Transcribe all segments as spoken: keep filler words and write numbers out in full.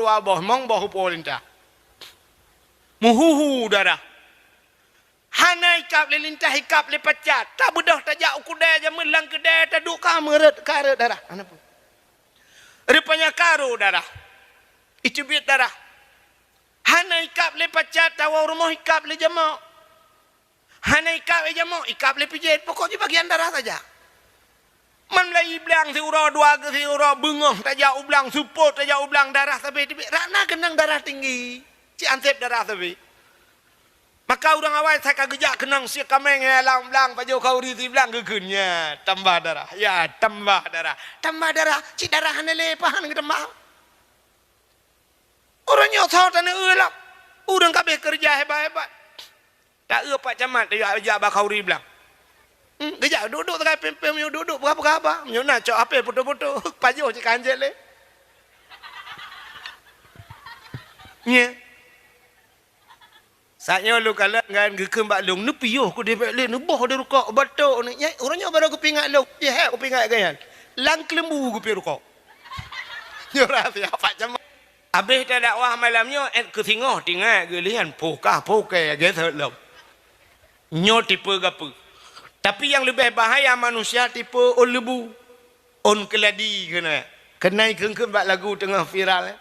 Ba boh mong boh upo lintah. Meuhuhu darah. Hana ikab lé lintah, ikab lé pacat. Tabeudôh tajak u keudè jameun lam keudè taduek ka meureuet, ka reuet darah. Hana peue. Rupanya ka rô darah. Iteubiet darah. Hana ikab lé pacat, tawoe rumoh ikab lé jameun. Hana ikab lé jameun, ikab lé pijet. Pokok jih bagian darah saja. Man meulayi blang siuroe dua geu siuroe beungoh tajak u blang, seupôt tajak u blang, darah sabe teubiet. Rana keunong darah tinggi. Cit anseb darah sabe. Maka ureuëng awai sa ka geujak keunong sie kaméng nyang lam blang, pajoh khauri siblang geukheun, ya tambah darah, ya tambah darah, tambah darah, cit darah hana lé pahan geutambah. Ureuëng nyoe soe taneuk eu lom, ureuëng ka abéh keureuja hebat-hebat. Ta eu Pak Camat tajak, jak bak khauri blang. Hmm, geujak duek-duek sagai pém-pém, meunyoe duek-duek peugah-peugah haba, meunyoe na cok H P foto-foto, pajoh cit ka hanjeuet lé. Nyan. Saat nyoe lôn kalon ngon geukheun bak lôn, neupiôh keudeh bék lé, neuboh di rukok, batok ni. Nyan, ureuëng nyoe barô geupeuingat lôn, jihek geupeuingat gobnyan. Lam keuleumbu geupiôh rukok. Nyoe rahsia Pak Camat. Abéh tadakwah malam nyoe, ék keu singoh tingat geulian, pokah-pokai geuseuet lom. Nyoe tipe gapeue. Tapi nyang leubeh bahaya manusia tipe ôn leubu. Ôn keuladi keunoe. Keunoe kheun-kheun bak lagu teungoh viral, eh.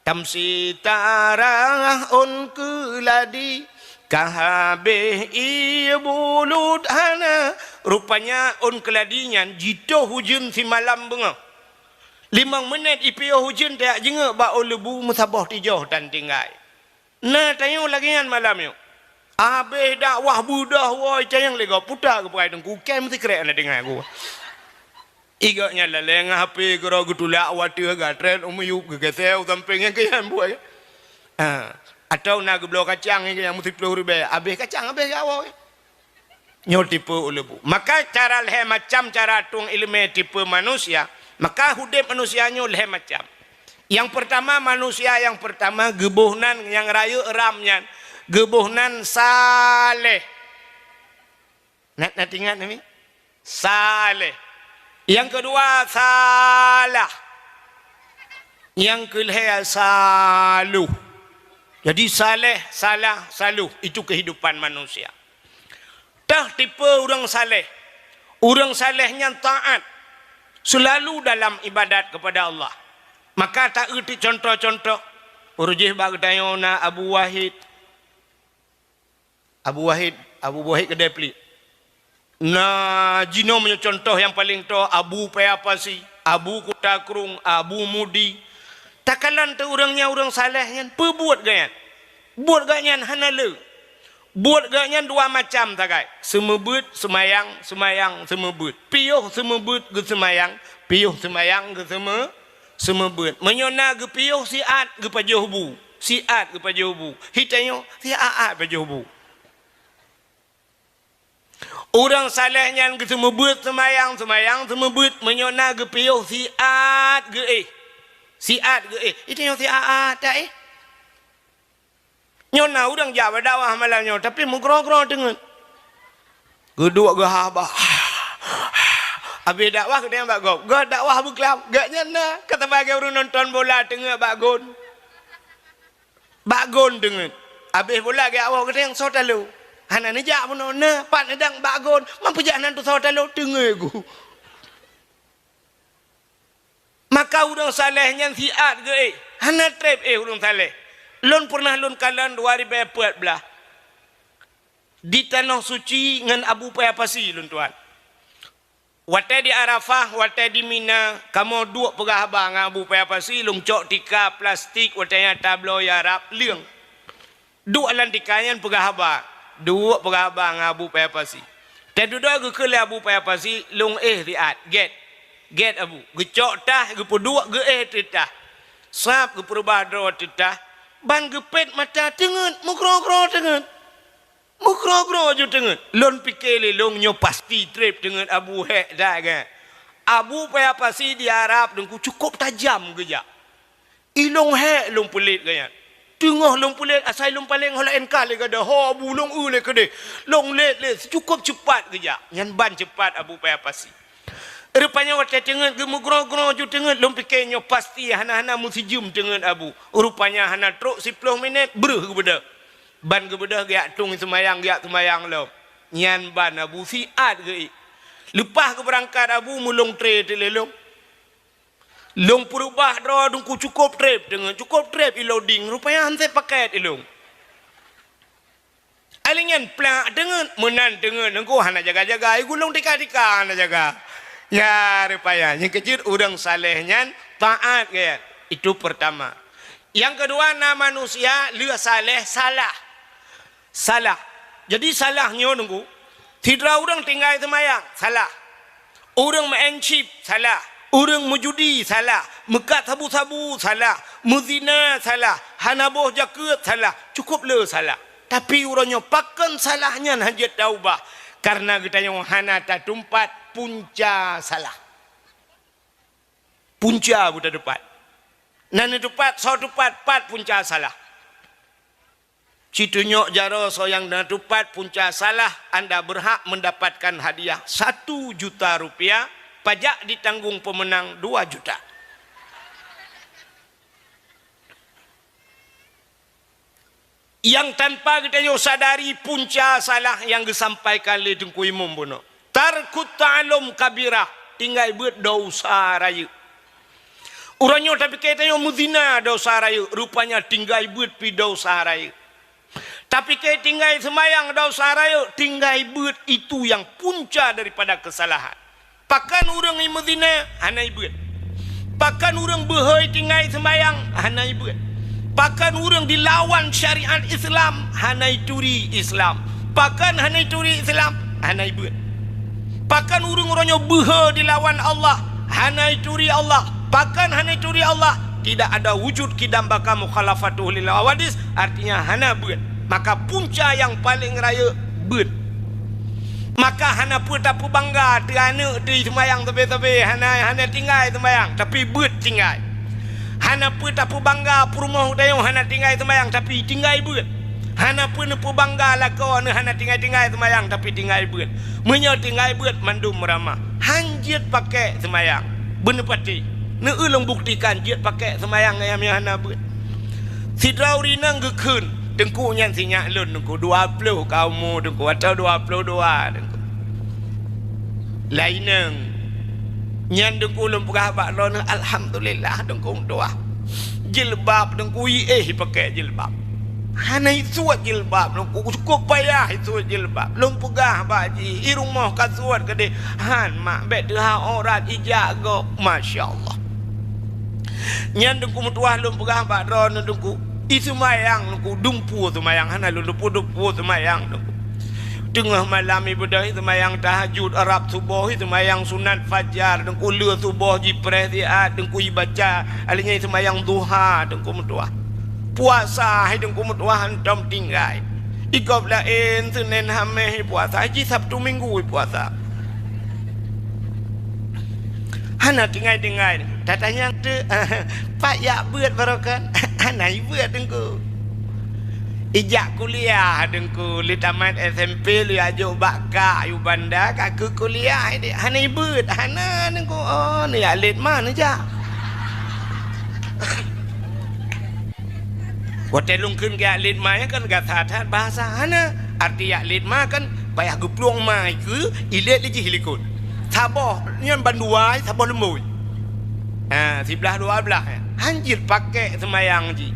Tamsi tarah ôn keuladi, ka habéh ié bulut hana. Rupanya ôn keuladi nyan jitoh ujeuen simalam beungoh. Limong meunet ipiôh ujeuen tajak jingeuk bak ôn leubu meusaboh tijoh tan tinggai. Na tanyoe lagée nyan malam nyoe. Abéh dakwah beudôh woe cayang lé gob puta geupeugah teungku, kém sikrek na deungoe geuh. Igok nyan lalée ngon H P keudroe geutulak watée gatrét u miyueb geugeuseu sampéng nyang keuyan buet. Ha, atau na geubloe kacang nyang meusiplôh ribée, abéh kacang abéh jak woe. Nyoe tipe ôn leubu. Maka cara lhée macam cara tueng iéleumé tipe manusia, maka udeb manusia nyoe lhée macam. Nyang peurtama, manusia nyang peurtama geuboh nan nyang rayeuk ram nyan, geuboh nan Saleh. Na, na teuingat nami? Saleh. Nyang keudua, Salah. Nyang keulhée, Saluh. Jadi, Saleh, Salah, Saluh, itu kehidupan manusia. Teuh tipe ureuëng saleh. Ureuëng saleh nyan taát, seulalu dalam ibadat keupada Allah. Maka ta-eu ti contoh-contoh. Ureuëng jih bak geutanyoe na Abu Wahid. Abu Wahid, Abu Wahid keudeh pliek. Na jinoe meunyoe contoh nyang paleng toe, Abu Paya Pasi, Abu Kuta Krueng, Abu Mudi. Takalon teuh ureuëng nyan ureuëng saleh nyan, peue buet gobnyan? Buet gobnyan hana le. Buet gobnyan dua macam sagai, seumeubeuet, seumayang, seumayang, seumeubeuet. Piôh seumeubeuet geuseumayang, piôh seumayang geuseume-, seumeubeuet. Meunyoe na geupiôh siat geupajoh bu, siat geupajoh bu. Hi tanyoe siat-at pajoh bu. Ureuëng saleh nyan geuseumeubeuet seumayang, seumayang seumeubeuet, meunyoe na geupiôh siat geuéh. Siat geuéh. Itu nyang siat-at taéh. Nyoe na ureuëng jak bak dakwah malam nyoe, tapi meugroe-groe teungeut. Geuduek geuhaba. Abéh dakwah geutanyoe bak gob. Gob dakwah beuklam. Gobnyan na, ka sabagai ureuëng nonton bola teungeut bak gon. Bak gon teungeut. Abéh bola geuwoe geutanyoe soe talo. Hana neujak bunoe na, pat neudang bak gon. Man peujak nan teusoe talo teungeut gu. Maka ureuëng saleh nyan siat geuéh. Hana treb éh ureuëng saleh. Lôn peureunah lôn kalon dua ribée peuet blaih. Di Tanoh Suci ngon Abu Paya Pasi lôn tuan. Watée di Arafah, watée di Mina, kamoe duek peugah haba ngon Abu Paya Pasi, lôn cok tika plastik watée nyan tabloe Arab leueng. Duek lam tika nyan peugah haba, duek peugah haba ngon Abu Paya Pasi. Teududoe geukheun lé Abu Paya Pasi, lôn éh siat, gét. Gét Abu, geucok tah, geupeuduek geuéh teuh tah. Sab geupeurubah droe teuh tah, ban geupét mata teungeut, meugroe-groe teungeut. Meugroe-groe ju teungeut. Lôn pike lé lôn nyoe pasti treb teungeut Abu hék that gét. Abu Paya Pasi di Arab teungku cukôp tajam geujak. I lôn hék lôn peulet gobnyan. Teungoh lôn peulet asai lôn paleng ho laén ka lé gada. Ho Abu lôn eu lé keudeh. Lôn let lé cukôp ceupat geujak. Nyan ban ceupat Abu Paya Pasi. Rupanya watée teungeut geumeugroe-groe ju teungeut, lôn pike nyoe pasti hana-hana meusijeuem teungeut Abu. Rupanya hana trok siplôh minét, breuh geubeudôh. Ban geubeudôh geujak tueng seumayang, geujak seumayang lom. Nyan ban Abu siat geuék. Leupah geubeurangkat Abu meulông tré teulélông. Lông peureubah droe Teungku cukôp treb teungeut, cukôp treb ilông ding, rupanya han sép pakét ilông. Alèh nyan plak teungeut, meunan teungeut Teungku hana jaga-jaga, i gulong tika-tika hana jaga. Ya, rupanya nyang keujeuet ureuëng saleh nyan taat gaya. Itu pertama. Yang kedua, na manusia lheueh saleh salah. Salah. Jadi salah nyoe Teungku, sidroe ureuëng tinggai seumayang, salah. Ureuëng meu'en chip, salah. Ureuëng meujudi, salah. Meukat sabu-sabu, salah. Meuzina, salah. Hana boh jakeuet, salah. Cukôp le salah. Tapi uroe nyoe pakon salah nyan hana jeuet taubah? Kareuna geutanyoe hana tatumpat punca salah. Punca buta teupat. Na neutupat, soe tupat, pat punca salah. Situnyok jaroe soe nyang na tupat punca salah, anda berhak mendapatkan hadiah satu juta rupiah, pajak ditanggung pemenang dua juta. Nyang tanpa geutanyoe sadari punca salah nyang geusampaikan lé Teungku Imum bunoe. Tarkut ta'allum kabirah, tinggai beuet dosa rayeuk. Uroe nyoe tapike tanyoe meuzina dosa rayeuk, rupanya tinggai beuet pi dosa rayeuk. Tapike tinggai seumayang dosa rayeuk, tinggai beuet itu nyang punca daripada keusalahan. Pakon ureuëng meuzina hana ibeuet. Pakon ureuëng beuhôi tinggai seumayang hana ibeuet. Pakon ureuëng dilawan syariat Islam hana ituri Islam. Pakon hana ituri Islam hana ibeuet. Pakon ureuëng uroe nyoe beuhe dilawan Allah hana ituri Allah. Pakon hana ituri Allah? Tidak ada wujud kidam baka mukhalafatuhu lil hawadis, artinya hana beuet. Maka punca nyang paleng rayeuk beuet. Maka hana peue tapeubangga teu aneuëk teu seumayang sabe-sabe, hana, hana tinggai seumayang, tapi beuet tinggai. Hana peue tapeubangga peurumoh geutanyoe hana tinggai seumayang, tapi tinggai beuet. Hana peue neupeubangga lakoe aneuëk hana tinggai-tinggai seumayang, tapi tinggai beuet. Meunyoe tinggai beuet mandum ramah, han jeuet pakek seumayang. Beuneupatéh, neueu lôn buktikan jeuet pakek seumayang nyang hana beuet. Sidroe ureuëng inong geukheun, Teungku nyan sinyak lôn Teungku, dua ploh ka umu Teungku, atau dua ploh dua Teungku. Laineng nyan Teungku lôn peugah bak droeneuh, alhamdulillah Teungku meutuah. Jilbab Teungku iéh ipakek jilbab. Hana isuet jilbab Teungku, cukôp payah isuet jilbab. Lôn peugah bak jih, i rumoh ka suet keudeh, han mak, bék teuhah aurat ijak gob. Masya Allah. Nyan Teungku meutuah lôn peugah bak droeneuh Teungku, i seumayang Teungku, dumpeue seumayang, hana lôn dumpeue-dumpeue seumayang Teungku. Teungoh malam ibeudôh i seumayang tahajud, rab suboh i seumayang sunat fajar Teungku, le suboh jipreh siat Teungku ibaca, alheuh nyan i seumayang duha Teungku meutuah. Puasa hai Teungku meutuah hantom tinggai. I gob laén Senin Haméh ipuasa, jih Sabtu Minggu ipuasa. Hana tinggai-tinggai. Tatanyong teuk, pat jak beuet baroe kan? Hana ibeuet Teungku. Ijak kuliah Teungku, lé tamat S M P lé ajok bak kak yu banda ka keu kuliah idéh. Hana ibeuet, hana Teungku. Oh, neujak lét ma neujak. Watée lôn kheun geujak lét ma nyan kan gata that bahasa hana. Arti jak lét ma kan payah geuplueng ma ikeue, ilét lé jih likot. Saboh nyan bandua, saboh leumbôi. Ha, siblaih dua blaih, eh. Han jeuet pakek seumayang jih.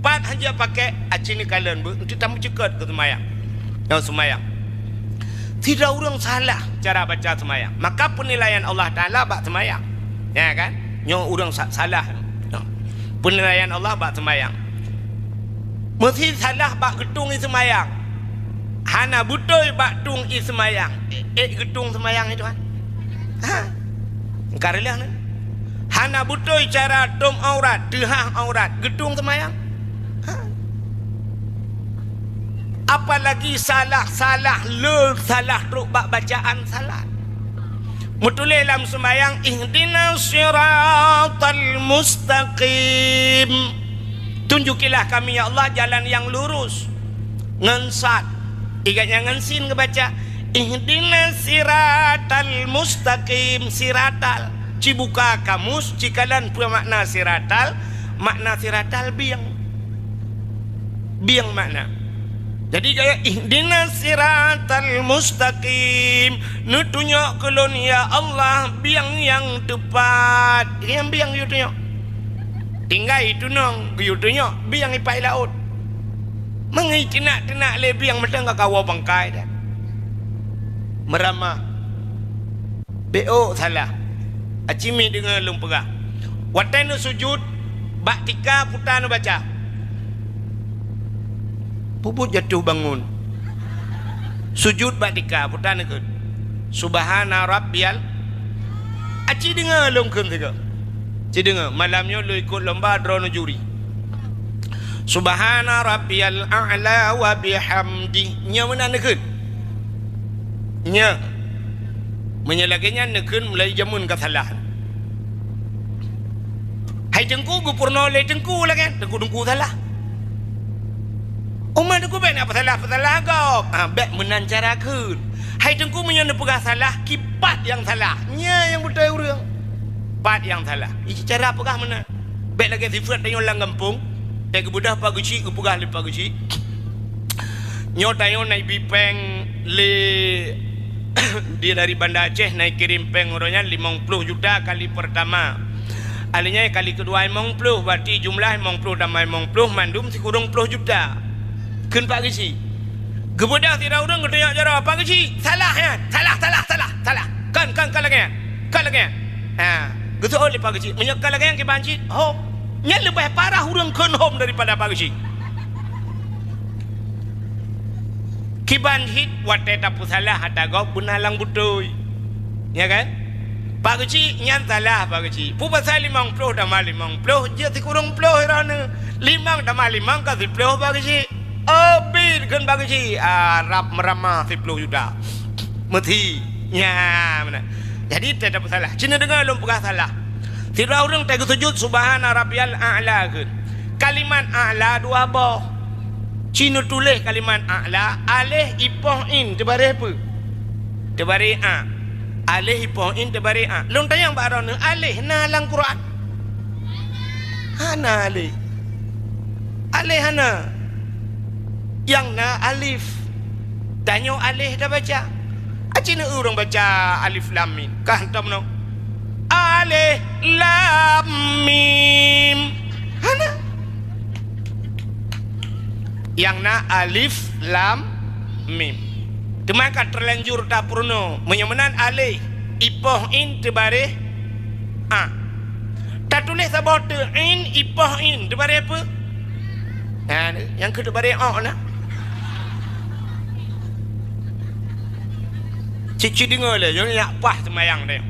Pat han jeuet pakek, aci neukalon beuh, eunteuk tameuceuket keu seumayang. Nyoe seumayang. Sidroe ureuëng salah cara baca seumayang, maka peunilaian Allah Taala bak seumayang. Ya kan? Nyoe ureuëng sa-, salah. Nyoe. Peunilaian Allah bak seumayang. Meusi salah bak geutueng ie seumayang. Hana beutôi bak tueng ie seumayang. Eh, eh, geutueng seumayang itu kan? Ha? Engka reulah ni. Hana beutôi cara tom aurat, teuhah aurat, geutueng seumayang. Ha? Apalagi salah-salah le, salah trok bak bacaan salat. Meutuléh lam seumayang, "Ihdinas siratal mustaqim." Tunjukilah kami, ya Allah, jalan yang lurus. Ngon sad. Ingat nyang ngon sin geubaca, Ihdinas siratal mustaqim, siratal. Ci buka kamus, ci kalon peue makna siratal, makna siratal bieng. Bieng makna. Jadi, gaya, "Ihdinas siratal mustaqim." Neutunyok keu lôn, ya Allah, bieng nyang teupat. Nyang bieng geuyue tunyok. Tinggai tunong geuyue tunyok, bieng ipat i laôt. Meungieng teunak-teunak lé bieng mantong ka kawoe bangkai dah. Meuramah. Bék ôk salah. Aci mi deungoe lôn peugah. Watée neusujut, bak tika puta neubaca. Peubuet jatuh bangun. Sujut bak tika, puta neukheun, "Subhana rabbiyal." Aci deungoe lôn kheun sigoe. Ci deungoe, malam nyoe lôn ikot lomba droeneuh juri. "Subhana rabbiyal a'la wa bihamdi." Nyoe meunan neukheun. Nyoe. Meunyoe lagée nyan neukheun mulai jameun ka salah. Hai Teungku, geupeurunoe lé Teungku lagée nyan, Teungku-teungku salah. Umat Teungku bék na peusalah-peusalah gob. Ha, bék meunan cara kheun. Hai Teungku, meunyoe neupeugah salah, kipat nyang salah. Nyan nyang beutôi ureuëng. Pat nyang salah. Ici cara peugah meunan. Bék lagée sifeuet tanyoe lam gampông, teuh geubeudôh Pak Geuchik, geupeugah lé Pak Geuchik. Nyoe tanyoe na ibi péng lé di dari Banda Aceh, na ikirém péng uroe nyan limong ploh juta kali peurtama. Alheuh nyan kali keudua limong ploh, berarti jumlah limong ploh tamah limong ploh mandum sikureueng ploh juta. Kheun Pak Geuchik. Geubeudôh sidroe ureuëng geutunyok jaroe, "Pak Geuchik, salah nyan. Salah, salah, salah, salah. Kon, kon, kon lagée nyan. Kon lagée nyan." Ha, geuseuôt lé Pak Geuchik, "Meunyoe kon lagée nyan kiban cit, hom." Nyan leubeh parah ureuëng kheun hom daripada Pak Geuchik. Kiban cit watée tapeusalah ata gob beuna lam beutôi. Ya kan? Pak Geuchik nyan salah, Pak Geuchik. Peue pasai limong ploh tamah limong ploh, jeuet sikureueng ploh droeneuh. Limong tamah limong ka siploh, Pak Geuchik. Abit kheun Pak Geuchik, ah, rab meuramah siploh juta. Meuthi. Nya, meunan. Jadi, teuh tapeusalah. Ci neudeungoe lôn peugah salah. Sidroe ureuëng teuh geusujut, "Subhana rabbiyal a'la," kheun. Kalimat a'la dua boh. Ci neutuléh kalimat a'la, aléh ipoh in teubareh peue? Teubareh a. Aléh ipoh in teubareh a. Lôn tanyong bak droeneuh, aléh na lam Quran? Hana aléh. Aléh hana. Nyang na alif. Tanyoe aléh tabaca. Aci na ureuëng baca alif lam mim. Ka hantom nyoe. Alif lam mim. Hana. Nyang na alif lam mim. Teuma ka teulanjur tapeurunoe. Meunyoe meunan aléh, ipoh in teubareh a. Tatuléh saboh teuk in, ipoh in, teubareh peue? Ha, nyang keu teubareh ôk na. Cit-cit deungoe lé, nyoe nyak paih seumayang deh.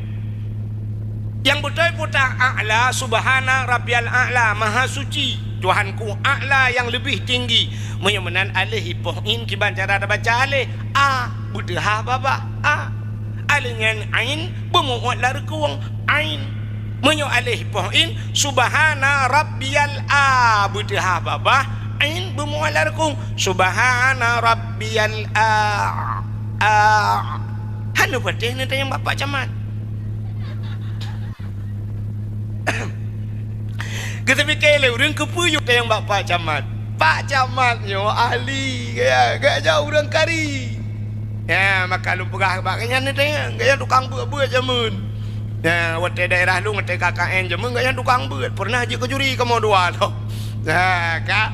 Nyang beutôi peue ta a'la, subhana rabbiyal a'la, maha suci, Tuhanku a'la yang lebih tinggi. Meunyoe meunan aléh ipoh in kiban cara tabaca aléh, a beuteuhah babah, a. Aléh nyan ain beumu'uet lam reukung, ain. Meunyoe aléh ipoh in, subhana rabbiyal a beuteuhah babah, ain beumu'uet lam reukung, subhana rabbiyal a, a. Hana patéh neutanyong bak Pak Camat. Geuteupiké lé ureuëng keupeue yue tanyong bak Pak Camat. Pak Camat nyoe ahli, gaya, gaya ureuëng kari. Ya, maka lôn peugah bak gobnyan neutanyong, gobnyan tukang beuet-beuet jameun. Ya, watée daerah lôn, watée K K N jameun, gobnyan tukang beuet. Pernah jeuet keu juri kamoe dua lom. Ya, ka.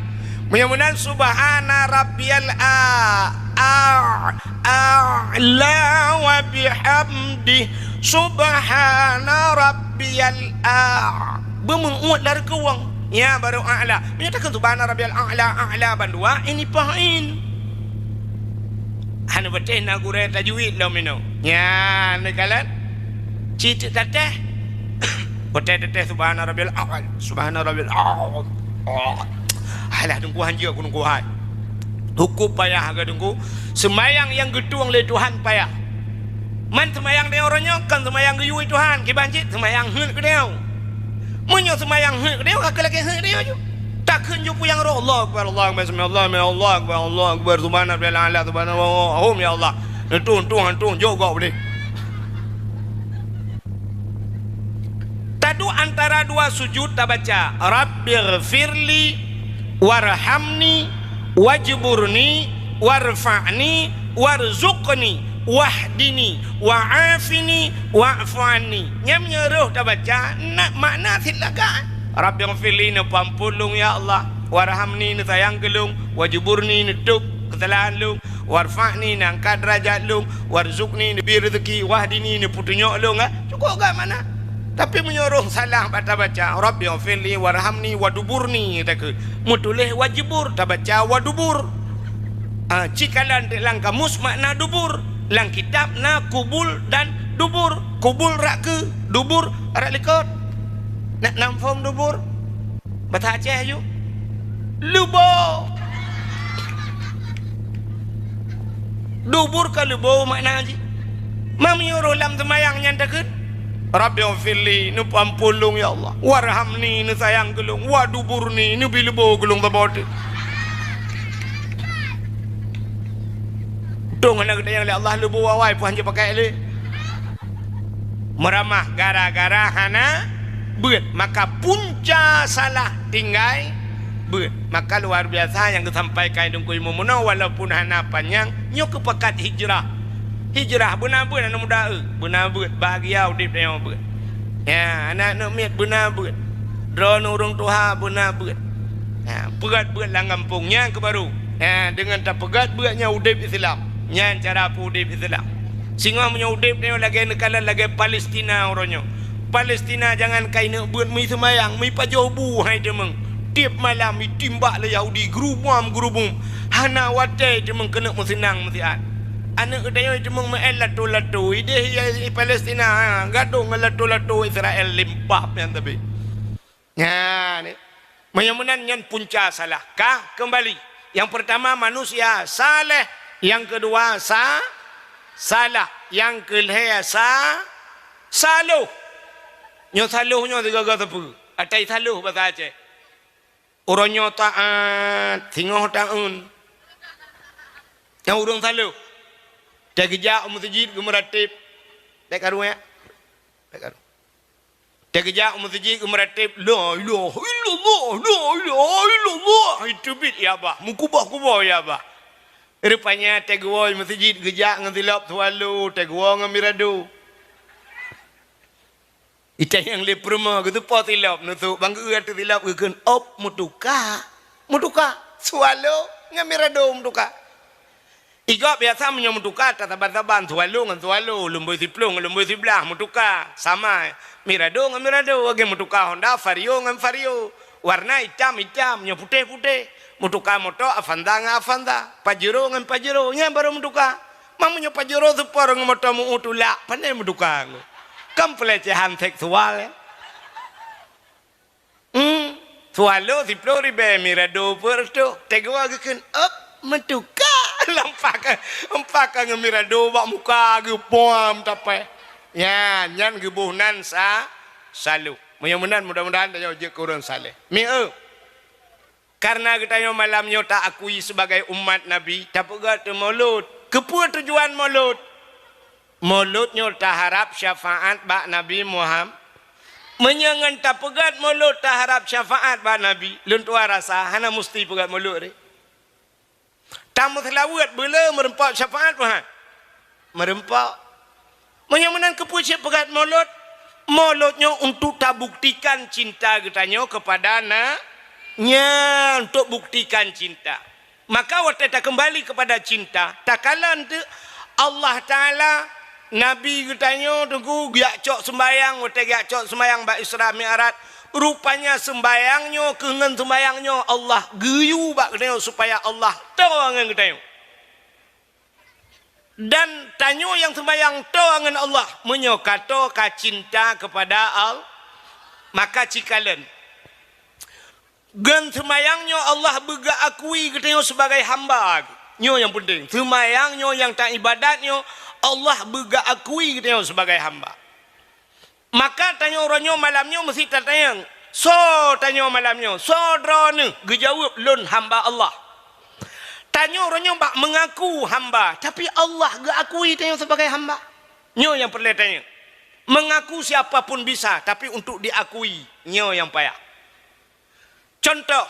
Meunyoe meunan, subhana rabbiyal a, a, a'la wa bihamdih, subhana rabbiyal a. Beumeu'uet lam reukung, nyan barô a'la. Meunyoe takheun subhana rabbiyal a'la, a'la bandua, ini pahin. Hana patéh na gurée tajwid lom inoe. Nyan neukalon. Cit tatéh. Watée tatéh subhana rabbiyal a'la, subhana rabbiyal a'la. Alah, Teungku, hanjeuet keu Teungku hai. Hukôm payah keu Teungku. Seumayang nyang geutueng lé Tuhan payah. Man seumayang tanyoe uroe nyoe kon seumayang geuyue Tuhan, kiban cit seumayang heuet keu tanyoe. Meunyoe seumayang heuet keu tanyoe, ka keuh lagée heuet keu tanyoe ju. Takheun ju peue nyang roh, Allahu Akbar, Allahu Akbar, sami Allahu liman hamidah, Allahu Akbar, Allahu Akbar, subhana rabbiyal a'la, subhana, hom ya Allah. Neutueng-tueng, neutueng, jok gob deh. Taduek antara dua sujud tabaca, "Rabbighfirli warhamni wajburni warfa'ni warzuqni wahdini wa'afini wa'fu anni." Nyan meunyoe roh tabaca, na makna sit lagak. "Rabbighfirli," neupeuampôn lôn ya Allah, "warhamni," neusayang keu lôn, "wajburni," neutôb keusalahan lôn, "warfa'ni," neuangkat deurajat lôn, "warzuqni," neubri reuzeuki, "wahdini," neupeutunyok lôn, eh, cukôp gak makna. Tapi meunyoe roh salah bak tabaca, "Rabbighfirli warhamni waduburni," takheun, meutuléh wajibur, tabaca wadubur. Ah, cikalon teuk lam kamus makna dubur. Lam kitab na kubul dan dubur. Kubul rot keu, dubur rot likot. Nak nam phom dubur? Bahasa Aceh aju. Leubo. Dubur ka leubo makna jih. Meunyoe roh lam seumayang nyan takheun, "Rabbighfirli," neupeuampôn lôn ya Allah. "Warhamni," neusayang keu lôn. "Waduburni," neubi leubo keu lôn saboh teuk. Dong hana geutanyong lé Allah leubo awai pih hanjeuet pakai lé. Meuramah gara-gara hana beuet, maka punca salah tinggai beuet. Maka luar biasa nyang geusampaikan Teungku Imum meunoe, walaupun hana panyang, nyoe keupakat hijrah. Hijrah beuna beuet aneuk muda, eu, beuna beuet, bahagia udeb tanyoe beuet. Ya, aneuk-aneuk miet beuna beuet. Droeneuh ureueng tuha beuna beuet. Ya, peugöt beuet lam gampông nyan keu barô. Ya, deungon tapeugöt beuet nyan udeb Islam. Nyan cara peuudeb Islam. Singoh meunyoe udeb nyoe lagèe neukalon lagèe Palestina uroe nyoe. Palestina jangankan ineuk beuet, meuseumayang, meupajoh bu hai teumeung. Tiep malam itimbak lé Yahudi, geurubom-geurubom. Hana watèe teumeung keuneuk meuseunang meusiat. Aneuk geutanyoe teumeung meu'en lato-lato. Ideh i Palestina, ha, gadôh ngon lato-lato Israel limpah nyan tapi. Nyan, eh. Meunyoe meunan nyan punca salah. Ka keumbali. Nyang peurtama manusia saleh, nyang keudua sa-, salah, nyang keulhèe sa-, saloh. Nyoe saloh nyoe sigoe-goe sapeue? Atai saloh basa Aceh. Uroe nyoe taat, singoh taeun. Nyang ureueng saloh. Teugeujak u meuseujid geumeurateb. Bèk karu, ya? Bèk karu. Teugeujak u meuseujid geumeurateb, "La ilaha illallah, la ilaha illallah." Iteubiet ya bah, meukuboh-kuboh ya bah. Rupanya teugewoe meuseujid geujak ngon silop swallow, teugewoe ngon mirado. Itanyong lé peurumoh, geuteupeue silop, neusok bang geu ateueh silop geukheun, "Op, meutuka." Meutuka. Swallow ngon mirado meutuka. Igob biasa meunyoe meutuka tasaban-saban, swallow ngon swallow, lumboi siploh ngon lumboi siblaih meutuka. Sama, mirado ngon mirado, lagèe meutuka Honda, Vario ngon Vario. Warna itam-itam, nyoe putéh-putéh. Meutuka moto Avanza ngon Avanza, Pajero ngon Pajero, nyan barô meutuka. Meunyoe Pajero seupor ngon moto meu-eu tulak, pane meutuka ngon. Kan pelecehan seksual, ya? Hmm. Swallow siploh ribèe, mirado peuet reutôh. Teugewoe geukheun, "Op, meutuka." Lampak ka, lampak ka ngon mirado bak muka geupoh meutuka. Nyan, nyan geuboh nan sa-, saloh. Meunyoe meunan mudah-mudahan tanyoe jeuet keu ureueng saleh. Mieu. Karena geutanyoe malam nyoe taakui sebagai umat Nabi, tapeugöt teuh Maulud. Keupeue tujuan Maulud? Maulud nyoe taharab syafaat bak Nabi Muham-, meunyoe ngon tapeugöt Maulud taharab syafaat bak Nabi, lôn tuan rasa hana musti peugöt Maulud deh. Tameuseulaweuet beu le meureumpok syafaat peuhan? Meureumpok. Meunyoe meunan keupeue cit peugöt Maulud? Maulud nyoe untuk tabuktikan cinta geutanyoe keupada na-, nyan, untuk buktikan cinta. Maka watèe takeumbali keupada cinta, takalon teuk Allah Taala, Nabi geutanyoe teungku geujak cok seumbayang, watèe geujak cok seumbayang bak Isra Mi'raj, rupanya seumbayang nyoe keu ngon seumbayang nyoe Allah geuyue bak geutanyoe supaya Allah toe ngon geutanyoe. Dan tanyoe nyang seumayang toe ngon Allah, meunyoe ka toe ka cinta keupada Al-, maka cikalon. Ngon seumayang nyoe Allah beugeuakui geutanyoe sibagai hamba. Nyoe nyang peunteng. Seumayang nyoe nyang taibadat nyoe Allah beugeuakui geutanyoe sibagai hamba. Maka tanyoe uroe nyoe malam nyoe meusti tatanyong, soe tanyoe malam nyoe? Soe droeneuh? Geujaweueb, "Lôn hamba Allah." Tanyoe uroe nyoe bak mengaku hamba, tapi Allah geuakui tanyoe sebagai hamba. Nyoe nyang peureulée tanyoe. Mengaku siapa pun bisa, tapi untuk diakui, nyoe nyang payah. Contoh,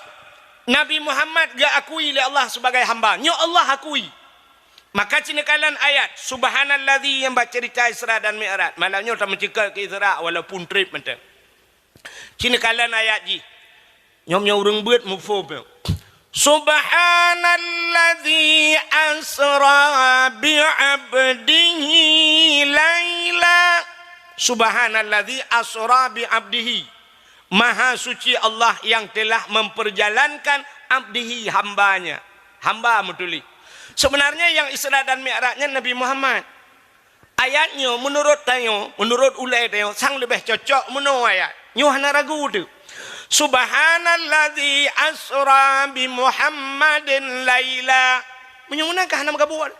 Nabi Muhammad geuakui lé Allah sebagai hamba. Nyoe Allah akui. Maka ci neukalon ayat, "Subhanalladzi," nyang bak ceurita Isra dan Mi'raj. Malam nyoe tameuceukeue keu Isra walaupun treb mantong. Ci neukalon ayat jih. Nyoe, nyoe ureuëng beuet muphom nyoe. "Subhanalladzi asra bi 'abdihi laila." "Subhanalladzi asra bi 'abdihi." Maha suci Allah yang telah memperjalankan abdihi, hambanya. Hamba meutuléh. Sebenarnya yang Isra dan Mi'raj nyan Nabi Muhammad. Ayat nyoe meunurot tanyoe, meunurot ulée tanyoe, sang leubeh cocok meunoe ayat. Nyoe hana ragu teuh. "Subhanalladzi asra bi Muhammadin laila." Meunyoe meunan ka hana meugabuet.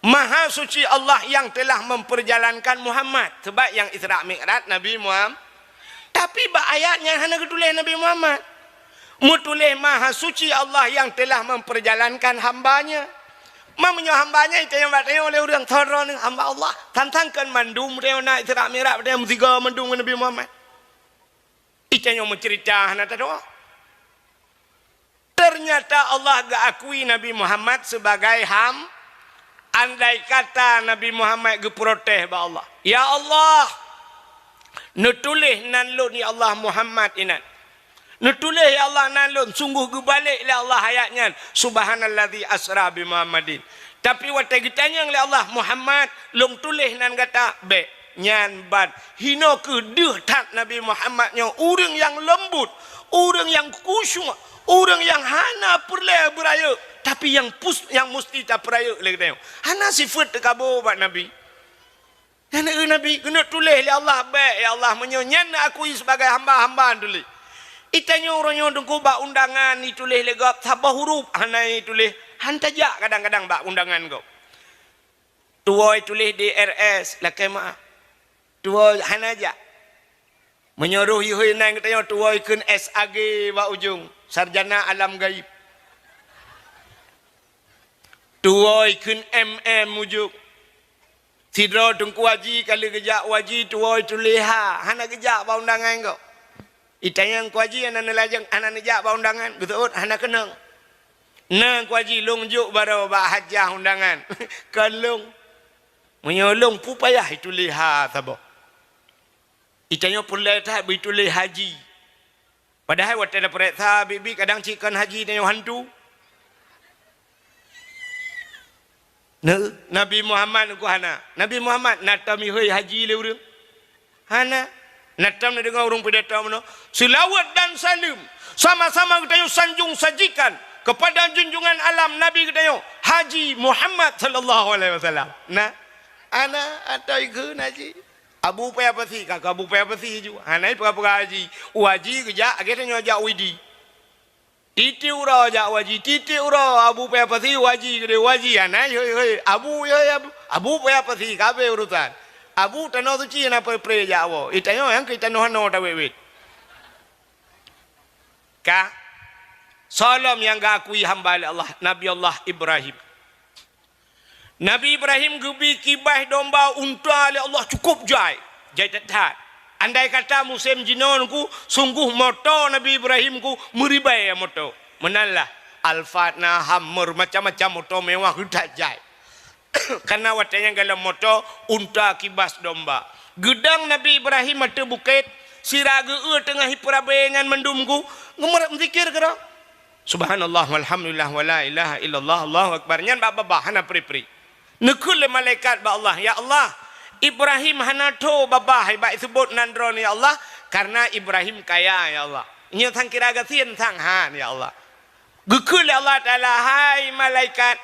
Maha suci Allah yang telah memperjalankan Muhammad. Sebab nyang Isra Mi'raj Nabi Muhammad. Tapi bak ayat nyan hana geutuléh Nabi Muhammad. Meutuléh Maha Suci Allah yang telah memperjalankan hamba-Nya. Ma meunyoe hamba-Nya, itanyoe bak tanyoe lé ureuëng, "Soe droeneuh hamba Allah?" Tantang kan mandum tanyoe na Isra Mi'raj, tanyoe meusigoe mandum ngon Nabi Muhammad. Itanyoe meuceurita hana tadoa. Ternyata Allah geuakui Nabi Muhammad sebagai ham-, andai kata Nabi Muhammad geuprotes bak Allah, "Ya Allah, neutuléh nan lôn, ya Allah, Muhammad inan. Neutuléh, ya Allah, nan lôn," sungguh geubalek lé Allah ayat nyan, "Subhanalladzi asra bi Muhammadin." Tapi watée geutanyong lé Allah, "Muhammad, lôn tuléh nan gata?" "Bék." Nyan ban. Hinoe kheueh deuh that Nabi Muhammad nyoe, ureuëng nyang leumbut, ureuëng nyang khusyuk, ureuëng nyang hana peureulée beurayeuk, tapi nyang pus-, nyang musti tapeurayeuk lé geutanyoe. Hana sifeuet teukabô bak Nabi. Nyan keuh Nabi keuneuk tuléh lé Allah, "Bék, ya Allah, meunyoe nyan neuakui sibagai hamba, hamba tuléh." Itanyoe uroe nyoe teungku bak undangan ituléh lé gob saboh huruf hana ituléh, han tajak kadang-kadang bak undangan gob. Tuwoe tuléh D R S, lakée meu'ah. Tuwoe hana jak. Meunyoe roh ihôi nan geutanyoe tuwoe kheun S A G bak ujong, sarjana alam gaib. Tuwoe kheun M M ujong. Sidroe Teungku Haji ka lheueh geujak u haji tuwoe tuléh ha, hana geujak bak undangan gob. Itanyong Teungku Haji hana neulajeng, hana neujak bak undangan, geuseuôt hana keunong. Na Teungku Haji lôn jok baroe bak hajah undangan. Kon lôn. Meunyoe lôn peue payah ituléh ha saboh. Itanyoe peureulée that beuituléh haji. Padahai watée tapeuriksa biet-biet kadang cit kon haji tanyoe hantu. Nah, Nabi Muhammad keuh hana. Nabi Muhammad na tom ihôi haji lé ureuëng? Hana. Na tom neudeungoe ureuëng pidato meunoe, "Seulaweuet dan saleuem sama-sama geutanyoe sanjong sajikan kepada junjungan alam Nabi geutanyoe, Haji Muhammad sallallahu alaihi wasallam." Na, hana, atau ikheun haji. Abu Paya Pasi, ka keu Abu Paya Pasi ju. Hana peugah-peugah haji. U haji geujak, lagée tanyoe jak u Idi. Tieb-tieb uroe jak u haji, tieb-tieb uroe Abu Paya Pasi u haji, keudeh u haji, hana, hei, hei, Abu, hei, Abu, Abu Paya Pasi, ka habéh urusan. Abu tanoh suci na pre-pre jak woe. Itanyoe nyang keu tanoh hano tawét-wét. Ka? Soe lom nyang geuakui hamba lé Allah, Nabi Allah Ibrahim. Nabi Ibrahim geubi kibaih domba unta lé Allah cukôp jai, jai that-that. Andai kata musém jinoe Teungku, sungguh moto Nabi Ibrahim Teungku meuribèe moto. Meunan lah, Alphard na, Hummer, macam-macam moto mewah geudat jai. Karena watèe nyan golom moto unta kibas domba. Geudong Nabi Ibrahim ateueh bukét, sira geu-eu teungoh jipeurabèe nyan mandum Teungku, geumeureup zikir keudroe. Subhanallah, walhamdulillah, wala ilaha illallah, Allahu akbar. Nyan bak babah hana pri-pri. Neukheun lé malaikat bak Allah, "Ya Allah, Ibrahim hana tho babah bak jiseubut nan droeneuh, ya Allah, karena Ibrahim kaya, ya Allah. Nyoe sang kira gasien sang han, ya Allah." Geukheun lé Allah Taala, "Hai malaikat,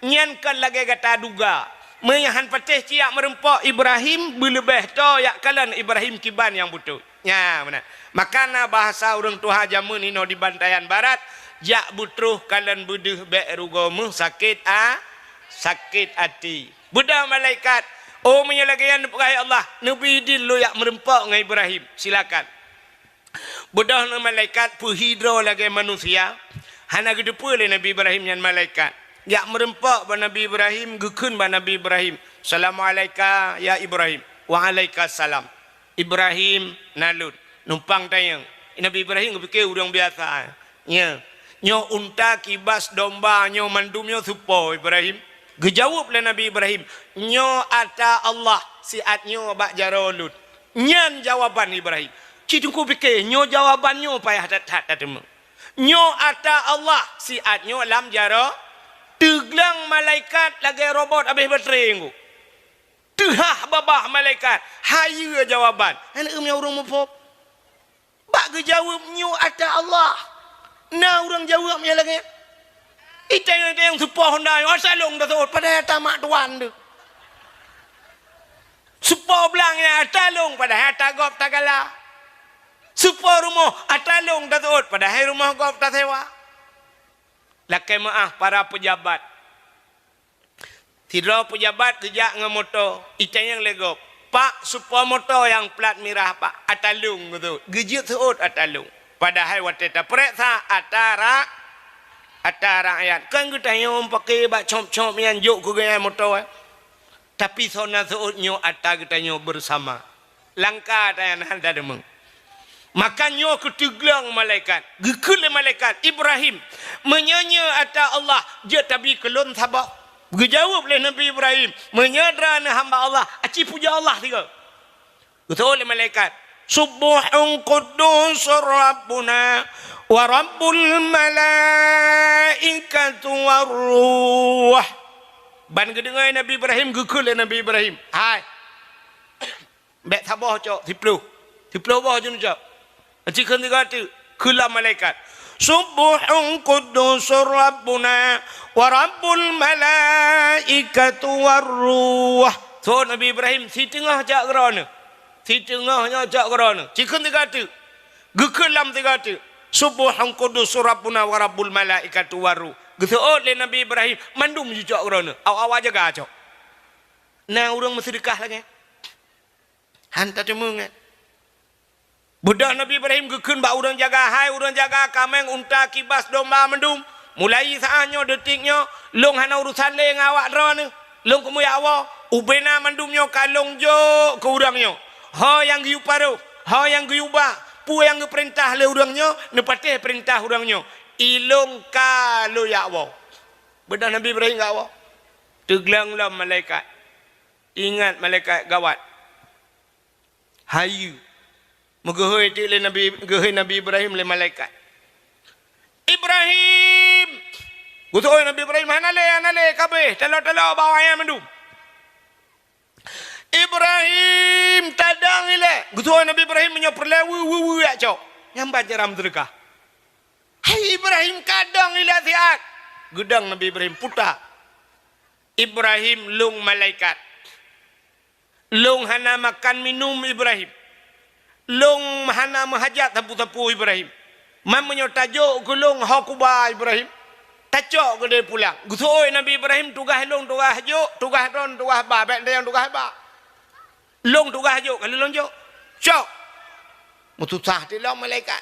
nyan kon lagèe gata duga. Meunyo han patéh cit jak meureumpok Ibrahim, beuleubèh tho jak kalon Ibrahim kiban nyang beutôi." Nya, meunan. Maka na bahasa ureueng tuha jameun inoe di Bantayan Barat, "Jak beutroh kalon beudeuh bèk rugoe meuh sakét a-, sakét até." Beudôh malaikat, "Oh, meunyoe lagèe nyan neupeugah, ya Allah, neubi idin lôn jak meureumpok ngon Ibrahim. Silakan." Beudôh na malaikat peuhi droe lagèe manusia, hana geuteupeue lé Nabi Ibrahim nyan malaikat. Jak meureumpok bak Nabi Ibrahim, geukheun bak Nabi Ibrahim, "Assalamu'alaika ya Ibrahim." "Wa'alaikasalam." "Ibrahim, na lôn." Numpang tanyong. Nabi Ibrahim geupike ureuëng biasa. "Nya, nyoe unta, kibas, domba, nyoe mandum nyoe soe po, Ibrahim?" Geujaweueb lé Nabi Ibrahim, "Nyoe ata Allah, siat nyoe bak jaroe lôn." Nyan jawaban Ibrahim. Cit Teungku pike, nyoe jawaban nyoe payah that-that tateumé. Nyoe ata Allah, siat nyoe lam jaroe, teuglang malaikat lagée robot habéh baterai nyoe. Teuhah babah malaikat, hayeue jawaban. Hana ureuëng muphom. Bak geujaweueb, "Nyoe ata Allah." Na ureuëng jaweueb nyang lagée nyan. Itanyong-tanyong soe po honda nyoe, "Ata lôn taseuôt," padahai ata mak tuan teuh. Soe po blang nyan, "Ata lôn," padahai ata gob tagala. Soe po rumoh, "Ata lôn taseuôt," padahai rumoh gob tasewa. Lakée meuáh para peujabat. Sidroe peujabat geujak ngon moto, itanyong lé gob, "Pak, soe po moto nyang plat mirah, Pak?" "Ata lôn," geuseuôt. Geujeuet seuôt ata lôn. Padahai watée tapeuriksa ata ra-, ata rakyat. Kon geutanyoe pake bak cop-cop nyan jok keu geuhnyan moto, eh. Tapi soe na seuôt nyoe ata geutanyoe bersama. Langka tanyan hana deungoe. Maka nyoe keuh teuglang malaikat. Geukheun lé malaikat, "Ibrahim, meunyoe nyoe ata Allah, jeuet tabi keu lôn saboh." Geujaweueb lé Nabi Ibrahim, "Meunyoe droeneuh hamba Allah, aci pujoe Allah sigoe." Geuseuôt lé malaikat, "Subbuhun quddusur Rabbuna wa Rabbul malaikatu war ruh." Ban geudeungoe Nabi Ibrahim, geukheun lé Nabi Ibrahim, "Hai, bék saboh cok, siploh. Siploh boh jeuet neucok." Cikheun sigoe teuk, kheun lom malaikat, "Subbuhun quddusur Rabbuna wa Rabbul malaikatu war ruh." Seuôt Nabi Ibrahim, "Siteungoh cok keu droeneuh. Siteungoh nyoe cok keu droeneuh." Cikheun sigoe teuk, geukheun lom sigoe teuk, "Subbuhun quddusur Rabbuna wa Rabbul malaikatu war ruh." Geuseuôt lé Nabi Ibrahim, "Mandum jicok keu droeneuh. Awak-awak jaga cok." Na ureuëng meuseudeukah lagée nyan? Han tateumé nyan. Beudôh Nabi Ibrahim geukheun bak ureuëng jaga, "Hai ureuëng jaga kaméng, unta, kibas, domba mandum, mulai saát nyoe, deutik nyoe, lôn hana urosan lé ngon awak droeneuh. Lôn keumeung jak woe, ubena mandum nyoe ka lôn jok keu ureuëng nyoe. Ho nyang geuyue paroh, ho nyang geuyue ba, peue nyang geupeurintah lé ureuëng nyoe, neupatéh peurintah ureuëng nyoe. Ilôn ka lôn jak woe." Beudôh Nabi Ibrahim jak woe, teuglang lom malaikat. Ingat malaikat gawat. Hayeue. Meugeuhôi teuk lé Nabi, geuhôi Nabi Ibrahim lé malaikat. "Ibrahim!" Geuseuôt Nabi Ibrahim, "Hana lé, hana lé, ka abéh, talo-talo bak awak nyan mandum." "Ibrahim, tadong ilée!" Geuseuôt Nabi Ibrahim, "Meunyoe peureulée, weu, weu, weu, jak cok." Nyan ban cara meuseudeukah. "Hai Ibrahim, ka dong ilée siat!" Geudong Nabi Ibrahim, puta. "Ibrahim, lôn malaikat. Lôn hana makan minum Ibrahim. Lôn hana meuhajat sapeue-sapeue Ibrahim. Man meunyoe tajok keu lôn ho kuba Ibrahim, tacok keudeh pulang." Geuseuôt Nabi Ibrahim, "Tugaih lôn tugaih jok, tugaih droeneuh tugaih ba, bék tanyong tugaih ba. Lôn tugaih jok, ka lheueh lôn jok. Cok!" Meususah teuk lom malaikat.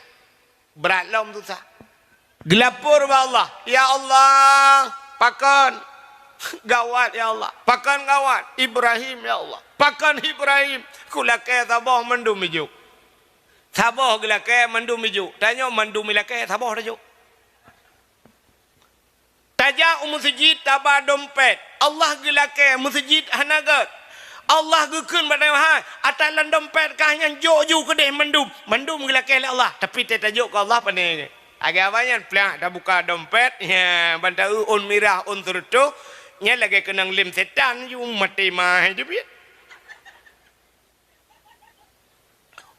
Brat lom susah. Geulapor bak Allah, "Ya Allah, pakon gawat, ya Allah. Pakon gawat Ibrahim, ya Allah. Pakon Ibrahim, kulakée saboh mandum ijok." Saboh geulakée mandum ijok. Tanyoe mandum ilakée saboh tajok. Tajak u meuseujid taba dompet. Allah geulakée meuseujid hana gét. Allah geukheun bak tanyoe, "Hai, ata lam dompet kah nyan jok ju keudeh mandum." Mandum geulakée lé Allah, tapi teuh tajok keu Allah pane. Lagée awak nyan, plak tabuka dompet, ya, ban ta-eu ôn mirah, ôn seureutôh, nyan lagée keunong lem setan ju maté ma hai teubiet.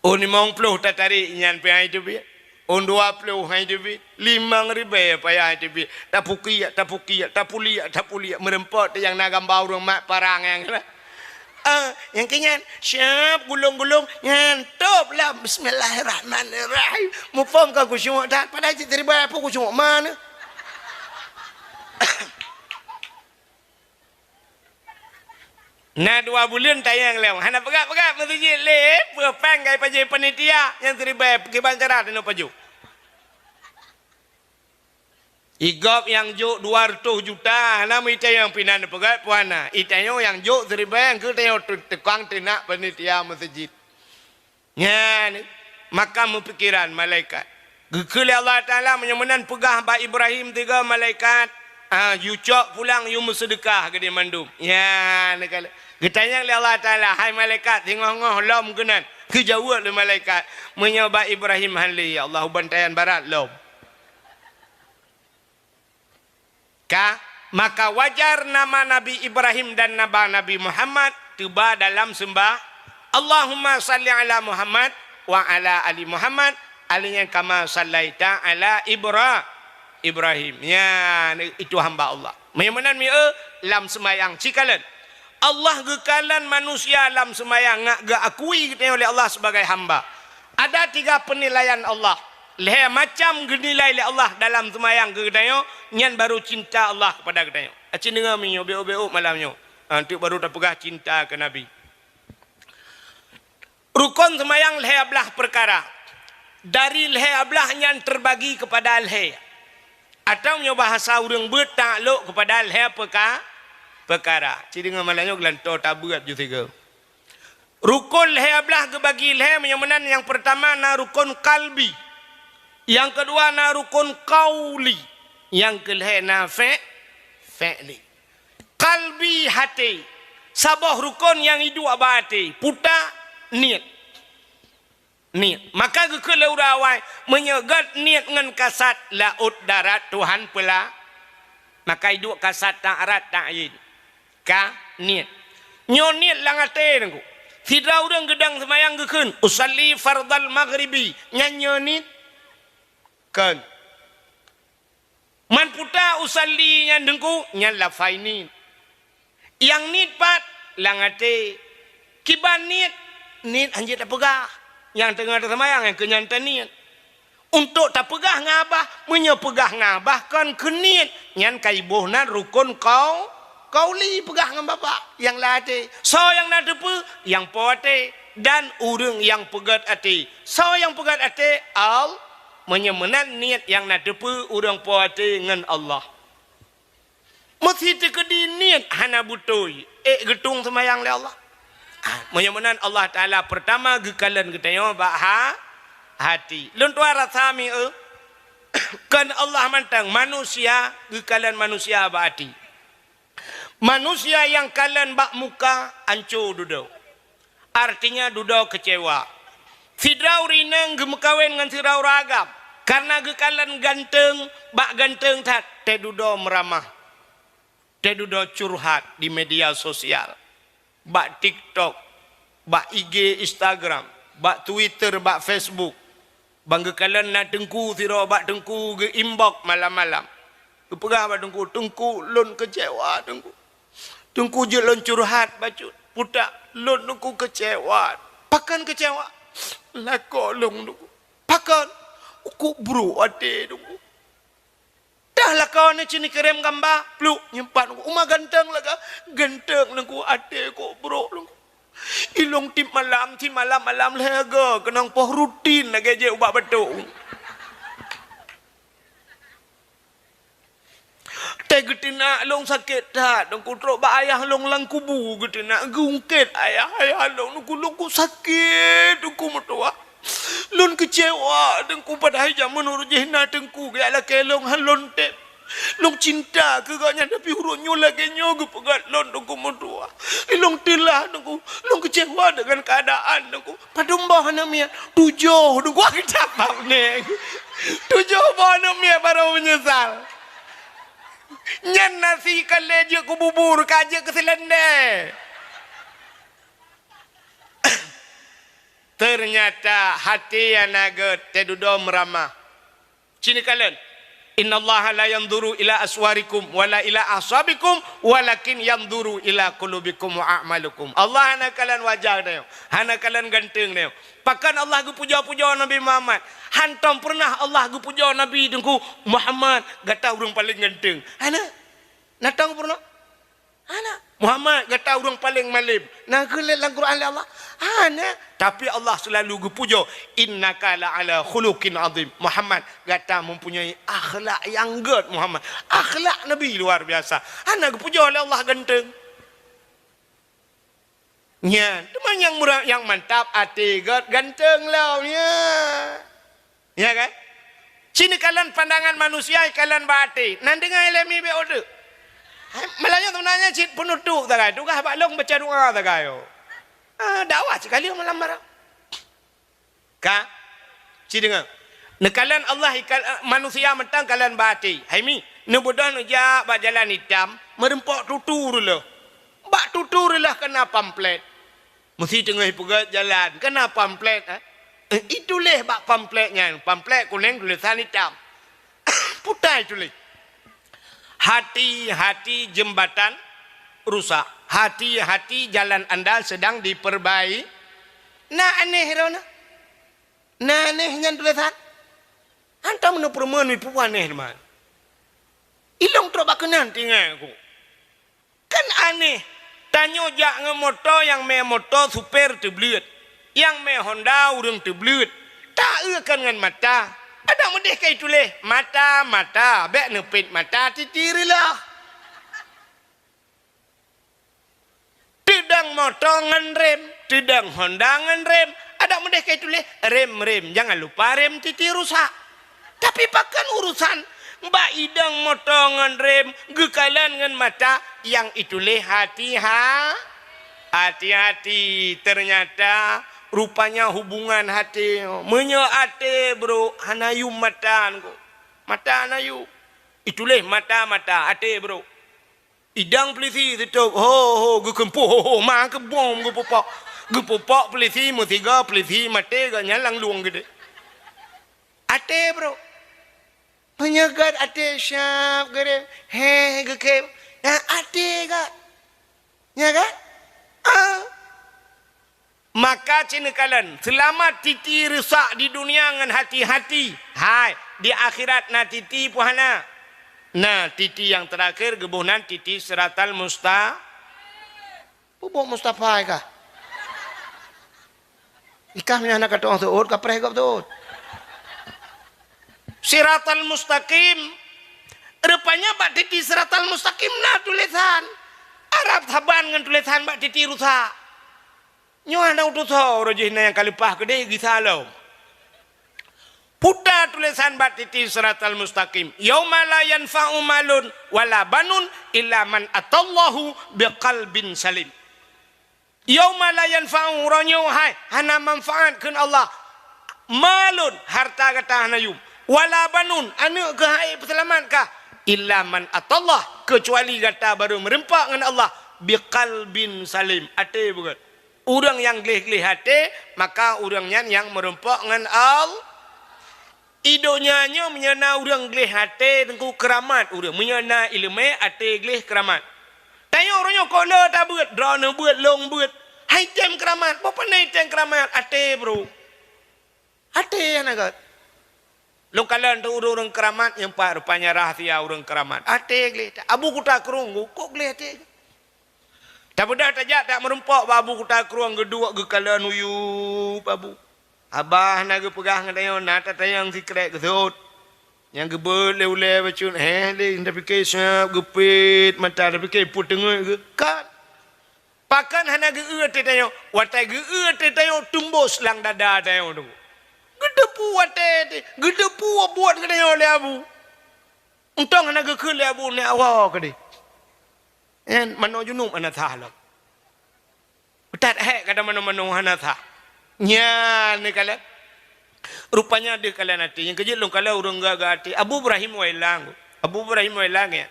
Ôn limong ploh tatarék nyan pih hai teubiet. Ôn dua ploh hai teubiet. Limong ribée payah hai teubiet. Tapukiek, tapukiek, tapuliek, tapuliek. Meureumpok teuh nyang na gamba ureuëng mat parang nyan. Ah, nyang keu nyan, siap gulong-gulong, nyan top lah. Bismillahirrahmanirrahim. Muphom ka khusyuk that, padahai cit ribée pih khusyuk ma nyoe. Na dua buleuen tanyong lom, hana peugah-peugah meuseujid lé, peue péng ka ipajoh panitia, nyang siribée kiban cara teunoe pajoh. Igop nyang jok dua reutôh juta, hana meuitanyoe nyang pinan peugah puana. Itanyoe nyang jok siribèe, keu tanyoe tu-, tukang teunak panitia meuseujid. Nyan, maka meupikiran malaikat. Geukheun lé Allah Taala, meunyoe meunan peugah bak Ibrahim tiga malaikat, ah, "Yu cok pulang, yu meuseudeukah keu di mandum." Nyan, kala-, geutanyong lé Allah Taala, "Hai malaikat, singoh-ngoh lom keunan?" Geujaweueb lé malaikat, "Meunyoe bak Ibrahim hán lé, ya Allah, u bantayan barat lom." Ka, maka wajar nama Nabi Ibrahim dan nama Nabi Muhammad teuba dalam seumbah, "Allahumma salli ala Muhammad wa ala ali Muhammad, alaihi kama sallaita ala Ibra-, Ibrahim." Nyan, itu hamba Allah. Meunyoe meunan mieu lam seumayang cikalon. Allah geukalon manusia lam seumayang ngat geuakui geutanyoe lé Allah sebagai hamba. Ada tiga penilaian Allah. Lhèe macam geunilai lé Allah dalam seumayang keu geutanyoe, nyan baru cinta Allah kepada geutanyoe. Aci deungoe meunyoe, beuôk-beuôk malam nyoe. Ha, teuk baru tapeugah cinta keu Nabi. Rukon seumayang lhèe blaih peukara. Dari lhèe blaih nyan terbagi kepada lhèe. Atawa meunyoe bahasa ureuëng beuet taklok kepada lhèe peuka-, peukara. Ci deungoe malam nyoe geulantoe tabeuet ju sigoe. Rukon lhèe blaih geubagi lhèe, meunyoe meunan nyang peurtama na rukon kalbi. Nyang keudua na rukon kauli. Nyang keulhèe na fe-, fe'li. Kalbi, até. Saboh rukon nyang iduek bak até, puta, niet. Niet. Maka geukheun lé ureuëng awai, meunyoe gét niet ngon kasat, laôt darat Tuhan peula. Maka iduek kasat, darat, ta'yin. Ka, niet. Nyoe niet lam até, Teungku. Sidroe ureuëng geudong seumayang geukheun, "Usalli fardal maghribi." Nyan nyoe niet? Kon. Man puta usalli nyan Teungku, nyan lafai niet. Nyang niet pat lam até. Kiban niet, niet hanjeuet tapeugah. Nyang teungoh taseumayang nyan keu nyan taniet. Untuk tapeugah ngon babah, meunyoe peugah ngon babah kon keu niet, nyan ka iboh nan rukon kau-, kauli peugah ngon babah nyang lam até. Soe nyang na teupeue? Nyang po até dan ureuëng nyang peugét até. Soe nyang peugét até? Al-, meunyoe meunan niet nyang na teupeue ureuëng po até ngon Allah. Meusi teukeudi niet hana beutôi, ék geutueng seumayang lé Allah. Ah, meunyoe meunan Allah Taala peurtama geukalon geutanyoe bak ha-, hati. Lôn tuan rasa mieu, kon Allah mantong, manusia geukalon manusia bak hati. Manusia nyang kalon bak muka anco dudoe. Artinya dudoe keucewa. Sidroe ureuëng inong geumeukawen ngon sidroe ureuëng agam, kareuna geukalon ganteng, bak ganteng that, teududoe meuramah, teududoe curhat di media sosial, bak TikTok, bak I G, Instagram, bak Twitter, bak Facebook. Ban geukalon na teungku sidroe bak teungku geu-inbox malam-malam. Geupeugah bak teungku, "Teungku, lôn keucewa, teungku. Teungku, jeuet lôn curhat bacut. Putak, lôn teungku keucewa." "Pakon keucewa?" "Lakoe lôn, teungku." "Pakon?" "Kok brok até, teungku." Dah lakoe nyan ci neukirém gamba, pluk, nyimpan u ma ganteng lagèe, ganteng lôn ku, até kok brok lôn ku. Ilôn tiep malam, tiep malam-malam lhèe go, keunong poh rutin lagèe jép ubak batok. Teuh geuteunak lôn sakét that, lôn ku trok bak ayah lôn lam kubu geuteunak, geungkét ayah, ayah lôn, lôn ku, lôn ku sakét, lôn ku meutuwah. Lôn keucewa, Teungku, padahai jameun uroe jih na Teungku geujak lakèe lôn, han lôn tém. Lôn cinta keu gobnyan, tapi uroe nyoe lagèe nyoe geupeugöt lôn, Teungku, meutuwah. Lôn teulah, Teungku. Lôn keucewa deungon keuadaan, Teungku. Padum boh aneuk miet? Tujoh, Teungku. Wah, geucabab neng. Tujoh boh aneuk miet barô meunyeusal. Nyan nasi ka lheuh jeuet keu bubur, ka jeuet keu seulendei. Teunyata haté nyang na gèt teududoe meuramah. Ci neukalon, "Innallaha la yanzuru ila aswarikum wala ila ahsabikum, walakin yanzuru ila qulubikum wa a'malikum." Allah hana kalon wajah tanyoe, hana kalon ganteng tanyoe. Pakon Allah geupujoe-pujoe Nabi Muhammad? Hantom peureunah Allah geupujoe Nabi Teungku, "Muhammad, gata ureueng paleng ganteng." Hana. Hantom peureunah. Hana. Muhammad, gata ureuëng paleng malem. Na geulét lam Quran lé Allah? Hana. Tapi Allah selalu geupujoe, "Innaka la ala khuluqin azim." Muhammad, gata mempunyai akhlak nyang gét, Muhammad. Akhlak Nabi luar biasa. Hana geupujoe lé Allah ganteng. Nyan, teuma nyang mura-, nyang mantap até gét ganteng lom, ya. Ya kan? Cit neukalon pandangan manusia, ikalon bak até. Nan deungoe lé mi bék udeuek. Hai, meulayeue sebenarnya cit penutup sagai. Tugaih bak lôn baca doa sagai. Ah, dakwah sikali malam barang. Ka? Ci deungoe. Neukalon Allah ikal-, eh, manusia mantong kalon bak até. Hai mi, neubeudôh neujak bak jalan itam, meureumpok tutu reuloh. Bak tutu reuloh keuna pamflet. Meusi teungoh peugöt jalan, keuna pamflet, eh? Eh, ituléh bak pamflet nyan, pamflet kunéng tulésan itam. Putai tuléh. Hati-hati jembatan rusak. Hati-hati jalan anda sedang diperbai-, na aneh droeneuh. Na aneh nyan tulésan. Hantom neupeureumeun mipeubuet aneh teuma. Ilong trok bak keunan tinggai ku. Kan aneh, tanyoe jak ngon moto nyang mé moto supé teubleuet, nyang mé Honda ureuëng teubleuet. Ta-eu kan ngon mata. Adak meudeh ka ituléh, mata, mata, bék neupét mata titi reuloh. Teudong moto ngon rem, teudong Honda ngon rem. Adak meudeh ka ituléh, rem, rem. Jangan lupa rem titi rusak. Tapi pakon urusan bak idong moto ngon rem geukalon ngon mata nyang ituléh hati-ha-, hati-hati. Ternyata rupanya hubungan até. Meunyoe até brok hana yum mata ngon. Mata hana yum. Ituléh mata-mata até brok. Idang peulisi teutôb, ho, ho, geukeumpôh, ho, ho, ma keubông geupupok. Geupupok peulisi meusigoe, peulisi maté geuh nyan lam lueng geude. Até brok. Meunyoe gét até siab geurem, heh, geukém. Nah, até gét. Nya kan? Ah. Maka ci neukalon, seulamat titi rusak di dunia ngon hati-hati, hai, di akhirat na titi pih hana. Na titi nyang teurakhir geuboh nan titi siratal musta-, peubuet Mustafa kah? Ikah meunyoe hana ka tu'oh seuôt, ka preh gob seuôt. Siratal mustaqim. Rupanya bak titi siratal mustaqim na tulésan. Arab saban ngon tulésan bak titi rusak. Nyoe hana utusoe uroe jih na nyang ka leupah keudeh gisa lom. Puta tulésan bak titi siratal mustaqim. Yauma la yanfa'u malun wala banun illa man atallahu biqalbin salim. Yauma la yanfa'u, uroe nyoe hai hana manfaat kheun Allah. Malun, harta gata hana yum. Wala banun, aneuëk keuh hai peuseulamat kah. Illa man atallah, keucuali gata barô meureumpok ngon Allah. Biqalbin salim, até beugét. Ureuëng nyang gleh-gleh até, maka ureuëng nyan nyang meureumpok ngon Al-, i donya nyoe meunyoe na ureuëng gleh até teungku keuramat ureuëng, meunyoe na iéleumé até gleh keuramat. Tanyoe uroe nyoe kok le tabeuet, droeneuh beuet, lôn beuet. Hai tem keuramat, boh pane tem keuramat, até brok. Até hana gét. Lôn kalon teu ureuëng keuramat nyang pat rupanya rahsia ureuëng keuramat. Até gleh, Abu Kuta Krueng, kok gleh até. Tabeudôh tajak tameureumpok bak Abu Kuta Krueng geuduek geukalon uyueb Abu. Abah na geupeugah ngon tanyoe na tatanyong sikrek geuseuôt. Nyang geubeuet lé ulée bacut, heh lé tapike siab geupét mata tapike peuteungeut geuh. Kan? Pakon hana geu-eu até tanyoe? Watée geu-eu até tanyoe tumbos lam dada tanyoe tu. Geuteupeue até, geuteupeue buet geutanyoe lé Abu. Untông hana geukheun lé Abu nyak woe keudeh. Nyan manoe junub hana sah lom. That hék gata manoe-manoe hana sah. Nyan neukalon. Rupanya deuh kalon até. Nyang keujeuet lôn kalon ureuëng gagah até. Abu Ibrahim Wailang. Abu Ibrahim Wailang ya.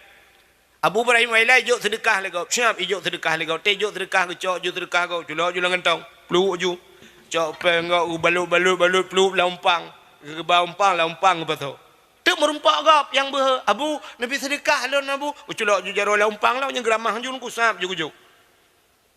Abu Ibrahim Wailang ijok seudeukah lé gob. Siab ijok seudeukah lé gob. Té ijok seudeukah geucok ju seudeukah gob. Culok ju lam gantong. Pluek ju. Cok péng gob geubalot-balot-balot pluek lam umpang. Geuba umpang lam umpang geupasoe. Teuk meurumpok gob nyang beuhe, "Abu, neubi seudeukah lôn, Abu." Geuculok ju jaroe lam umpang lom, nyang geuramah ju ngon kusab ju geujok.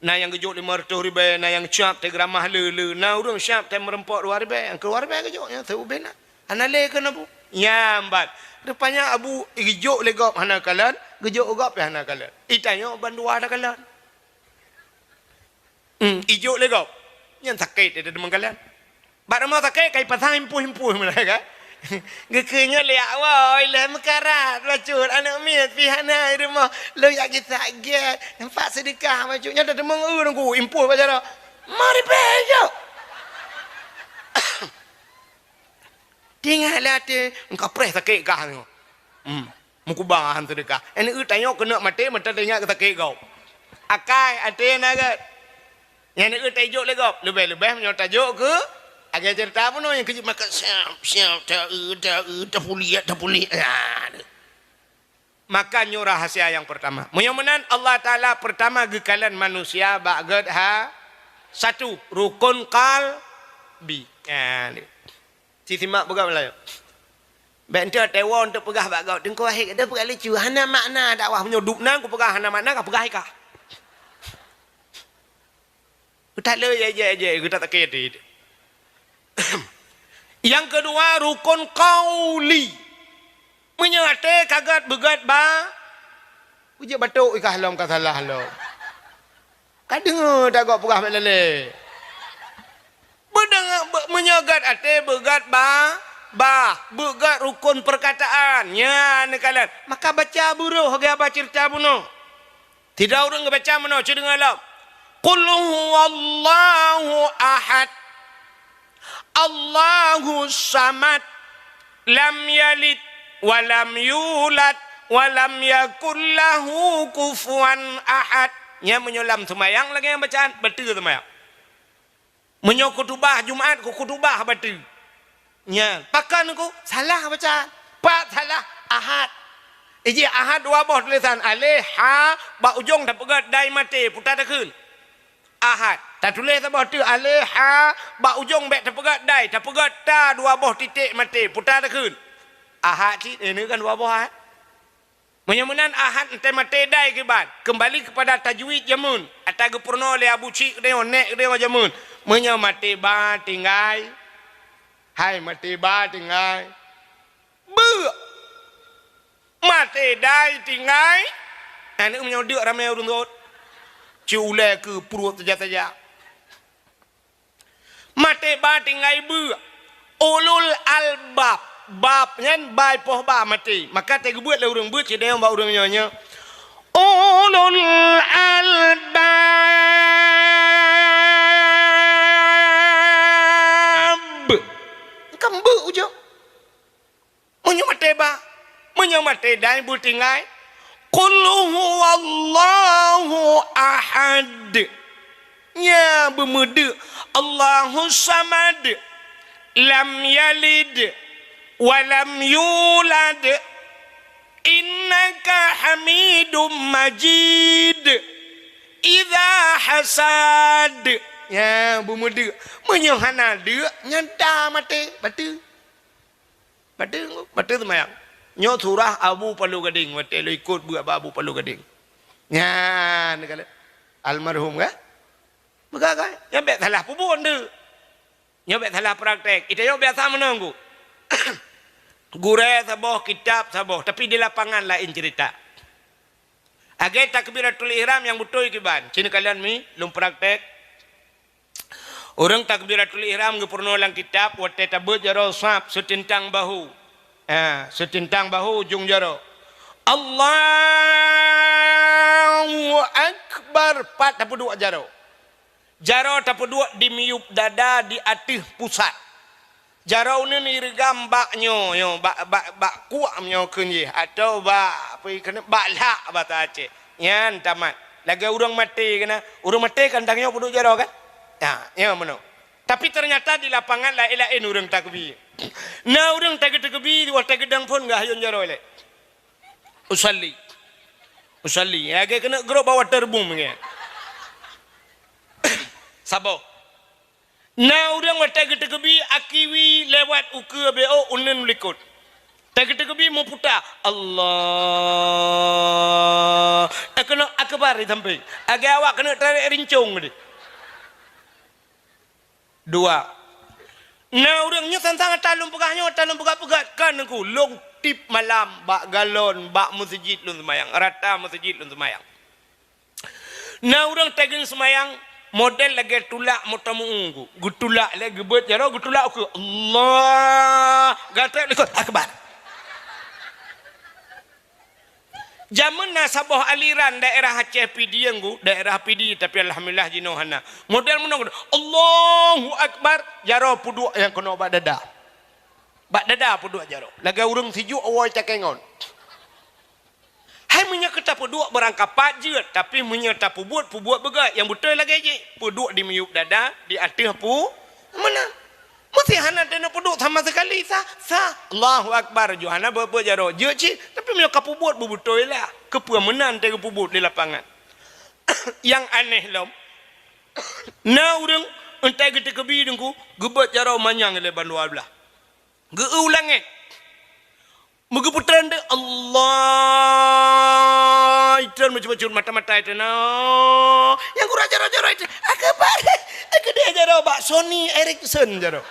Na nyang geujok limong reutôh ribée, na nyang siab teugeramah le-le, na ureuëng siab teumeureumpok dua ribée, nyang keudua ribée geujok, nyang seuubé na. Hana lé keu Abu. Nyan ban. Rupanya Abu geujok lé gob hana kalon, geujok gob pih hana kalon. Itanyoe bandua takalon. Hmm, ijok lé gob. Nyan sakét ida deungon kalon. Bak rumoh sakét kai pasang impôh-impôh meunan kan. Geukheun nyoe lé awai lé meukarat bacut aneuk miet pih hana i rumoh. Lôn jak geusak gét. Nampak seudeukah bacut nyoe dah deungon ureueng ku impôh bak jaroe. Mari pih jok. Tinggai lé até, engka preh sakét gah nyoe. Hmm, meukuba han seudeukah. Aneuk tanyoe keuneuk maté meuta teuingat sakét gob. Akai até na gét. Nyan aneuk tajok lé gob. Leubeh-leubeh meunyoe tajok keu agée ceurita bunoe nyang keujeuet maka siap, siap, ta-, ta-, tapuliek, tapuliek. Nah, Maka nyoe rahasia nyang peurtama. Meunyoe meunan Allah Taala peurtama geukalon manusia bak gét ha satu, rukun qalbi. Ha, ni. Sisimak peugah meulayeue. Bèk enteuk teuwoe enteuk peugah bak gob. Teungku Wahid, gata peugah lucu. Hana makna dakwah meunyoe dub nan kupeugah hana makna, kapeugah ikah. Geutaleuh jai-jai-jai, geutak sakét até. Nyang keudua, rukun qauli. Meunyoe até ka gét beugét ba, peujeuet batok ikah lom ka salah lom. Ka deungoe tagob peugah bak lalé. Beudeungoe, be-, meunyoe gét até beugét ba, bah, beugét rukun peurkataan. Nyan neukalon. Maka baca buroh geuba ceurita bunoe. Sidroe ureueng geubaca meunoe, cit deungoe lom. Qul huwallahu ahad. Allahus samad. Lam yalid wa lam yulad wa lam yakul lahu kufuwan ahad. Nyan meunyoe lam seumayang lagée nyang bacaan, bateue seumayang. Meunyoe khutubah Jumat, khutubah bateue. Nyan, pakon ku salah baca. Pat salah, Ahad. Iji Ahad dua boh tulésan, aleh, ha, bak ujong tapeugét dai maté, puta takheun. Ahad. Tatuléh saboh teuk, aleh, ha, bak ujong bèk tapeugét dai, tapeugét ta dua boh titék maté, puta takheun. Ahad cit, eh, ini kan dua boh Ahad. Meunyoe meunan Ahad enteuk maté dai kiban, keumbali keupada tajwid jameun, ata geupeurunoe lé Abu Chik geutanyoe, nek geutanyoe jameun. Meunyoe maté ba tinggai, hai maté ba tinggai, beuk. Maté dai tinggai, aneuk meunyoe deuk ramé ureueng rot. Ci ulée keu pruet saja-saja. Maté ba tinggai beuk. Ulul albab. Bab nyan bai poh ba maté. Maka teugeubeuet lé ureueng beuet sidéh bak ureueng nyoe nyoe. Ulul albab. Kan beuk ujong. Meunyoe maté ba, meunyoe maté dai beutinggai, qul huwallahu ahad. Nya beumeudeuk Allahus samad, lam yalid wa lam yulad. Innaka hamidum majid. Idza hasad. Nya beumeudeuk. Meunyoe hana deuk, nyan ta maté, bateue. Bateue, bateue seumayang. Nyoe surah Abu Palu Gadeng, watée lôn ikot beuet bak Abu Palu Gadeng. Nyan, kata almarhum kan? Peugah kan? Nyan bèk salah peubuet tu. Nyoe bèk salah praktek. Ita nyoe biasa meunan ku. Gurée saboh, kitab saboh, tapi di lapangan laén cerita. Agée takbiratul ihram nyang beutôi kiban. Sini kalian mi, lôn praktek. Ureuëng takbiratul ihram geupeurunoe lam kitab watée tabeuet jaroe saf seuteuntang bahu. Ha, seuteuntang bahu ujong jaroe. Allahu Akbar, pat tapeuduek jaroe. Jaroe tapeuduek di miyueb dada di ateueh pusat. Jaroe uneuen ireugam bak nyoe, nyoe, bak, bak, bak kuak nyoe kheun jih, atawa bak, apa keuneuk, bak lhak basa Aceh. Nyan tamat. Lagée ureuëng maté keunan. Ureuëng maté kan tanyoe peuduek jaroe kan? Ha, nyoe meunoe. Tapi ternyata di lapangan laén-laén ureuëng takbi. Na ureuëng tageuteukebi watée geudang phon geuhayôn jaroe lé. Usalli. Usalli. Lagée keuneuk grob bak waterboom nyan. Saboh. Na ureuëng watée geuteukebi akiwi lewat ukeue B O uneun likot. Tageuteukebi meuputa, Allah. Eh, keuneuk akbar di sampéng. Lagée awak keuneuk tarek rincong tadi. Dua. Na ureuëng nyoe sang-sang ata lôn peugah nyoe, ata lôn peugah-peugah, kan Teungku, lôn tiep malam bak galon, bak meuseujid lôn seumayang, rata meuseujid lôn seumayang. Na ureuëng teungoh seumayang, model lagée tulak moto meu-ueng, geutulak lé, geubeuet jaroe, geutulak ukeue, Allah, gatrek likot, akbar. Jameun na saboh aliran daerah Aceh Pidie, Teungku, daerah Pidie, tapi alhamdulillah jinoe hana. Model meunoe, Allahu Akbar, jaroe peuduek nyang keunoe bak dada. Bak dada peuduek jaroe. Lagée ureuëng sijuek awai cakée ngon. Hai meunyoe ka tapeuduek barangkapat jeuet, tapi meunyoe tapeubuet, peubuet beugét, nyang beutôi lagée jih. Peuduek di miyueb dada, di ateueh pu-, meunan. Meusti hana teuneuk peuduek sama sekali, sah, sah. Allahu Akbar, ju hana beuet-beuet jaroe. Jeuet cit, tapi meunyoe ka peubuet, beubeutôi lah. Keupeue meunan teuh geupeubuet di lapangan. Nyang aneh lom, na ureuëng entai geuteukeubi Teungku, geubeuet jaroe manyang lé bandua blaih. Geu-eu u langét. Meugeupeutrön deuek, Allah, itron meucut-meucut mata-mata itron. Nyang gura jaroe-jaroe itron. Akbar. Keudeh jaroe bak Sony Ericsson jaroe.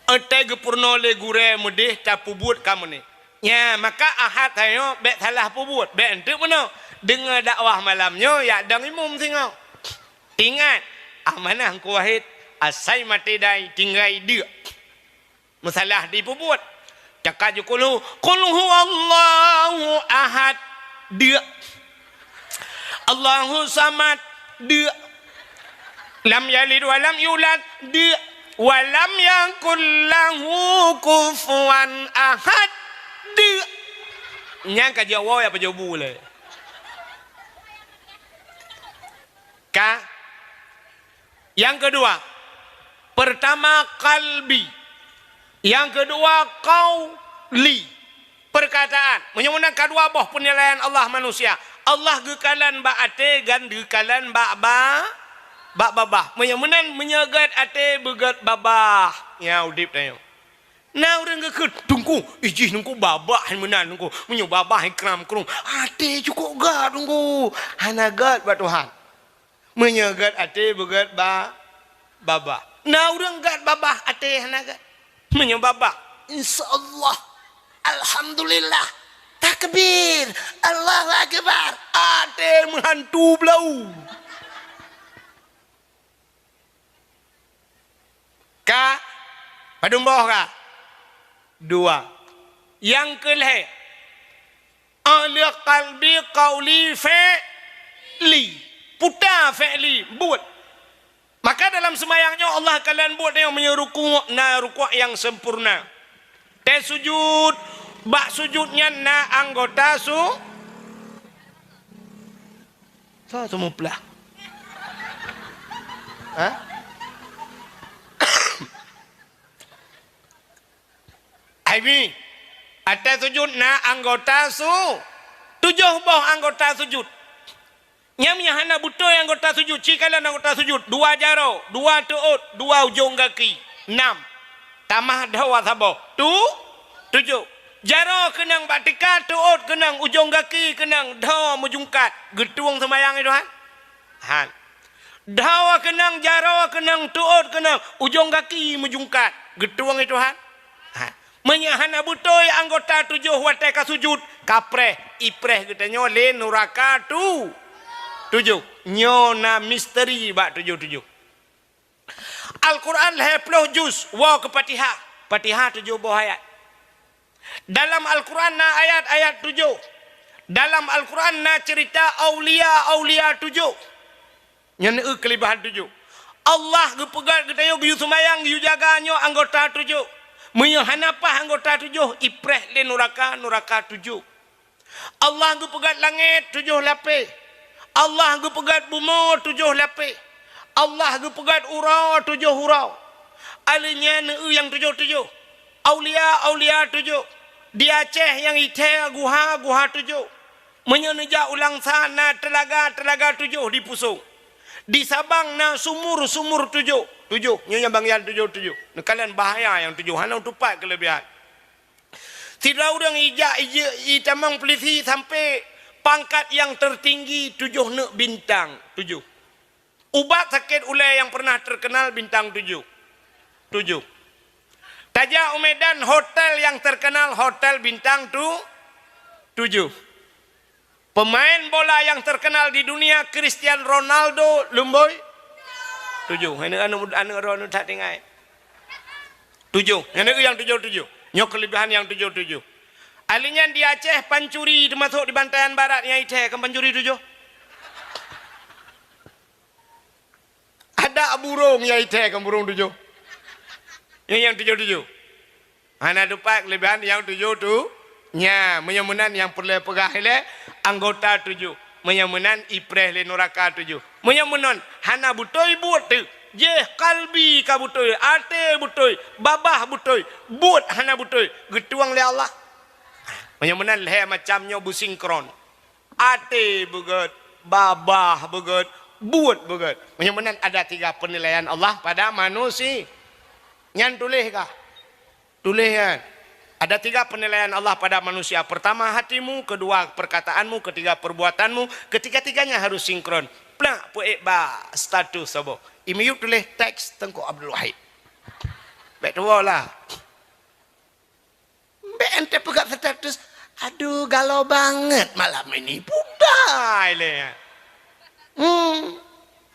Entai geupeurunoe lé gurée meudeh tapeubuet ka meunan. Nya, maka Ahad tanyoe bék salah peubuet, bék enteuk meunoe. Deungoe dakwah malam nyoe, yak dong imum singoh. Ingat, amanah Teungku Wahid, asai maté dai tinggai deuk. Meusalah dipeubuet. Cakap ju kulhu, "Qul huwallahu ahad," deuk. "Allahu samad," deuk. "Lam yalid wa lam yulad," deuk. "Wa lam yakul lahu kufuwan ahad," deuk. Nyang ka jaweueb ya pajobu lé. Ka? Nyang keudua, pertama qalbi. Nyang keudua qauli. Perkataan. Meunyoe meunan ka dua boh peunilaian Allah manusia. Allah geukalon bak até dan geukalon bak ba-, bak babah. Meunyoe meunan, meunyoe gét até beugét babah. Nya udeb tanyoe. Na ureuëng geukheun, "Teungku, ijih Teungku babah hai meunan Teungku. Meunyoe babah hai kram krueng, até cukôp gét Teungku. Hana gét bak Tuhan." Meunyoe gét até beugét ba-, babah. Na ureuëng gét babah até hana gét. Meunyoe babah, insya Allah, alhamdulillah, takbir, Allahu Akbar, até meuhantu blau. Ka? Padum boh ka? Dua. Nyang keu lhée, ahli qalbi qauli fi'li. Puta fi'li, buet. Maka dalam seumayang nyoe Allah kalon buet nyoe meunyoe rukuk na rukuk nyang sempurna. Tée sujud, bak sujud nyan na anggota su-, Sa seumuplah. Ha? Ai mi, ateueh sujud na anggota su-, tujoh boh anggota sujud. Nyang nyan hana beutôi anggota sujud, ci kalon anggota sujud, dua jaroe, dua teuôt, dua ujong gaki, nam. Tamah dhoe saboh. Tu, tujoh. Jaroe keunong bak tika, teuôt keunong, ujong gaki keunong, dhoe meujungkat. Geutueng seumayang itu han? Han. Dhoe keunong, jaroe keunong, teuôt keunong, ujong gaki meujungkat. Geutueng itu han? Han. Meunyoe hana beutôi anggota tujoh watée ka sujud, kapreh, ipreh geutanyoe lé nuraka tu-, tujoh. Nyoe na misteri bak tujoh-tujoh. Al-Quran lhée ploh juz, woe keu Fatihah. Fatihah tujoh boh ayat. Dalam Al-Quran na ayat-ayat tujoh. Dalam Al-Quran na ceurita aulia-aulia tujoh. Nyan eu keulebihan tujoh. Allah geupeugét geutanyoe geuyue seumayang, geuyue jaga nyoe anggota tujoh. Meunyoe hana paih anggota tujoh, ipreh lé nuraka, nuraka tujoh. Allah geupeugét langét tujoh lapée. Allah geupeugét bumoe tujoh lapée. Allah geupeugét uroe tujoh uroe. Aleuh nyan eu nyang tujoh-tujoh. Aulia-aulia tujoh. Di Aceh nyang itéh guha-guha tujoh. Meunyoe neujak u Langsa na teulaga-teulaga tujoh di Pusong. Di Sabang na sumur-sumur tujoh. Tujoh, nyoe nyang bangian tujoh-tujoh. Neukalon bahaya nyang tujoh, hana tupat keulebihan. Sidroe ureuëng ijak ije-, itamong peulisi sampoe Pangkat yang tertinggi tujoh neuk bintang, tujoh. Ubat sakét ulée yang pernah terkenal bintang tujoh. Tujoh. Tajak u Medan, hotel yang terkenal, hotel bintang tu-, tujoh. Pemain bola yang terkenal di dunia, Cristiano Ronaldo, lumboi? Tujoh. Aneuk, aneuk, aneuk droeneuh that tinggai. Tujoh. Aneuk nyang tujoh-tujoh. Nyoe kelebihan nyang tujoh-tujoh. Ahli nyan di Aceh, pancuri teumasok di Bantayan Barat nyang ithée kan pancuri tujoh. Ada burung nyang ithée kan burung tujoh. Nyang, nyang tujoh-tujoh. Hana tupat kelebihan nyang tujoh tu. Nya, meunyoe meunan nyang peureulée peugah ilée anggota tujoh. Meunyoe meunan ipreh lé nuraka tujoh. Meunyoe meunan hana beutôi buet teuh. Jéh kalbi ka beutôi, até beutôi, babah beutôi, buet hana beutôi, geutueng lé Allah. Meunyoe meunan lhée macam nyoe beusinkron. Até beugét, babah beugét, buet beugét. Meunyoe meunan ada tiga penilaian Allah pada manusia. Nyan tuléh kah? Tuléh nyan. Ada tiga penilaian Allah pada manusia. Pertama hatimu, kedua perkataanmu, ketiga perbuatanmu. Ketiga-tiganya harus sinkron. Plak peuék bak status saboh. I miyueb tuléh teks Teungku Abdul Wahid. Bék tuwoe lah. Bék ente peugah status, "Aduh, galau banget malam ini." Pudai lé. Hmm.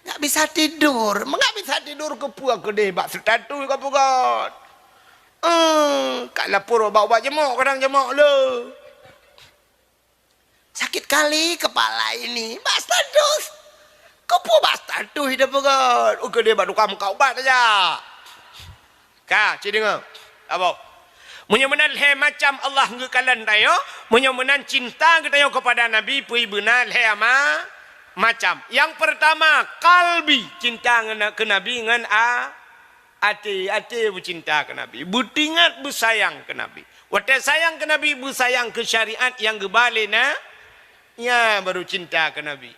Nggak bisa tidur. Nggak bisa tidur keupeue keudeh bak status ka peugah. Hmm. Ka lapor bak ubat jemok, kadang jemok le. Sakit kali kepala ini. Bak status. Keupeue bak status ida peugah? Ukeue dia bak tukang muka ubat saja. Ka, ci deungoe. Apa? Meunyoe meunan lhée macam Allah geukalon tanyoe, meunyoe meunan cinta geutanyoe kepada Nabi peue beuna lhée ama-, macam. Yang pertama, kalbi, cinta ngon, keu Nabi ngon a-, Até, até beucinta keu Nabi, beutingat beusayang keu Nabi. Watée sayang keu Nabi, beusayang keu syariat nyang geuba lé na, nyan baru cinta keu Nabi.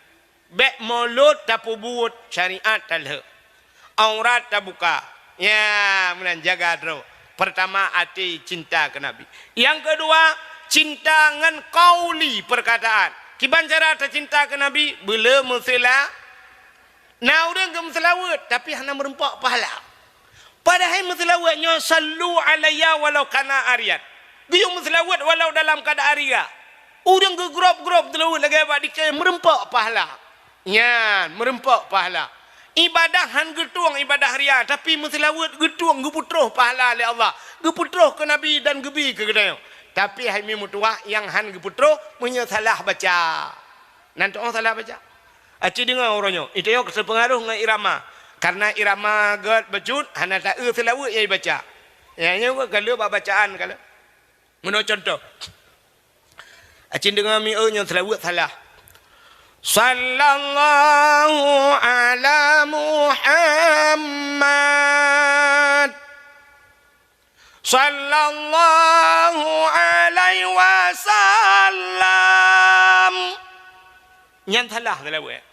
Bék mulôt tapeubuet, syariat talheuek. Aurat tabuka. Nyan meunan jaga droe. Pertama, até cinta keu Nabi. Nyang keudua, cinta ngon qauli, perkataan. Kiban cara tacinta keu Nabi, beuleu meuseula-, Na ureuëng geumeuseulaweuet, tapi hana meureumpok pahala. Padahai meuseulaweuet nyoe, "Sallu alayya walau kana aryan." Geuyue meuseulaweuet walau dalam keuadaan ria. Ureuëng geugrôb-grôb seulaweuet lagée bak dikée meureumpok pahala. Nyan, meureumpok pahala. Ibadah han geutueng ibadah ria, tapi meuseulaweuet geutueng geupeutroh pahala lé Allah. Geupeutroh keu Nabi dan geubi keu geutanyoe. Tapi hai mi meutuwah nyang han geupeutroh meunyoe salah baca. Nan tuoh salah baca. Aci deungoe uroe nyoe, itayok teupeungaruh ngon irama. Karena irama gét bacut, hana taeu seulaweuet nyang ibaca. Nyang nyoe ka lheueh bak bacaan ka lheueh. Meunoe contoh. Aci deungoe mieu nyoe seulaweuet salah. Sallallahu ala Muhammad. Sallallahu alaihi wasallam. Nyan salah seulaweuet.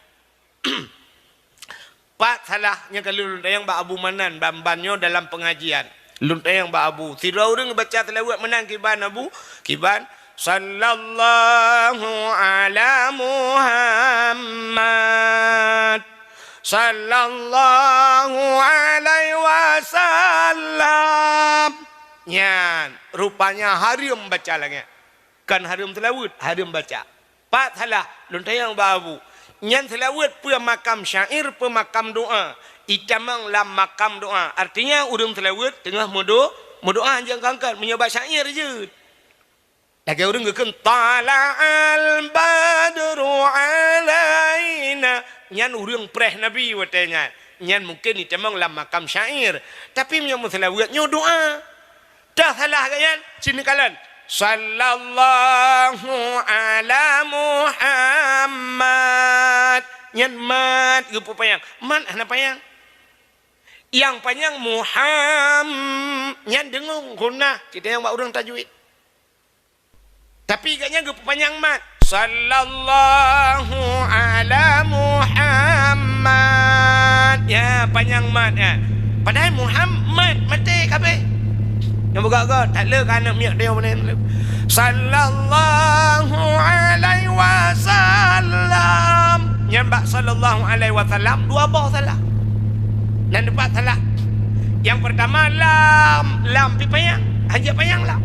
Pat salah nyang ka lôn tanyong bak Abu Manan ban-ban nyoe dalam pengajian. Lôn tanyong bak Abu. Sidroe ureuëng baca seulaweuet meunan kiban Abu, kiban Sallallahu ala Muhammad. Sallallahu alaihi wasallam. Nyan, rupanya hareuem baca lagée. Kan hareuem seulaweuet, hareuem baca. Pat salah, lôn tanyong bak Abu. Nyan seulaweuet peue makam syair, peue makam doa. Itamong lam makam doa. Artinya, ureuëng seulaweuet teungoh meudo-, meudoa, hanjeuet kangkat, meunyoe bak syair jeuet. Lagée ureuëng geukheun, "Tala'al badru alaina." Nyan ureuëng preh Nabi watée nyan. Nyan mungken itamong lam makam syair. Tapi meunyoe meuseulaweuet nyoe doa. Dah salah geuh nyan, sini kalon. "Sallallahu ala Muhammad." Nyan mat geupeupanyang. Mat hana panyang. Nyang panyang Muham-, nyan deungon ghunah. Kita nyang bak ureuëng tajwid. Tapi gobnyan geupeupanyang mat. Sallallahu ala Muhammad. Ya, panyang mat, ya. Padahai Muhammad maté kabeh. Nyang beugöt-göt, that le ka aneuk miet dia. Sallallahu alaihi wasallam. Nyan bak sallallahu alaihi wasallam dua boh salah. Nan dipat salah. Nyang peurtama lam, lam pi panyang, hanjeuet panyang lam.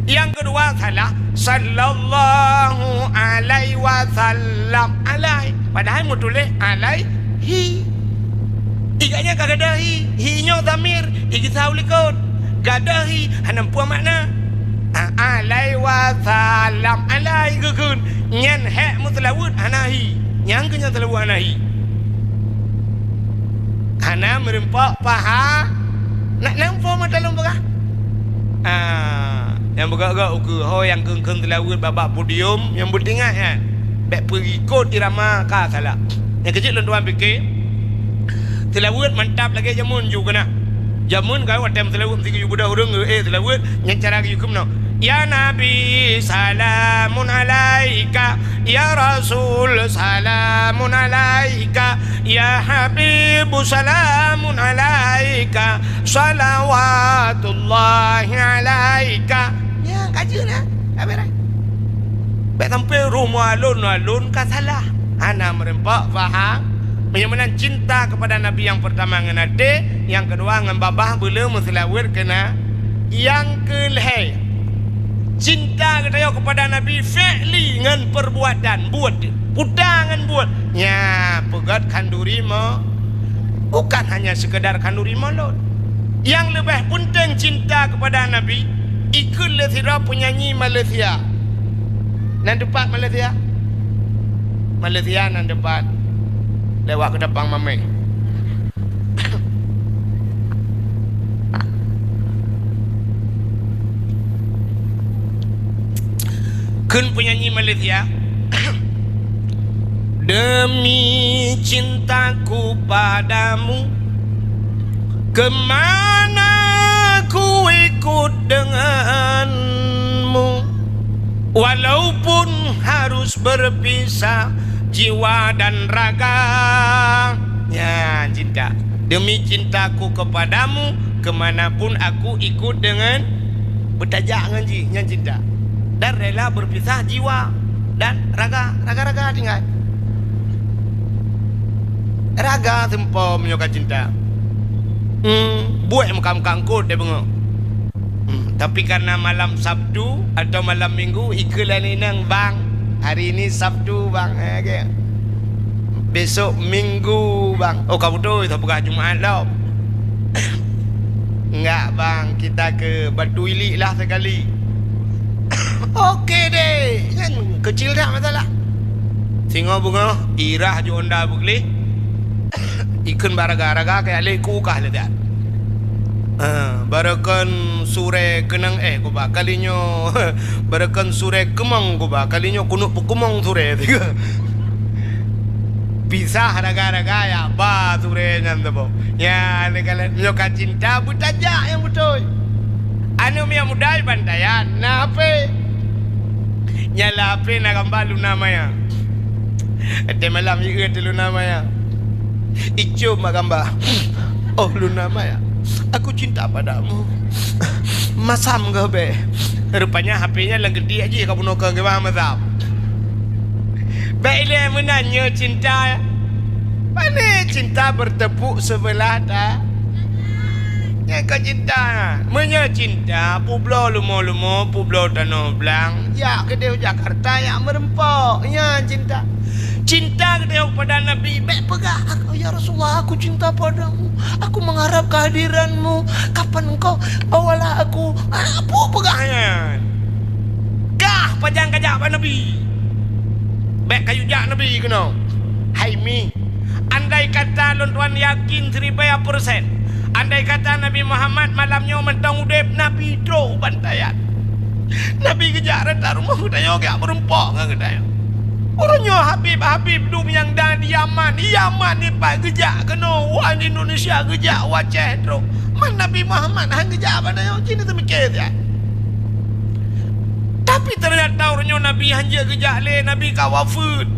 Nyang keudua salah, sallallahu alaihi wasallam alai. Padahai meutuléh alaihi. Iga nyan ka gadôh hi, hi nyoe dhamir, igisa u likot. Gadôh hi, hana peue makna. Ah, alaihi wasallam, alai geukheun. Nyan hék meuseulaweuet hana hi. Nyang keu nyan seulaweuet hana hi. Hana meureumpok paha. Nak nampo mata lôn peugah. Ah, nyang beugok-gok ukeue ho nyang kheun-kheun seulaweuet bak-bak podium nyang beutingat nyan. Bék peuikot irama ka salah. Nyang keuh jeuet lôn tuan pike, seulaweuet mantap lagée jameun ju keunan. Jameun ka watée meuseulaweuet meusigeue ju beudôh ureuëng, eh, seulaweuet nyan cara geuyue keunoe. Ya Nabi, salamun alaika. Ya Rasul, salamun alaika. Ya Habibu, salamun alaika. Salawatullahi alaika. Ya, ka jeuet dah. Habis dah. Bék sampai roh meualon-alon ka salah. Hana meureumpok faham. Meunyoe meunan cinta keupada Nabi nyang peurtama ngon até, nyang keudua ngon babah beuleu meuseulaweuet keu na-, nyang keu lhée. Cinta geutanyoe keupada Nabi fi'li ngon peurbuatan, buet, puta ngon buet. Nya, peugét khanduri mo-, bukan hanya sekedar khanduri mulod. Nyang leubeh peunteng cinta keupada Nabi, ikheun lé sidroe peunyanyi Malaysia. Nan teupat Malaysia? Malaysia nan teupat lewat Keudapang Mamé. Kheun peunyanyi Malaysia, demi cintaku padamu, kemana ku ikut denganmu, walaupun harus berpisah jiwa dan raga. Nyan cinta. Demi cintaku kepadamu, kemanapun aku ikut dengan, beutajak ngon jih, nyan cinta. Dan rela berpisah jiwa dan raga, raga-raga tinggai. Raga seumpom nyoe ka cinta. Hmm, buet meukamkang kot deh beungoh. Hmm, tapi karena malam Sabtu atau malam Minggu, ikheun lé inong, "Bang, hari ini Sabtu, Bang." Eh, oke. "Besok Minggu, Bang." Oh, ka beutôi, tapeugah Jumaat lom. "Enggak, Bang, kita ke Batu Ilik lah sekali." Oke deh, nyan keucil that masalah. Singoh beungoh, irah ju onda beugleh. Ikheun bak raga-raga keu lhée ku kah lé that. Ah, barokon surée keunong éh kuba, kali nyoe barokon surée keumong kuba, kali nyoe keuneuk peukeumong surée. Pisah raga-raga ya ba surée nyan teuboh. Ya, lé kalon nyoe ka cinta beutajak nyang beutôi. Aneuk miet muda i Bantayan na hape. Nyang lam hape na gamba Luna Maya. Watée malam jieu teuh Luna Maya. Icom bak gamba. "Oh Luna Maya, aku cinta padamu. Masam keuh beh." Rupanya hape nyan lam geudiek jih ka bunoe keu geuba masam. Bék ilée meunan nyoe cinta. Pane cinta bertepuk sebelah ta-, Nyan ka cinta. Meunyoe cinta, peubloe lumo-lumo, peubloe tanoh blang, jak keudeh u Jakarta, jak meureumpok. Nyan cinta. Cinta keudeh kepada Nabi, bék peugah, "Aku, ya Rasulullah, aku cinta padamu. Aku mengharap kehadiranmu. Kapan engkau bawalah aku?" Ah, peue peugah nyan? Kah pajan kajak bak Nabi? Bék kayue jak Nabi keunoe. Hai mi, andai kata lôn tuan yakin siribèe persen, andai kata Nabi Muhammad malam nyoe mantong udeb, Nabi trok u Bantayan. Nabi geujak rata rumoh geutanyoe geujak meureumpok ngon geutanyoe. Uroe nyoe Habib-Habib dum nyang da di Yaman, Yaman nyoe pat geujak keunoe, wan Indonesia geujak u Aceh trok. Man Nabi Muhammad han geujak bak tanyoe, cit neuteumiké siat. Tapi teunyata uroe nyoe Nabi hanjeuet geujak lé, Nabi ka wafeuet.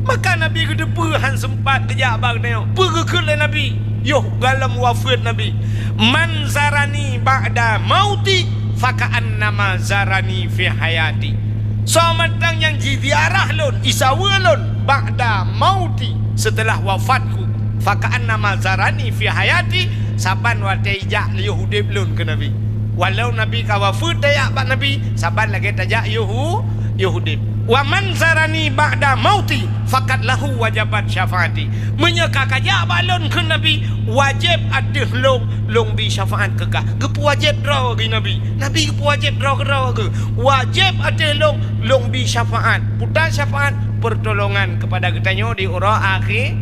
Maka Nabi geuteupeue han seumpat geujak bak geutanyoe. Peue geukheun lé Nabi? Yoh gohlom wafeuet Nabi, "Man zarani ba'da mauti "Faka'annama zarani fi hayati." Soe mantong nyang jiziarah lôn, isaweue lôn, ba'da mauti, seuteulah wafatku. "Faka'annama zarani fi hayati," saban watée ijak yoh udeb lôn keu Nabi. Walau Nabi ka wafeuet tajak bak Nabi, saban lagée tajak yoh u-, yoh udeb. "Wa man zarani ba'da mauti, faqad lahu wajabat syafaati." Meunyoe ka kajak bak lôn kheun Nabi, wajéb ateueh lôn, lôn bi syafaat keu kah. Geupeuwajéb droe geuh Nabi. Nabi geupeuwajéb droe keudroe geuh. Wajéb ateueh lôn, lôn bi syafaat. Peue syafaat? Pertolongan keupada geutanyoe di uroe akhé.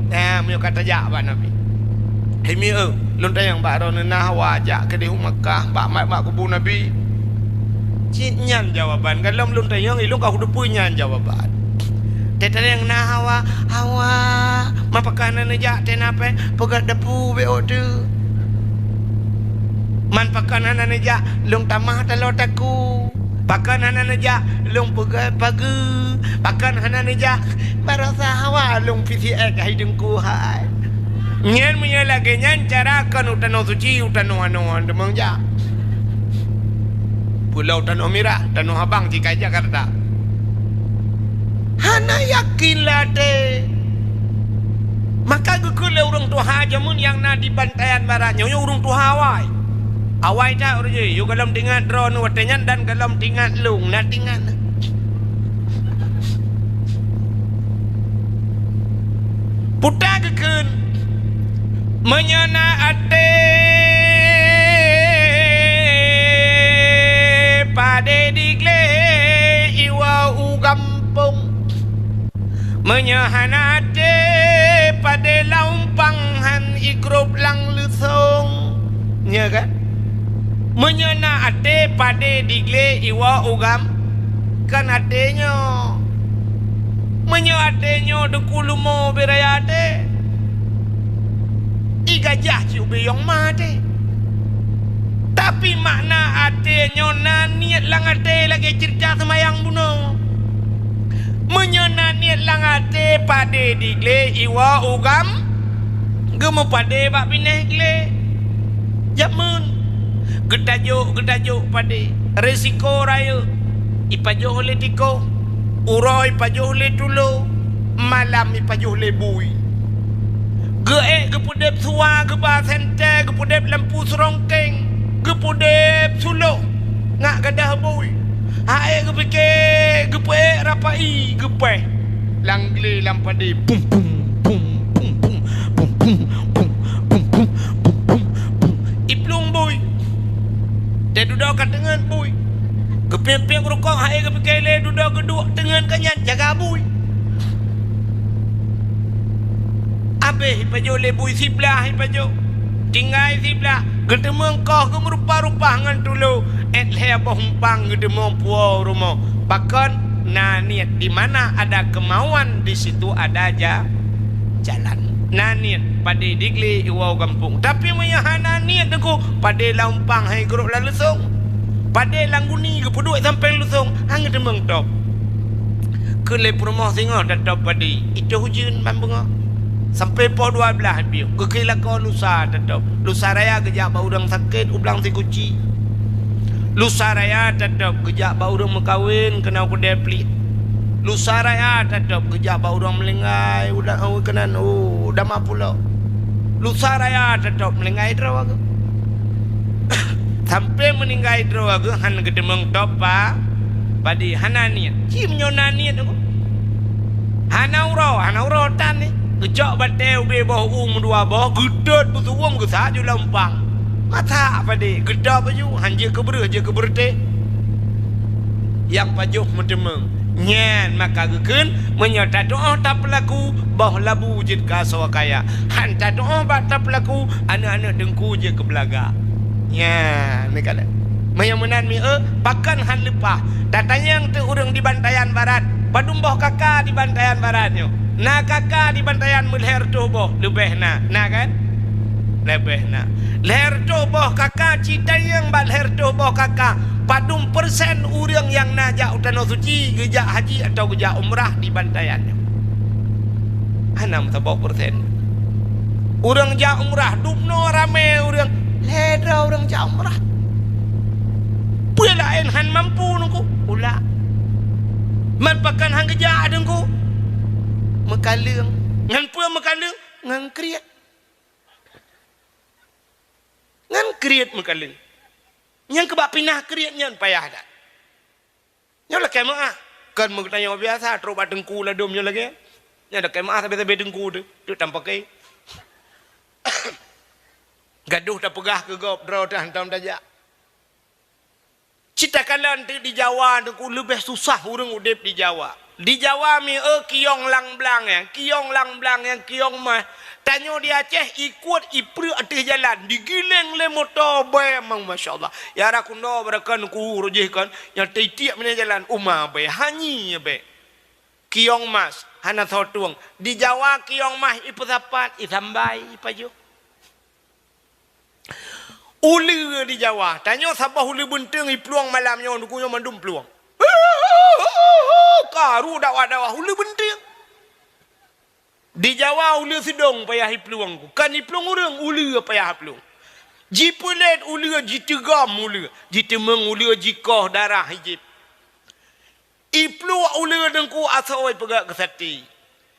Nah, meunyoe ka tajak bak Nabi. Hai mieu, lôn tanyong bak droeneuh na hawa jak keudeh u Makkah bak mat bak kubu Nabi? Cit nyan jawaban. Galom lôn tanyong, ilôn ka kuteupeue nyan jawaban. Teuh tanyong na hawa, hawa. Man pakon hana neujak teuh na pih peugét depu bék ôk teuh. Man pakon hana neujak lôn tamah taloe takue. Pakon hana neujak lôn peugét pageue. Pakon hana neujak baroesa hawa lôn pisiek hai teungku hai. Nyan meunyoe lagée nyan cara kon u tanoh suci, u tanoh anoe teumeung jak. Pulo Tanoh Mirah, Tanoh Abang, jih ka i Jakarta. Hana yakin lé até. Maka geukheun lé ureuëng tuha jameun nyang na di Bantayan Barat nyoe, nyoe ureuëng tuha awai. Awai that ureuëng jih, yôh gohlom teuingat droeneuh watée nyan dan gohlom teuingat lôn, na teuingat. Peue geukheun, meunyoe na até padé di glé iwoe u gampông. Meunyoe hana até padé lam umpang han igrôp lam leusông. Nyo kan? Meunyoe na até padé di glé iwoe u gam-, kan até nyoe. Meunyoe até nyoe Teungku Lumo beu raya até, i gajah cit ubé yong ma até. Tapi makna até nyoe na niet lam até lagée ceurita seumayang bunoe. Meunyoe na niet lam até padé di glé iwoe u gam-, geumeupadé bak binéh glé. Jameun geutajok, geutajok padé, risiko rayeuk, ipajoh lé tikoh, uroe ipajoh lé tulo, malam ipajoh lé bui. Geuék geupeudeb suwa, geuba sentée, geupeudeb lampu seurongkeng, geupeudeb suloh ngat gadôh bui. Hai geupike, geupeuék rapai geupéh lam glé lam padé. Pum, pum, pum. Iplueng bui. Teuh dudoe ka teungeut bui. Geupiep-piep rukok hai geupike lé dudoe geuduek teungeut keu nyan jaga bui. Abéh ipajoh lé bui siblah ipajoh. Tinggai siblah, geuteumeung koh geumeurupa-rupa ngon tulo, ék lhée boh umpang geuteumeung puwoe rumoh. Pakon? Na niet, di mana ada kemauan, di situ ada ja-, jalan. Na niet, padé di glé iwoe u gampông. Tapi meunyoe hana niet Teungku, padé lam umpang han igrôp lam leusông. Padé lam guni geupeuduek sampéng leusông, han geuteumeung top. Keu lé peurumoh singoh tatop padé, itôh ujeuen ban beungoh. Sampoe poh dua blaih piôh, geukheun lakoe lusa tatop. Lusa raya geujak bak ureuëng sakét u blang sikuci. Lusa raya tatop geujak bak ureuëng meukawen keunan u keudée pliek. Lusa raya tatop geujak bak ureuëng meuninggai u da-, u keunan u Dama Pulo. Lusa raya tatop meuninggai droe geuh. Sampoe meuninggai droe geuh han geuteumeung top pa-, padé, hana niet. Ci meunyoe na niet geuh. Hana uroe, hana uroe tan ni. Geucok batée ubé boh u meudua boh, geutot beusuwöm geusa ju lam umpang. Masak padé, geutop ju, han jeuet keu beureuh, jeuet keu beureuté. Nyang pajoh meuteumeung. Nyan maka geukheun, meunyoe tatu'oh tapeulaku, boh labu jeuet keu asoe kaya. Han tatu'oh bak tapeulaku, aneuëk-aneuëk teungku jeuet keu beulaga. Nyan, ni kalon. Meunyoe meunan mieu, pakon han leupah. Tatanyong teuh ureuëng di Bantayan Barat, padum boh kaka di Bantayan Barat nyoe? Na kaka di Bantayan meulhée reutôh boh, leubeh na. Na kan? Leubeh na. Lhée reutôh boh kaka, ci tanyong bak lhée reutôh boh kaka, padum persen ureuëng nyang na jak u Tanoh Suci geujak haji atawa geujak umrah di Bantayan nyoe? Hana meusaboh persen. Ureuëng jak umrah, dubnoe ramé ureuëng, lhée droe ureuëng jak umrah. Han mampu Teungku, ulak. Man pakan han geujak Teungku, meukaleueng. Ngon peue meukaleueng? Ngon kriet. Ngon kriet meukaleueng. Nyang keubah pinah kriet nyan payah that. Nyoe lakée meuáh. Kon meugeutanyoe biasa, trok bak teungku ladom nyoe lagée. Nyoe lakée meuáh sabe-sabe teungku teuh, teuk tampakée. Gadoh tapeugah keu gob, droe teuh hantom tajak. Cit takalon teuk di Jawa teungku leubeh susah ureuëng udeb di Jawa. Di Jawa mi e kiyong lam blang nyan, kiyong lam blang nyan, kiyong mah. Tanyoe di Aceh ikot ipreuk ateueh jalan, digiléng lé moto bée mang, masya Allah. Ya rakundo barakan ku rojih kan, nyang titiek meunan jalan uma bée, hanyi bée. Kiyong mas, hana soe tueng. Di Jawa kiyong mas ipeusapat, isambai, ipajoh. Uleue di Jawa, tanyoe saboh uleue beunteung iplueng malam nyoe, nuku nyoe mandum plueng. Karu dakwah-dakwah uleue beunteung. Di Jawa uleue sidong payah iplueng, kon iplueng ureuëng, uleue payah plueng. Jipeulet uleue, jiteugom uleue, jiteumeng uleue, jikoh darah ijeb. Ipluek uleue teungku asoe ipeugét keu saté.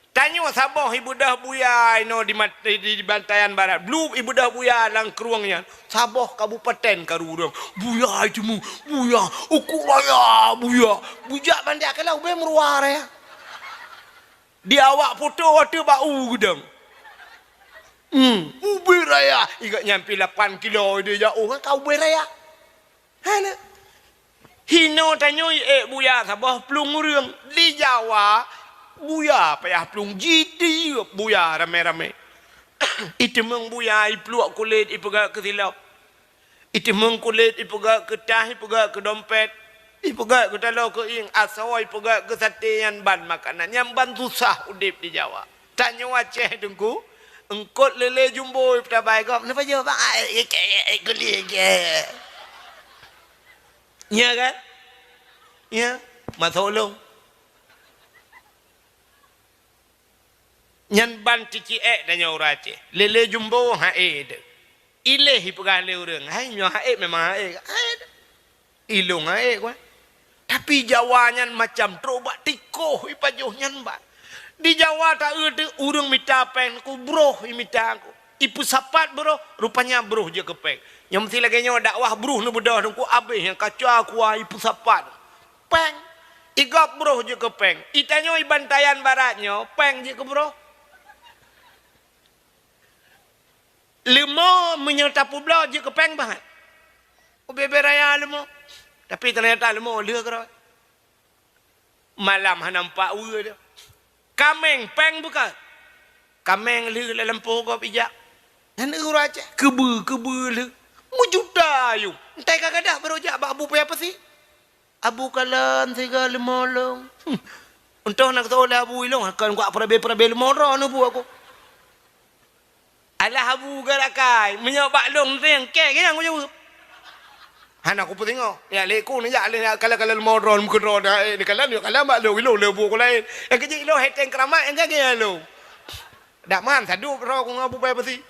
Tanyoe saboh ibeudôh buya inoe di mat-, di, di Bantayan Barat. Blueb ibeudôh buya lam krueng nyan. Saboh kabupaten karu ureuëng. Buya iteumeu, buya, uku raya, buya. Bujak bandia keulah ubé meuruwa raya. Di awak poto watée bak u geudong. Hmm, ubé raya. Igat nyampi lapan kilo ide jauh kan ka ubé raya. Hana. Hinoe tanyoe ék buya saboh plueng ureuëng. Di Jawa, buya payah plueng jitiep buya ramé-ramé. Iteumeng buya ipluek kulét ipeugét keu silop. Iteumeng kulét ipeugét keu tah, ipeugét keu dompet, ipeugét keu taloe keu ieng, asoe ipeugét keu saté nyan ban makanan. Nyan ban susah udeb di Jawa. Tanyoe Aceh teungku, eungkot lélé jumbo tabai gob, neupajoh bang ai, ai, ai, ai, guli, ai. Nya kan? Nya, masa ulung. Nyan ban ticiek tanyoe ureuëng Aceh. Lélé jumbo haé deuh. Iléh ipeugah lé ureuëng, hai nyoe haé memang haé. Haé deuh. Ilong aé ku. Tapi Jawa nyan macam trok bak tikoh ipajoh nyan ban. Di Jawa taeu teuh ureuëng mita péng ku broh imita ku. Ipeusapat broh, rupanya broh jeuet keu péng. Nyang meusti lagée nyoe dakwah broh neubeudôh teungku abéh nyang kaca kuah ipeusapat. Péng. Igop broh jeuet keu péng. Itanyoe i Bantayan Barat nyoe péng jeuet keu broh. Leumo meunyoe tapeubloe jeuet keu péng bangat. Ubé-bé raya leumo. Tapi teunyata leumo lheueh keudroe. Malam hana nampak weue dia. Kaméng péng beukat. Kaméng lheueh lam lampôh gob ijak. Nyan ureuëng Aceh keubeue-keubeue lheueh. Meujuta ayong. Entah ka gadah barô jak bak Abu Paya Pasi. Abu kalon siga leumo lôn. Hmm. Untông na geutôh lé Abu ilông, akan kuak peurabé-peurabé leumo droe neubuet aku. Alah Abu geurakai, meunyoe bak lôn teueng kée, kée nyang kujaweueb. Hana kupeusingoh. Ya lé ku neujak lé kalon-kalon leumo droe meukeudroe dah, eh, dikalon, dikalon bak lôn, ilông lé bu ku laén. Nyang keujeuet ilông heteng keuramat, nyang gagée lôn. Dak man sadup droe ku ngon Abu Bai Pasi.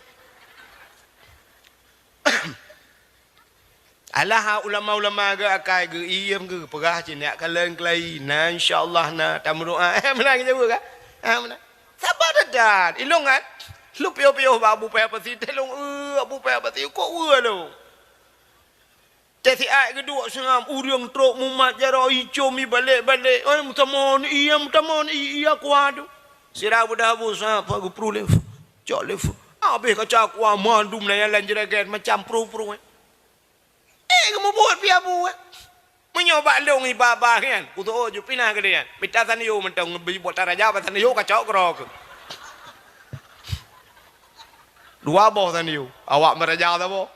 Alah ulama-ulama geu akai geu iem geu peugah cit nyak kalon keulayi na, insya Allah na tameudoa. Eh, meunan geujaweueb kan? Ha, meunan. Sabar that-that. Ilông kan? Lôn piôh-piôh bak Abu Paya Pasi, teuh lôn, eh, Abu Paya Pasi, kok weue lôn. Teuh siat geuduek seungab ureuëng trok mumat jaroe icôm ibalek-balek. Eh, meutamong iya, meutamong iya kuah tu. Sira beudah Abu Sa'ad geupru lé. Cok lé. Habéh kaca kuah mandum na nyang lam jraget macam pruh-pruh, eh. Eh, geumubuet pih Abu, eh. Meunyoe bak lông iba-ba nyan, kutoe ju pinah keudeh nyan. Mita sanyo mantong ngeubri buet taraja bak sanyo kacok keudroe keuh. Dua boh sanyo, awak meuraja saboh.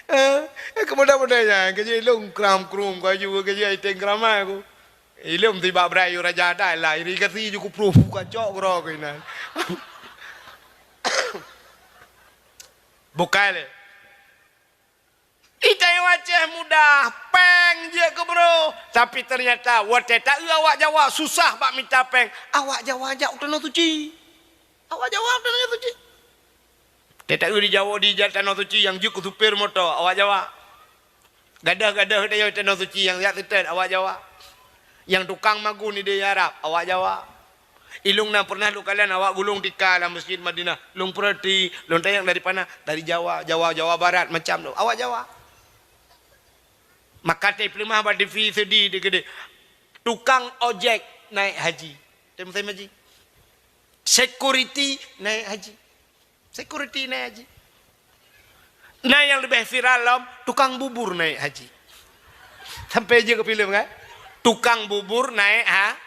Eh, eh, keumudah-mudah nyan, keujeuet lông kram-krum, kaju keujeuet iteng kramai ku. Ilông sibak brat yue raja dai lah, irigasi ju kupruh kacok keudroe keuh inan. Bukai lé. Itai Aceh mudah, péng jeuet keu broh. Tapi teunyata watée taeu awak Jawa susah bak mita péng, awak Jawa jak u Tanoh Suci. Awak Jawa u Tanoh Suci. Tée taeu di Jawa di jak Tanoh Suci nyang jeuet keu supir moto, awak Jawa. Gadôh-gadôh tanyoe tanoh suci nyang siat seutôt, awak Jawa. Nyang tukang magun idéh Arab, awak Jawa. Ilông na peureunah lôn kalon awak gulong tika lam Masjid Madinah. Lôn peureuti, lôn tanyong dari pana? Dari Jawa, Jawa, Jawa Barat, macam tu. Awak Jawa. Maka tapeuleumah bak T V seudi di keudéh. Tukang ojek naik haji. Tem-tem haji. Security naik haji. Security naik haji. Nah, nyang leubeh viral lom, tukang bubur naik haji. Sampai jeuet keu filem kan? Tukang bubur naik ha-,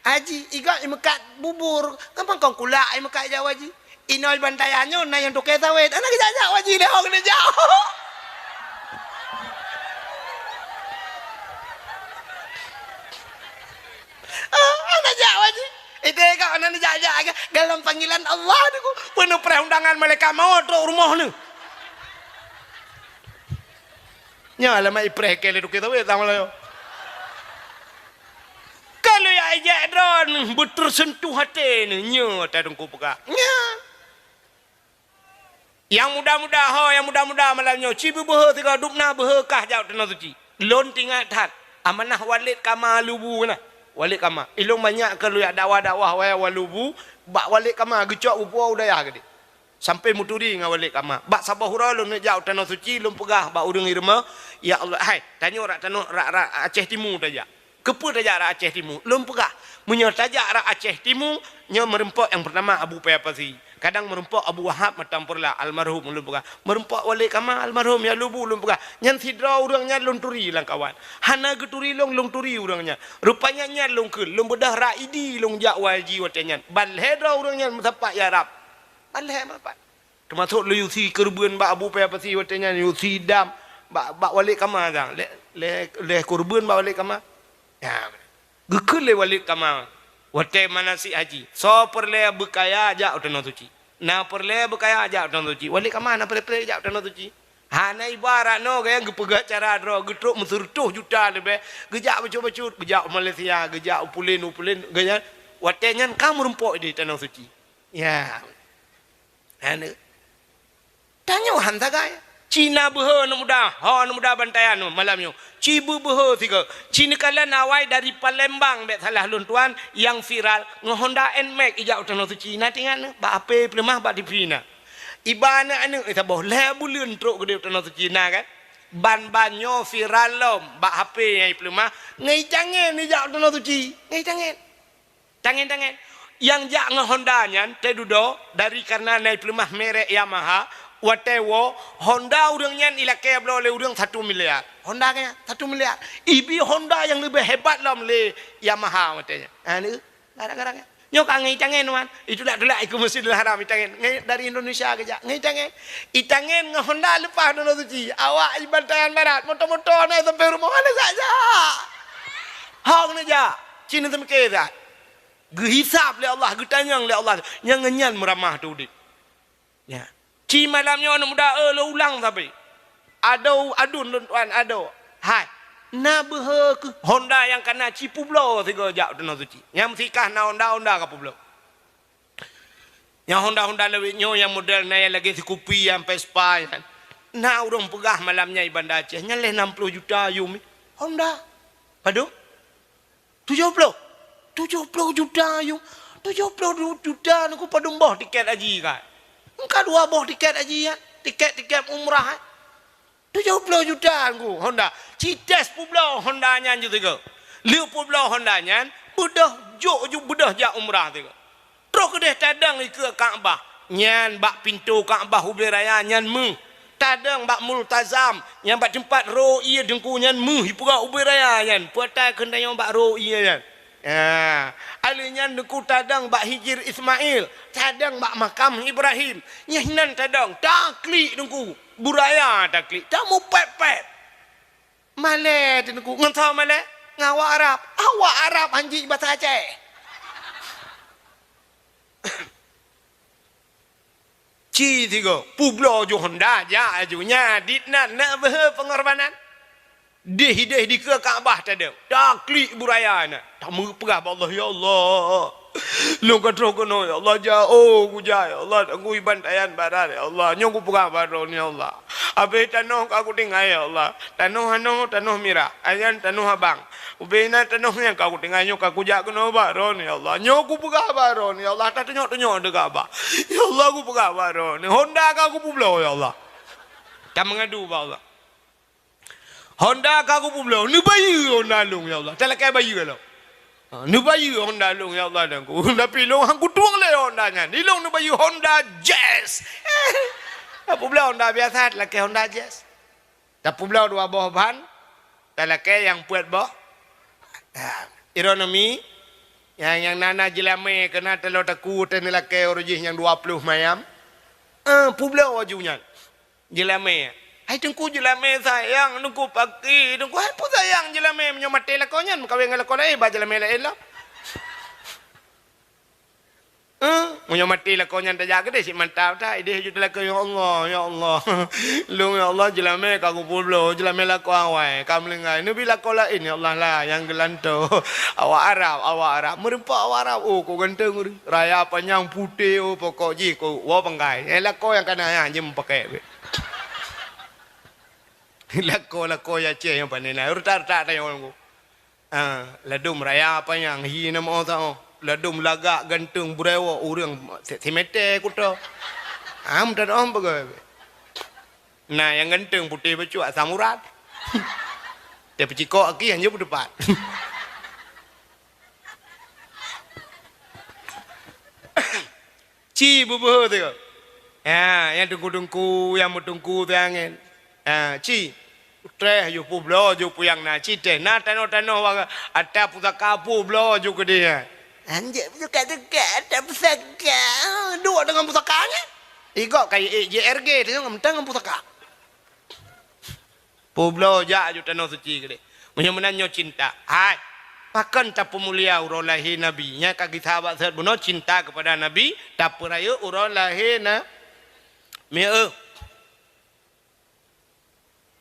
haji. Igoe imeukat bubur. Gampang kon kulak imeukat jak haji. Inoe bantayan nyoe na nyang toke sawét. Hana geujak-jak haji lé hong neujak. Ah, hana jak haji. Itu ka hana neujak-jak ke dalam panggilan Allah tu. Penuh perundangan malaikat maut trok rumoh ni. Nya lama ipreh ke le toke sawét sama layo. Kalau ya ejek drone betul sentuh hati ni, nya tadengku peugah. Nya. Nyang muda-muda ho, nyang muda-muda malam nyoe, ci beubeuhe sigoe dubna beuhe kah jak tanoh suci. Lôn tingat that, amanah Walid Kama Lubu na. Walid Kama. Ilông banyak keu lôn jak dakwah-dakwah waya Walubu, bak Walid Kama geucok bupoe u dayah geude. Sampai meuturi ngon Walid Kama. Bak saboh uroe lôn jak tanoh suci, lôn peugah bak ureuëng i rumoh, "Ya Allah, hai, tanyoe rak tanoh rak, rak Aceh Timu tajak." Keupeue tajak rak Aceh Timu? Lôn peugah, meunyoe tajak rak Aceh Timu, nyoe meurumpok nyang peurtama Abu Paya Pasi, kadang meurumpok Abu Wahab Matampurla almarhum, lôn peugah, meurumpok Walid Kama almarhum ya Lubu, lôn peugah, nyan sidroe ureuëng nyan lôn turi lam kawan. Hana geuturi lôn, lôn turi ureuëng nyan. Rupanya nyan lôn kheun, lôn beudôh rak Idi lôn jak haji watée nyan. Ban lhée droe ureuëng nyan meusapat ya Rab. Ban lhée meusapat. Teumasok lé Yusi keureubeuen bak Abu Paya Pasi watée nyan, Yusi dam bak, bak Walid Kama sang. Lé, lé, lé keureubeuen bak Walid Kama. Ya. Geukheun lé Walid Kama watée manasik haji, "Soe peureulée beukaya jak u tanoh suci. Na peureulée beukaya jak u tanoh suci." Walid Kama na peureulée-peureulée jak u tanoh suci. Hana ibarat nyoe gaya geupeugah cara droe, geutrok meuseureutoh juta leubeh, geujak bacut-bacut, geujak u Malaysia, geujak u pulen, u pulen, geujak. Watée nyan ka meurumpok di tanoh suci. Ya. Aneuk. Tanyoe han sagai. Ci na beuhe aneuk muda, ho aneuk muda bantayan nyoe malam nyoe. Ci beubeuhe sigoe. Ci neukalon awai dari Palembang bék salah lôn tuan nyang viral ngon Honda Nmax ijak u tanoh suci. Na tingat nyoe bak H P peuleumah bak T V na. Iba aneuk-aneuk saboh lhée buleuen trok keudeh u tanoh suci na kan. Ban-ban nyoe viral lom bak H P nyang ipeuleumah ngon itangen ijak u tanoh suci. Ngon itangen. Tangen-tangen. Nyang jak ngon Honda nyan teududoe dari kareuna na ipeuleumah merek Yamaha, watée woe Honda ureuëng nyan ilakée bloe lé ureuëng satu miliar. Honda nyan satu miliar. Ibi Honda nyang leubeh hebat lom lé Yamaha watée nyan. Ha ni, gara-gara nyan. Nyoe ka ngon itangen wan. Itulak-tulak ikeu Masjidil Haram itangen. Ngon dari Indonesia geujak. Ngon itangen. Itangen ngon Honda leupah tanoh suci. Awak iban tangan barat. Moto-moto na sampai rumoh hana jak-jak. Hong neujak. Ci neuseumiké that. Geuhisab lé Allah, geutanyong lé Allah, nyang ngon nyan meuramah teu udeb. Ya. Ci malam nyoe aneuk muda, eh, lôn ulang sabe. Adoe, aduen lôn tuan, adoe. Hai. Na beuhe keuh Honda nyang kana ci peubloe sigoe jak u tanoh suci. Nyang meusikah na Honda, Honda ka peubloe. Nyang Honda-Honda lawét nyoe nyang model na nyang lagée sikupi nyang Vespa nyan. Na ureuëng peugah malam nyan i Banda Aceh, nyan lhée nam ploh juta yum. Honda. Padum? Tujoh ploh. Tujoh ploh juta yum. Tujoh ploh juta nyoe padum boh tiket haji kan? Engka dua boh tiket haji kan? Tiket-tiket umrah kan? Tujoh ploh juta nyoe Honda. Ci tes peubloe Honda nyan ju sigoe. Lheueh peubloe Honda nyan, beudôh jok ju beudôh jak umrah sigoe. Troh keudeh tadong ikeue Ka'bah. Nyan bak pintoe Ka'bah ubé raya nyan méuh. Tadong bak Multazam, nyan bak teumpat rô ié teungku nyan méuh ipeugah ubé raya nyan. Peue ata keuneuk tanyoe bak rô ié nyan. Ha, alheuh nyan teungku tadong bak Hijir Ismail, tadong bak makam Ibrahim. Nyan hinan tadong, taklik teungku. Buraya taklik, tamupet-pet. Malée teungku, ngon soe malée? Ngon awak Arab. Awak Arab hanjeuet basa Aceh. Ci sigoe, peubloe ju Honda, jak aju. Nyan dit nan, na beuhe peungorbanan. Deh-deh dikeue Ka'bah tadong. Taklik buraya na. Tameupeugah bak Allah, "Ya Allah, Lôn ka troh keunoe, ya Allah, jak, oh, kujak, ya Allah, Teungku Iban Tayan Barat, ya Allah, nyoe kupeugah bak droeneuh, ya Allah. Abéh tanoh ka kutinggai, ya Allah, tanoh anoe, tanoh mirah, nyan tanoh abang. Ubé na tanoh nyang ka kutinggai nyoe ka kujak keunoe bak droeneuh, ya Allah. Nyoe kupeugah bak droeneuh, ya Allah, tatunyok-tunyok teuka bak. Ya Allah, kupeugah bak droeneuh, Honda ka kupeubloe, ya Allah. Tameungadu bak Allah. Honda ka kupeubloe, neubayeue Honda lôn, ya Allah. Talakée bayeue lom. Ha, neubayeue Honda lôn, ya Allah, dan ku. Tapi lôn han kutueng lé Honda nyan. Di lôn neubayeue Honda Jazz. Tapeubloe Honda biasa, talakée Honda Jazz. Tapeubloe dua boh ban, talakée nyang peuet boh. Ha, ironomi, nyang, nyang na-na jeulamé keunan taloe takue teuh neulakée uroe jih nyang dua ploh mayam. Eh, peubloe laju nyan. Jeulamé. Hai Teungku, jeulamé sayang, Teungku paki, Teungku hai peue sayang jeulamé, meunyoe maté lakoe nyan meukawen ngon lakoe laén, ba jeulamé laén lom. Eh, meunyoe maté lakoe nyan tajak keudeh cit mantap that, ideh ju teulakée, "Ya Allah, ya Allah. Lôn ya Allah jeulamé ka kupeubloe, jeulamé lakoe awai, ka meulinggai. Neubi lakoe laén ya Allah lah nyang geulantoe." Awak Arab, awak Arab. Meureumpok awak Arab, oh, kok ganteng ureueng. Raya panyang putéh, oh, pokok jih kok woe panggai. Eh, lakoe nyang ka na nyan jeuem pakèk bèk. Lakoe-lakoe Aceh nyang pane na, retak-retak tanyoe nyoe. Ah, ladôm raya panyang hi na meu tao. Ladôm lagak ganteng beureuwoe ureueng si-, simeté kuto. Ah, meutanong peugah. Na nyang ganteng putéh bacut asam urat. Tapeucikok aki hana peuteupat. Ci beubeuhe teuh. Ha, nyang teungku-teungku, nyang meuteungku teuh angén. Ha, ci. Treh ju peubloe ju peue nyang na, ci teh. Na tanoh-tanoh wa-, ata pusaka peubloe ju keudeh. Anjek juga-juga ata pusaka. Duek deungon pusaka nyan. Igok ka ék J R G teuh ngon mantong ngon pusaka. Peubloe jak ju tanoh suci keudeh. Meunyoe meunan nyoe cinta. Hai. Pakon tapeumulia uroe lahé Nabi? Nyan ka geusabat seuhat bunoe cinta keupada Nabi, tapeurayeuk uroe lahé na-, mieu.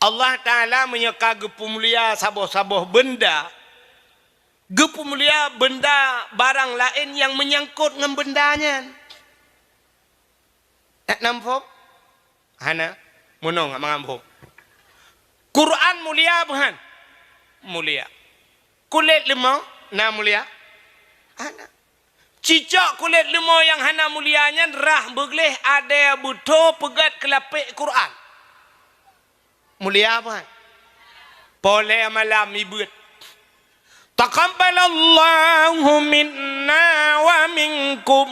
Allah Taala meunyoe ka geupeumulia saboh-saboh beunda, geupeumulia beunda barang laén nyang meunyangkot ngon beunda nyan. Na muphom? Hana. Meunong mangat muphom. Quran mulia beuhan? Mulia. Kulét leumo na mulia? Hana. Cicok kulét leumo nyang hana mulia nyan rhah beugleh adèe beutho peugét keulapék Quran. Mulia beuhan? Poh lhèe malam ibeuet. Taqabbalallahu minna wa minkum.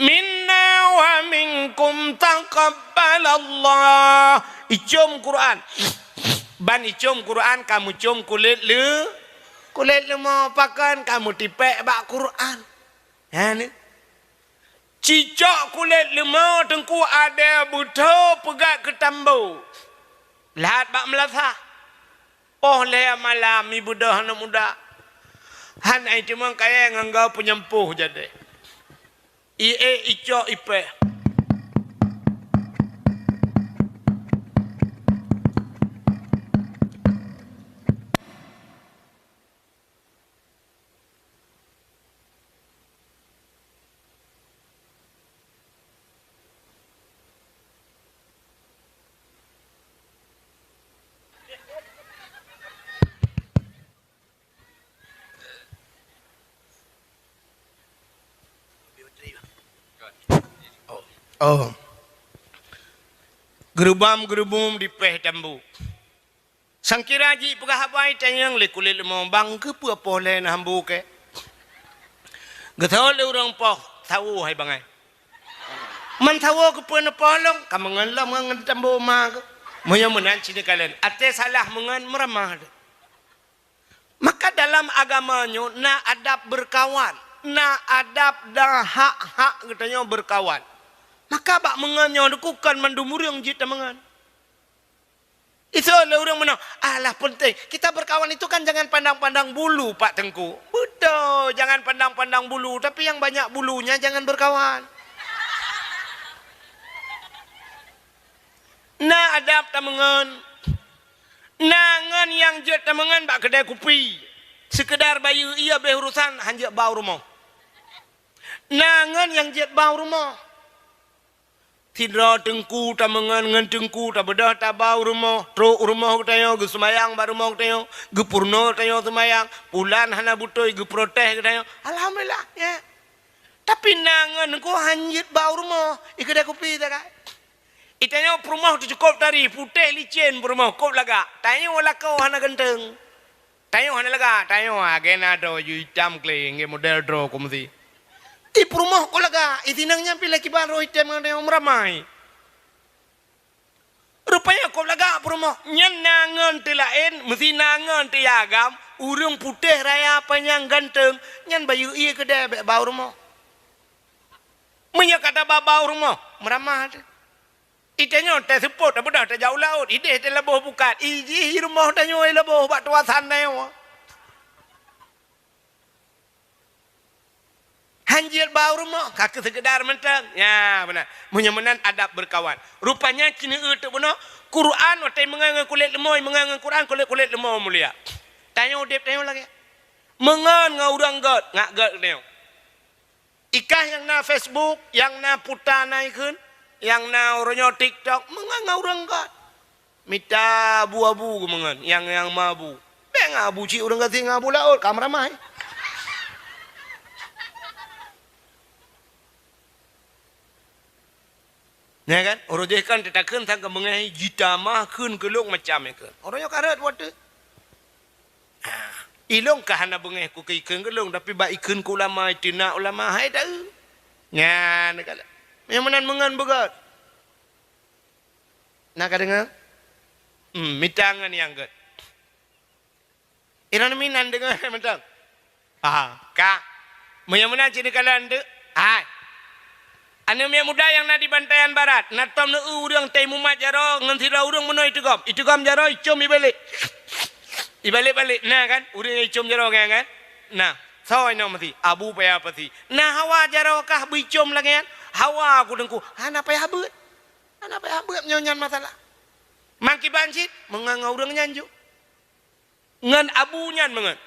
Minna wa minkum taqabbalallah. Icôm Quran. Ban icôm Quran ka meucôm kulét leu-, kulét leumo, pakon ka meutipék bak Quran. Ha, ni. Cicok kulét leumo teungku adèe beutho peugét keu tambo. Lhat bak meulasah. Poh lhèe malam ibeudôh aneuk muda. Han ai teuma kayèe ngon goe peunyampôh jadèh. Ié icok ipèh. Oh. Geurubam-geurubum dipèh tambo. Sangkira jih peugah haba itanyong lé kulét leumo, "Bang, keupeue poh lhèe na hambo kèe?" Geuseuôt lé ureueng poh, "Sawo hai bangai." "Man sawo keupeue neupoh lôn?" "Ka meungon lom ngon tambo ma keuh." Meunyoe meunan cit neukalon, até salah meungon meuramah teuh. Maka dalam agama nyoe na adab beurkawan, na adab dan hak-hak geutanyoe beurkawan. Maka bak meungon nyoe dikukon mandum ureueng jeuet tameungon. Iseuôt lé ureueng meunoe, "Alah, peunteng, kita berkawan itu kan jangan pandang-pandang bulu, Pak Teungku." Beutôi, jangan pandang-pandang bulu, tapi nyang banyak bulunya jangan berkawan. Na adab tameungon. Na ngon nyang jeuet tameungon bak keudè kupi. Seukeudar bayeue ié bèh urosan, han jeuet ba u rumoh. Na ngon nyang jeuet ba u rumoh. Sidroe teungku tameungon ngon teungku tabeudôh taba u rumoh, trok u rumoh geutanyoe, geuseumayang bak rumoh geutanyoe, geupeurunoe geutanyoe seumayang, pulan hana beutôi geuprotes geutanyoe. Alhamdulillah, ya. Tapi na ngon teungku han jeuet ba u rumoh, i keudè kupi takai. I tanyoe peurumoh teuh cukôp tari, putéh licén peurumoh, kôp lagak. Tanyoe lakoe hana ganteng. Tanyoe hana lagak, tanyoe agena droe ju itam kle, nggak model droe ku meusi. I peurumoh kôp lagak, i sinang nyan pih lé kiban roh itam ngon tanyoe meuramai. Rupanya kôp lagak peurumoh, nyan na ngon teuh laén, meusi na ngon teuh agam, ureuëng putéh raya panyang ganteng, nyan bayeue ie keudè bék ba u rumoh. Meunyoe ka taba ba u rumoh, meuramah teuh. I tanyoe taseupôt, tabeudôh tajak u laôt, idéh talaboh pukat, i jih i rumoh tanyoe laboh bak tuasan tanyoe. Han jeuet ba u rumoh, ka keu seukeudar mantong. Ya, beuna. Meunyoe meunan adab beurkawan. Rupanya keuneuk eu teuk bunoe, Quran watée meungon ngon kulét leumo, meungon ngon Quran kulét-kulét leumo mulia. Tanyoe udeb tanyoe lagée. Meungon ngon ureuëng gét, ngak gét tanyoe. Ikah nyang na Facebook, nyang na puta na ikheun, nyang na uroe nyoe TikTok, meungon ngon ureuëng gét. Mita abu-abu geumeungon, nyang, nyang ma abu. Bék ngon abu cit ureuëng gasien ngon abu laôt, ka meuramai. Nya kan? Uroe jih kan teutakheun sang keumeungeh jitamah kheun keu lôn macam nyan kheun. Uroe nyoe ka rhot watée. Ilong ka hana beungeh ku keu ikheun keu lôn, tapi bak ikheun keu ulama, iteunak ulama, hai taeu. Nyan ka lheueh. Nyang meunan meungon beugét. Na ka deungoe? Hmm, mita ngon nyang gét. Inan minan deungoe mantong. Ah, ka. Meunyoe meunan cit neukalon teuk. Hai. Aneuk miet muda nyang na di Bantayan Barat, na tom neu ureuëng tei mumat jaroe ngon sidroe ureuëng meunoe iteugom. Iteugom jaroe icom ibalek. Ibalek-balek. Na kan? Ureuëng nyang icom jaroe nyan kan? Na. Soe inoe meusi? Abu payah pasi. Na hawa jaroe kah beuicom lagée nyan? Hawa ku teungku. Hana payah beuet. Hana payah beuet meunyoe nyan masalah. Mangkiban cit, meungon ngon ureuëng nyan ju. Ngon abu nyan meungon.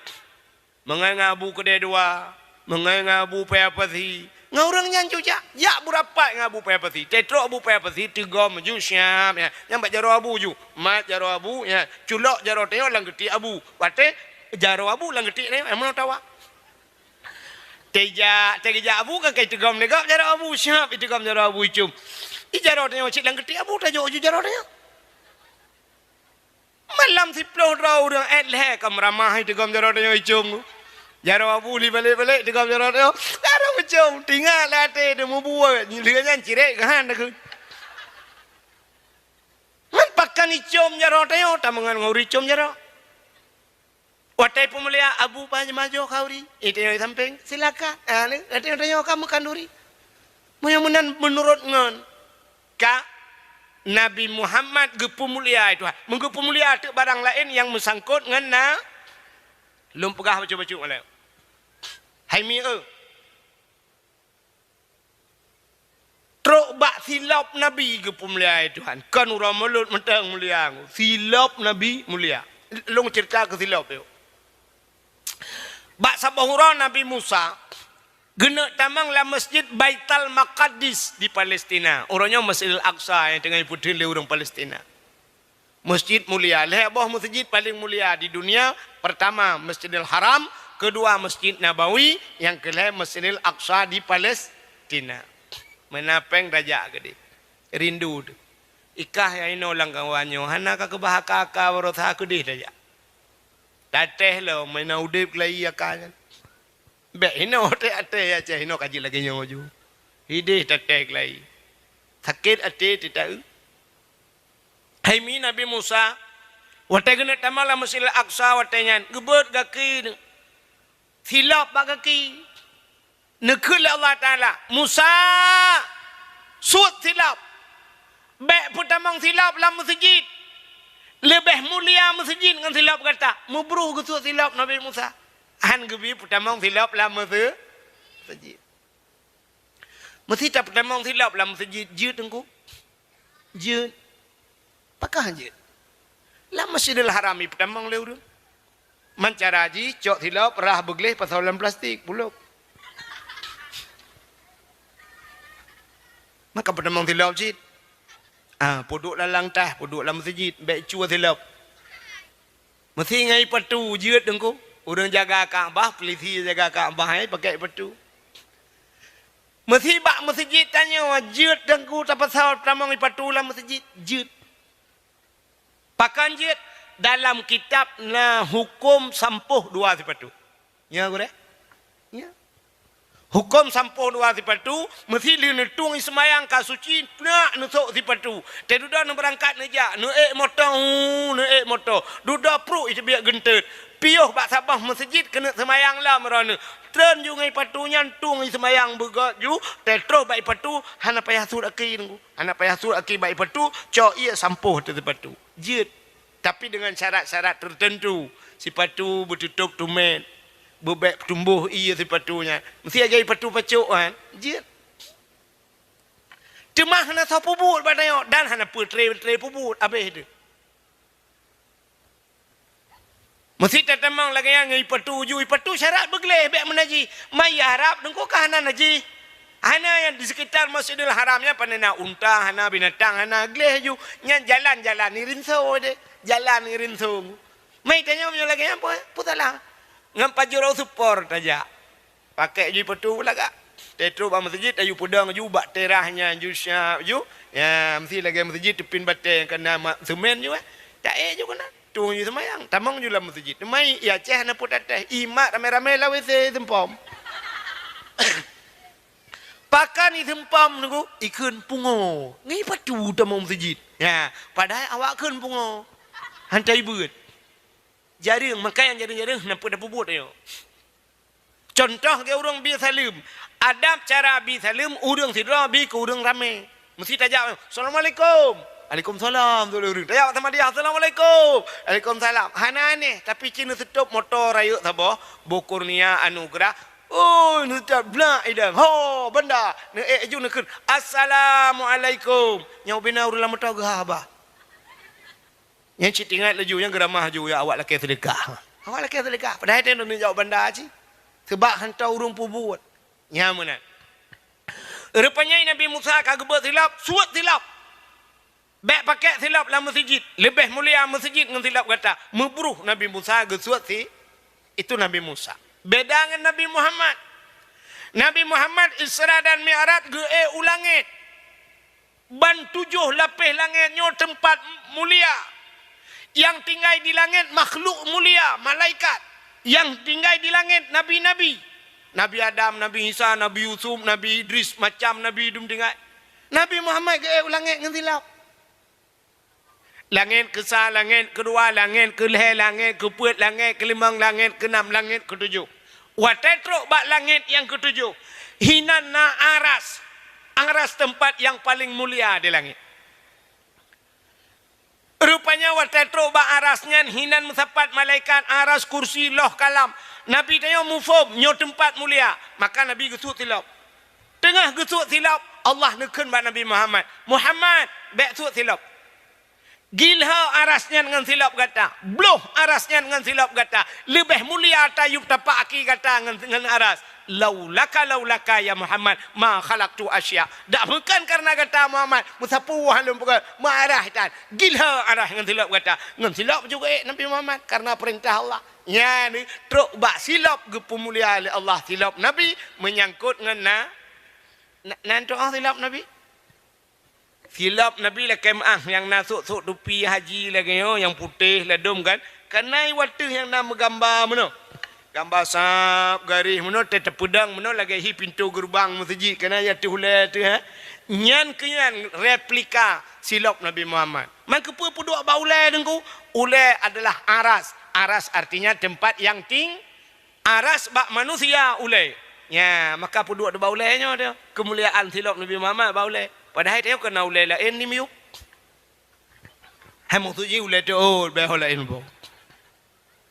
Meungon ngon abu keudée dua, meungon ngon abu payah pasi. Ngon ureuëng nyan ju jak, jak beurapat ngon abu payah pasi. Teutrok abu payah pasi, teugom ju siap, ya. Nyan bak jaroe abu ju. Mat jaroe abu, ya. Culok jaroe tanyoe lam geuti abu. Watée jaroe abu lam geuti tanyoe, eh, meunoe tawa. Teujak, teujak abu kan kai teugom lé gob jaroe abu, siap iteugom jaroe abu icom. I jaroe tanyoe cit lam geuti abu, tajok ju jaroe tanyoe. Malam siploh droe ureuëng ék lhée ka meuramah iteugom jaroe tanyoe icom. Jaroe abu li balek-balek iteugom jaroe tanyoe. Jaroe icom, tingat lam até teuh mubuet, lheueh nyan cirek geuhan takheun. Ngon pakan icom jaroe tanyoe, tameungon ngon ureuëng icom jaroe. Watée peumulia abu paih majoh khanduri, iteunyoe sampéng, silakan. Ah, ni, iteunyoe ka meukhanduri. Meunyoe meunan meunurot ngon ka Nabi Muhammad geupeumulia Tuhan. Meugeupeumulia teuk barang laén nyang meusangkot ngon na, lôn peugah bacut-bacut ngon lé. Hai mi eu. Trok bak silop Nabi geupeumulia Tuhan. Kon uroe mulod mantong mulia. Silop Nabi mulia. Lôn ceurita keu silop yuk. Bak saboh uroe Nabi Musa geuneuk tamong lam Masjid Baitul Maqdis di Palestina. Uroe nyoe Masjidil Aqsa nyang teungoh ipeutheun lé ureuëng Palestina. Masjid mulia. Lhée boh masjid paleng mulia di dunia. Pertama, Masjidil Haram. Kedua, Masjid Nabawi. Nyang keulhée, Masjidil Aqsa di Palestina. Meunan péng tajak keudeh. Rindu teuh. Ikah nyang inoe lam kawan nyoe. Hana ka keubah aka-aka baroesa keudeh tajak. Tatéh lom, meunan udeb keulayi aka nyan. Bék hinoe até-até ya ceh hinoe ka jeuet lagée nyoe ju. Hideh tatéh keulayi. Sakét até teuta eu. Hai mi Nabi Musa, watée geuneuk tamong lam Masjidil Aqsa watée nyan, geubeuet gaki silop bak gaki. Neukheun lé Allah Taala, "Musa, suet silop. Bék peutamong silop lam meuseujid. Leubeh mulia meuseujid ngon silop gata." Meubruh geusuet silop Nabi Musa. Han geubi peutamong silop lam meuse-, meuseujid. Meusi tapeutamong silop lam meuseujid jeuet teungku. Jeuet. Pakon jeuet? Lam Masjidil Haram ipeutamong lé ureuëng. Man cara jih cok silop rhah beugleh pasoe lam plastik, bulok. Maka peutamong silop cit. Ah, peuduek lam langkah, peuduek lam meuseujid, bèk cue silop. Meusi ngon ie patu jeuet Teungku. Ureueng jaga Ka'bah, polisi jaga Ka'bah, eh, pakai ie patu. Meusi bak meuseujid tanyoe jeuet Teungku, tapasoe tamong ie patu lam meuseujid, jeuet. Pakon jeuet? Dalam kitab na huköm sampôh dua sipatu. Nya gurèe? Nya. Huköm sampôh dua sipatu, meusi lheueh neutueng ie seumayang ka suci, peunak neusôk sipatu. Teududoe neubeurangkat neujak, neuék moto, hu, neuék moto. Dudoe pruet ie teubiet geunteut. Piôh bak saboh meuseujid keuneuk seumayang lom droeneuh. Treun ju ngon ie patu nyan tueng ie seumayang beugöt ju, teutroh bak ie patu, hana payah sut aki Teungku. Hana payah sut aki bak ie patu, cok ie sampôh ateueh sipatu. Jeuet. Tapi deungon syarat-syarat teuteuntu. Sipatu beututôp tumét, beubèk tumboh ie sipatu nyan. Meusi lagèe ie patu pacok kan? Jeuet. Teuma hana soe peubuet bak tanyoe dan hana peutre-tre peubuet, abéh teuh. Meusi tatamong lagèe nyan ngon ie patu ju, ie patu syarat beugleh bèk meunajih. Ma ie Arab Teungku ka hana najih. Hana nyang di sekitar Masjidil Haram nyan pane na unta, hana binatang, hana gleh ju. Nyan jalan-jalan ie rinso deh. Jalan ie rinso. Ma ie tanyoe meunyoe lagèe nyan peue, peue salah? Ngon pajôh supor tajak. Pakai ju ie patu lagak. Teutroh bak meuseujid, tayue peudong ju bak terah nyan ju siap ju. Ya, meusi lagèe meuseujid teupin batèe nyang ka na mat seumén ju, eh. Taék ju keunan. Tueng ju seumayang, tamong ju lam meuseujid. Teuma ie Aceh hana peue tatéh. Ie mat ramé-ramé lam WC seumpom. Pakon ie seumpom Teungku, ie kheun pungo. Ngon ie patu tamong meuseujid. Ya, padahai awak kheun pungo. Han taibeuet. Jareueng, makajih jareueng-jareueng hana peue tapeubuet nyoe. Cuntoh lagèe ureueng bi saleuem. Adab cara bi saleuem ureueng sidroe bi keu ureueng ramé. Meusi tajak, "Assalamualaikum." "Waalaikumsalam," tu lé ureueng. Tajak sama dia, "Assalamualaikum." "Waalaikumsalam." Hana aneh, tapi ci neuseutôb moto rayeuk saboh, boh kurnia anugerah. Oh, neuseutôb blak idang. Ho, banda. Neuék ju neukheun, "Assalamualaikum." Nyoe bina ureueng lam moto geuhah bah. Nyan cit ingat laju, nyan geuramah laju, ya, awak lakèe seudeukah. Awak lakèe seudeukah, padahai teuh neujaweueb banda cit. Seubab hantom ureueng peubuet. Nyan meunan. Rupanya Nabi Musa ka geubeuet silop, suet silop. Bèk pakai silop lam meuseujid. Leubeh mulia meuseujid ngon silop gata. Meubruh Nabi Musa geusuet si, itu Nabi Musa. Beda ngon Nabi Muhammad. Nabi Muhammad Isra dan Mi'raj geuék u langèt. Ban tujoh lapéh langèt nyoe teumpat mulia. Nyang tinggai di langèt makhluk mulia, malaikat. Nyang tinggai di langèt nabi-nabi. Nabi Adam, Nabi Isa, Nabi Yusuf, Nabi Idris, macam nabi dum tinggai. Nabi Muhammad geuék u langèt ngon silop. Langèt keusa, langèt keudua, langèt keulhèe, langèt keupeuet, langèt keulimong, langèt keunam, langèt keutujoh. Watèe trok bak langèt nyang keutujoh, hinan na aras. Aras teumpat nyang paleng mulia di langèt. Rupanya watèe trok bak aras nyan hinan meusapat malaikat, aras, kursi, loh, kalam. Nabi tanyoe muphom nyoe teumpat mulia, maka Nabi geusuet silop. Teungoh geusuet silop, Allah neukheun bak Nabi Muhammad, "Muhammad, bèk suet silop. Gilhô aras nyan ngon silop gata, bloh aras nyan ngon silop gata, leubeh mulia tayub tapak aki gata ngon, ngon aras. Laulaka, laulaka ya Muhammad, ma khalaqtu asya." Dak bukan karena gata Muhammad, meusapeue lôn peugah, meuaras tan. Gilhô aras ngon silop gata. Ngon silop juga ék Nabi Muhammad karena peurintah Allah. Nyan trok bak silop geupeumulia lé Allah, silop Nabi meunyangkot ngon na, na, nan tu'oh silop Nabi. Silop Nabi lakèe meu'ah nyang na sôk-sôk tupi haji lagèe nyoe nyang putéh ladôm kan. Kana i watèe nyang na meugamba meunoe. Gamba sab garéh meunoe, teupeudong meunoe lagèe hi pintoe geureubang meuseujid kana i ateueh ulèe teuh, eh. Nyan keuh nyan replika silop Nabi Muhammad. Man keupeue peuduek bak ulèe Teungku? Ulèe adalah aras. Aras artinya tempat yang ting-, Aras bak manusia ulèe. Nya, maka peuduek bak ulèe nyoe teuh. Keumuliaan silop Nabi Muhammad bak ulèe. Padahai teuh keu na ulèe laén di miyueb. Hai maksud jih ulèe teuh, oh, bèk ho laén boh.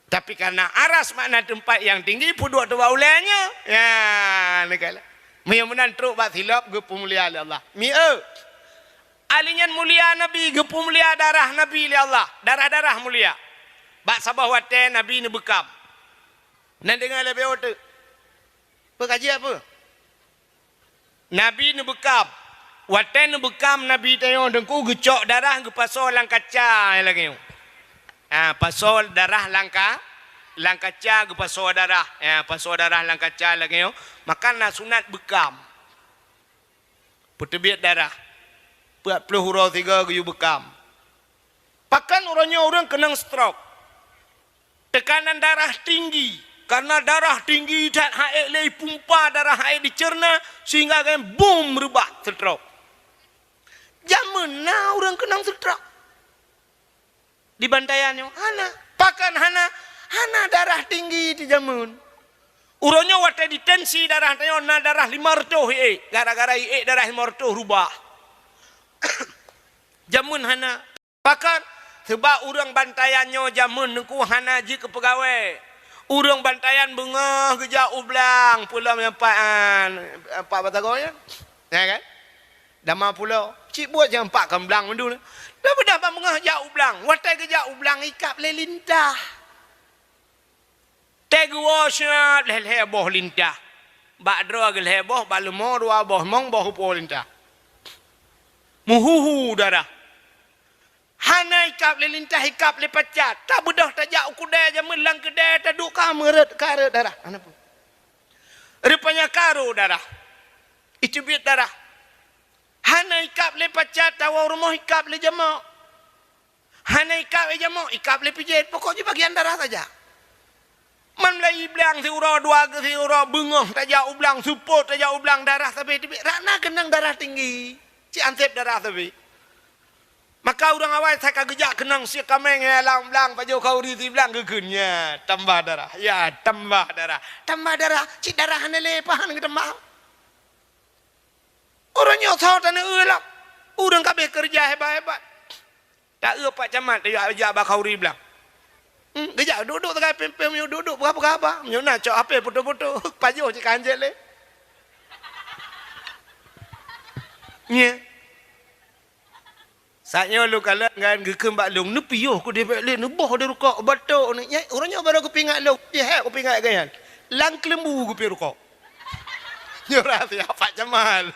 Tapi karena aras makna tempat yang tinggi, peuduek bak ulèe nyoe. Nya, neugala. Meunyoe meunan trok bak silop geupeumulia lé Allah. Mieu. Ali nyan mulia Nabi, geupeumulia darah Nabi lé Allah. Darah-darah mulia. Bak saboh watèe Nabi neubeukam. Na deungoe lé beuo teuk? Peue ka jeuet peue? Nabi neubeukam. Watée neubeukam Nabi tanyoe Teungku geucok darah geupasoe lam kaca lagée nyoe. Ha, pasoe darah lam ka-, lam kaca geupasoe darah. Ha, pasoe darah lam kaca lagée nyoe. Maka na sunat beukam. Peuteubiet darah. Peuet ploh uroe sigoe geuyue beukam. Pakon uroe nyoe ureuëng keunong stroke. Teukanan darah tinggi. Karena darah tinggi that han ék lé ipumpa darah han ék diceurna sehingga gem bum reubah stroke. Jameun na ureuëng keunong stroke. Di bantaian nyoe hana. Pakon hana? Hana darah tinggi di jameun. Uroe nyoe watée ditensi darah tanyoe na darah lima reutôh iék. Gara-gara iék darah lima reutôh rubah. Jameun hana. Pakon? Sebab ureuëng bantaian nyoe jameun Teungku hana jeuet keu peugawée. Ureuëng bantaian beungoh geujak u blang, peulom nyang pat, ah, pat batagong nyan. Ya kan? Dama pulo, cit buet nyang pat kon blang mandum. Dah beudah ban beungoh jak u blang. Watée geujak u blang ikab lé lintah. Tée geuwoe siat lhée-lhée boh lintah. Bak droe geulhée boh, bak leumo dua boh, limong boh upo lintah. Meuhu-hu darah. Hana ikab lé lintah, ikab lé pacat. Tabeudoh tajak u keudée jameun lam keudée taduek ka meureuet, ka reuet darah. Hana peue. Rupanya ka rôh darah. Iteubiet darah. Hana ikab lé pacat, tawoe rumoh ikab lé jamok. Hana ikab lé jamok, ikab lé pijet. Pokok jih bagian darah saja. Man mulai blang siuroe, dua siuroe, beungoh tajak u blang, seupôt tajak u blang, darah sabe teubiet. Rak na keunong darah tinggi. Cit anseb darah sabe. Maka ureuëng awai sa ka geujak keunong sie kaméng, ya, lam blang, pajoh khauri siblang geukheun, ya, tambah darah. Ya, tambah darah. Tambah darah, cit darah hana lé, pahan geutambah. Uroe nyoe soe taneueu lom. Ureuëng ka abéh keureuja hebat-hebat. Taeu Pak Camat, tajak, jak bak khauri blang. Hmm, geujak duek-duek sagai péng-péng, meunyoe duek-duek peugah-peugah haba. Meunyoe na cok H P foto-foto, pajoh cit ka hanjeuet lé. Nyan. Saát nyoe lôn kalon ngon geukheun bak lôn, neupiôh ku deh bék lé, neuboh deh rukok, batok ni. Nyan, uroe nyoe barô geupeuingat lôn, jihek geupeuingat gobnyan. Lam keuleumbu geupiôh rukok. Nyoe rahsia Pak Jamal.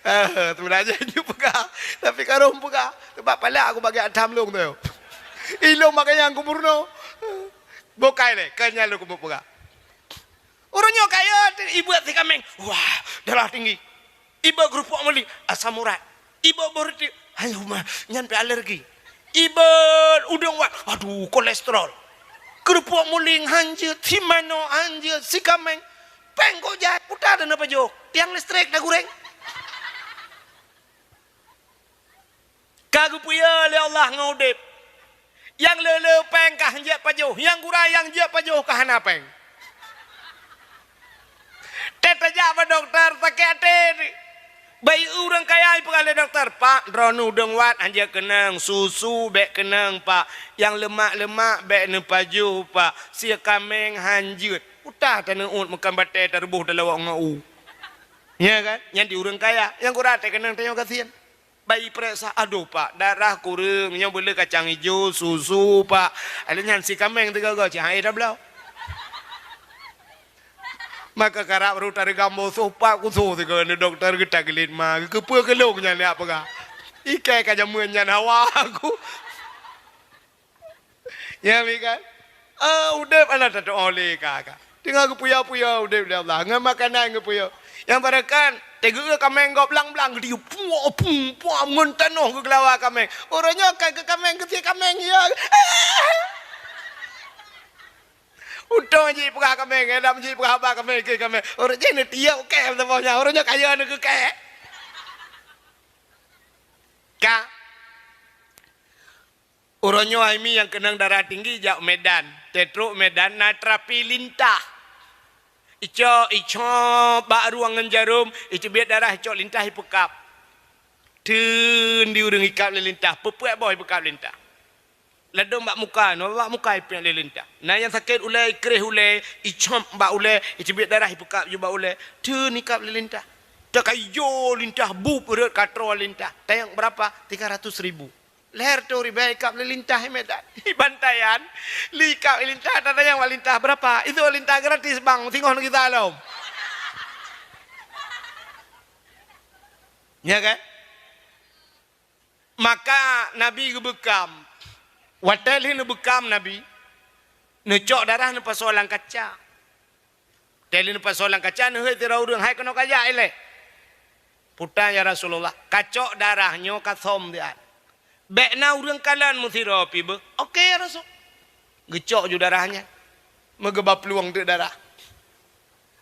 Ah, sebenarnya nyoe peugah, tapi ka rhom peugah. Sebab palak aku bagi atam lôn tu. Ilôn bak nyang ku meurunoe. Bukai lé, keu nyan lôn keumeung peugah. Uroe nyoe kaya ibuet si kaméng. Wah, darah tinggi. Iba keurupuk meuling, asam urat. Iba boh reuteuek, hai huma, nyan pih alergi. Iba udeueng wat, aduh, kolesterol. Keurupuk meuling hanjeuet, si manoe hanjeuet, si kaméng. Péng kok jai, uta teuh neupajoh, tiang listrik teuguréng. Ka geupeue lé Allah ngon udeb. Nyang le-le péng ka hanjeuet pajoh, nyang gura nyang jeuet pajoh ka hana péng. Teuh tajak bak dokto sakét até. Bayi ureuëng kaya ipeugah lé dokto, "Pak, droeneuh udeueng wat hanjeuet keunong, susu bék keunong, Pak. Nyang leumak-leumak bék neupajoh, Pak. Sie kaméng hanjeuet." Uta taneuôt meukan batée tareuboh talawok ngon u. Ya kan? Nyan di ureuëng kaya, nyang gura teuh keunong tanyoe gasien. Bayi peuriksa, "Adoh, Pak, darah kureueng, nyoe beuleu kacang ijo, susu, Pak." Alèh nyan si kaméng teuga-ga, cit han éh tabloe. Maka karab rot tareugam bosoh, Pak, kusoh teuga neu dokto geuta geulet ma, keupeue keu lôn nyan jak peugah. Ikai ka jameun nyan hawa aku. Ya, mi kan? Ah, udeb hana tatu'oh lé ka, ka. Teungoh geupuya-puya udeb lé Allah. Ngon makanan geupuya. Nyang barakan, teugeue kaméng gob blang-blang geudiu. Puak, pum, puak, ngon tanoh geugeulawa kaméng. Uroe nyoe ka keu kaméng, keu sie kaméng, ya. Untông jih peugah kaméng, eh, lam jih peugah haba kaméng, keu kaméng. Uroe jih neutiek kèe saboh nyan. Uroe nyoe kaya neukeu kèe. Ka. Uroe nyoe hai mi nyang keunong darah tinggi jak Medan. Teutrok Medan na terapi lintah. Icok, icok bak rueng ngon jarôm, iteubiet darah, icok lintah ipeukab. Teun di ureuëng ikab lé lintah, peuet boh ipeukab lé lintah. Ladôm bak muka, nyoe bak muka ipiek lé lintah. Na nyang sakét ulèe, ikréh ulèe, icop bak ulèe, iteubiet darah ipeukab ju bak ulèe. Teun ikab lé lintah. Teuka ijo lintah, bup rhot ka troe lintah. Tayang berapa? Tiga ratus ribu. Lhèe reutôh ribèe ikab lé lintah i Medan. Bantaian, lé ikab lé lintah, tatanyong bak lintah, "Berapa?" "Itu lintah gratis, Bang, singoh neugisa lom." Nya kan? Maka Nabi geubeukam. Watée lheueh neubeukam Nabi, neucok darah neupasoe lam kaca. Watée lheueh neupasoe lam kaca, neuhôi sidroe ureuëng, "Hai keunoe kajak ilée." "Peue tan, ya Rasulullah?" "Kacok darah nyoe kasöm siat. Bék na ureuëng kalon meusidroe pih beuh." "Oke, ya Rasul." Geucok ju darah nyan. Meugeuba plueng teuk darah.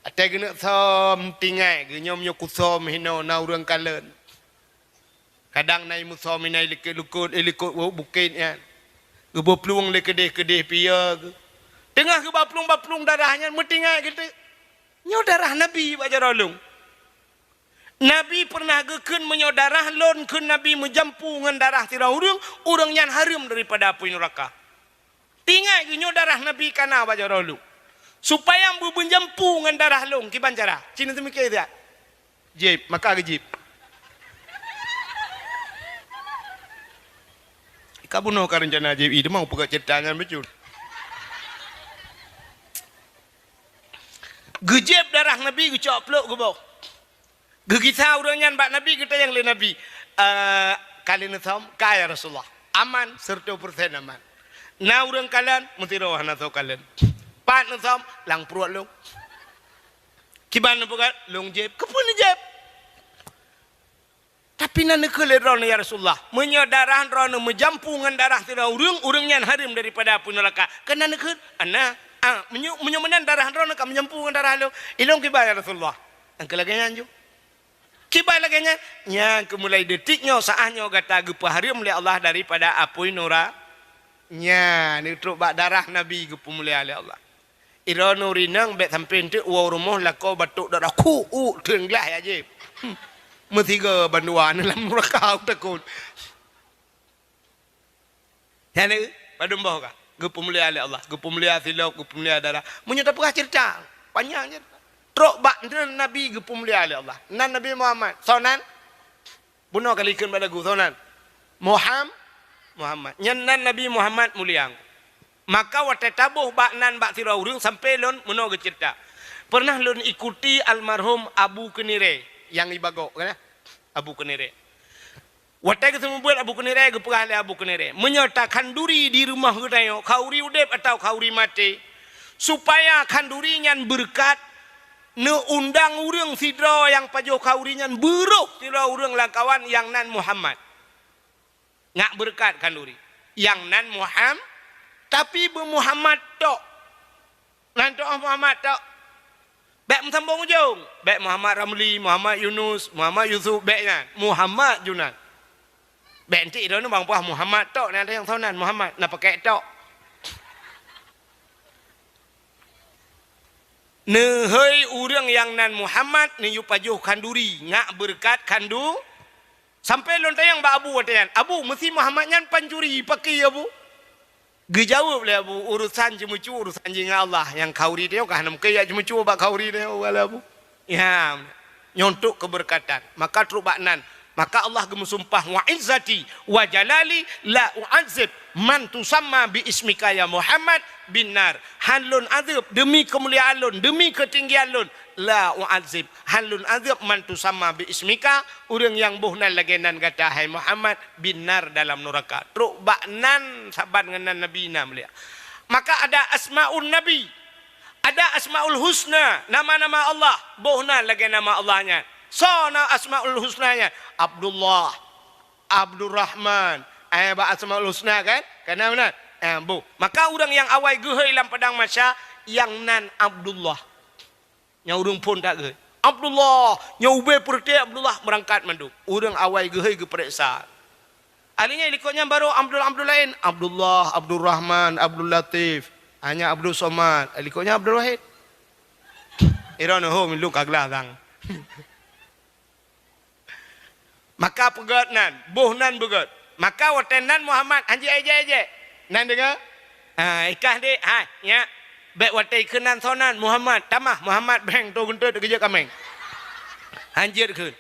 Watée geuneuk söm, tinggai geuh, "Nyoe meunyoe kusöm hinoe na ureuëng kalon." Kadang na i musöm, na i likot-likot, i likot bukét nyan. Geuba plueng lé keudeh-keudeh pih geuh. Teungoh geuba plueng, ba plueng darah nyan, meutinggai geuh teuk. "Nyoe darah Nabi bak jaroe lôn. Nabi peureunah geukheun meunyoe darah lôn," kheun Nabi, "meujampu ngon darah sidroe ureuëng, ureuëng nyan hareuem daripada apui neuraka." Tinggai geuh, "Nyoe darah Nabi ka na bak jaroe lôn. Supaya beumeujampu ngon darah lôn, kiban cara?" Cit neuseumiké siat. Jieb, maka geujieb. Ka bunoe ka reuncana jieb, ih, teuma peugah ceurita nyan bacut. Geujieb darah Nabi, geucok plok geuboh. Geugisa ureuëng nyan bak Nabi, geutanyong lé Nabi, "Eh, ka lheueh neusöm?" "Ka, ya Rasulullah." "Aman, seureutôh peureusén aman. Na ureuëng kalon?" "Meusidroe hana soe kalon." "Pat neusöm?" "Lam pruet lôn." "Kiban neupeugah?" "Lôn jieb." "Keupeue neujieb?" "Tapi na neukheun lé droeneuh, ya Rasulullah, meunyoe darah droeneuh meujampu ngon darah sidroe ureuëng, ureuëng nyan hareuem daripada apui neuraka. Kan na neukheun?" "Ana." "Ah, meunyoe, meunyoe meunan darah droeneuh ka meujampu ngon darah lôn, ilôn kiban, ya Rasulullah?" "Nyang keu lagée nyan ju." "Kiban lagée nyan?" "Nyang keu mulai detik nyoe, saát nyoe gata geupeuhareuem lé Allah daripada apui nura-" Nyan, neutrok bak darah Nabi geupeumulia lé Allah. Droeneuh rinong bék sampoe teuk woe rumoh lakoe batuk darah, khu, u, teungglah ya jieb. Hmm. Meusigoe bandua neuh lam neuraka takot. Nyan, padum boh ka? Geupeumulia lé Allah, geupeumulia silop, geupeumulia darah. Meunyoe tapeugah ceurita, panyang ceurita. Trok bak nan Nabi geupeumulia lé Allah. Nan Nabi Muhammad. Soe nan? Bunoe ka likheun bak lagu, soe nan? Muham-, Muhammad. Nyan nan Nabi Muhammad mulia. Maka watée taboh bak nan bak sidroe ureuëng sampoe lôn meunoe geuceurita. Peureunah lôn ikuti almarhum Abu Keunirée nyang i Bagok, kan? Abu Keunirée. Watée geuseumeubeuet Abu Keunirée, geupeugah lé Abu Keunirée, "Meunyoe takhanduri di rumoh geutanyoe, khanduri udeb atawa khanduri maté, supaya khanduri nyan beureukat, neuundang ureuëng sidroe nyang pajoh khanduri nyan, beuroh sidroe ureuëng lam kawan nyang nan Muhammad." Ngak beureukat khanduri. Nyang nan Muham-, tapi beu Muhammad tok. Nan tok Muhammad tok. Bék meusambong ujong. Bék Muhammad Ramli, Muhammad Yunus, Muhammad Yusuf, bék nyan. Muhammad ju nan. Bék entik droeneuh bang peugah Muhammad tok, na nyang soe nan Muhammad, na pakèk tok. Neuhôi ureuëng nyang nan Muhammad, neuyue pajoh khanduri, ngak beureukat khandu-, sampoe lôn tanyong bak Abu watée nyan, "Abu, meusi Muhammad nyan pancuri, pakri Abu?" Geujaweueb lé Abu, "Urusan ceumeucue, urusan jih ngon Allah. Nyang khanduri tanyoe ka hana meukeue jak ceumeucue bak khanduri tanyoe, wallah Abu." Ya, nyoe untuk keubeureukatan. Maka trok bak nan. Maka Allah geumeusumpah, "Wa izzati wa jalali la u'adzib man tusamma bi ismika ya Muhammad bin nar." Han lôn azeueb deumi keumuliaan lôn, deumi keutinggian lôn, la u'adzib, han lôn azeueb man tusamma bi ismika, ureuëng nyang boh nan lagée nan gata, hai Muhammad, bin nar, dalam nuraka. Trok bak nan saban ngon nan Nabi na mulia. Maka ada asmaun Nabi, ada asmaul husna, nama-nama Allah, boh nan lagée nama Allah nyan. Soe na asmaul husna nyan? Abdullah, Abdurrahman. Eh, bak asmaul husna kan? Kana meunan? Eh, boh. Maka ureuëng nyang awai geuhôi lam padang mahsyar, nyang nan Abdullah. Nyang ureuëng phon that geuhôi. Abdullah, nyang ubé peureute Abdullah meurangkat mandum. Ureuëng awai geuhôi geupareksa. Akhirnya likot nyan baru Abdul, Abdul laén. Abdullah, Abdul Rahman, Abdul Latif. Hanya Abdul Somad. Likot nyan Abdul Wahid. Ira noh ho milung ka glah sang. Maka peugét nan, boh nan beugét. Maka watée nan Muhammad, hanjeuet ejek-ejek. Nan deungoe? Ha, ikah dek, ha, nyak. Bék watée ikheun nan soe nan, Muhammad, tamah, Muhammad, beng, to geuntot, geujak kaméng. Hanjeuet kheun.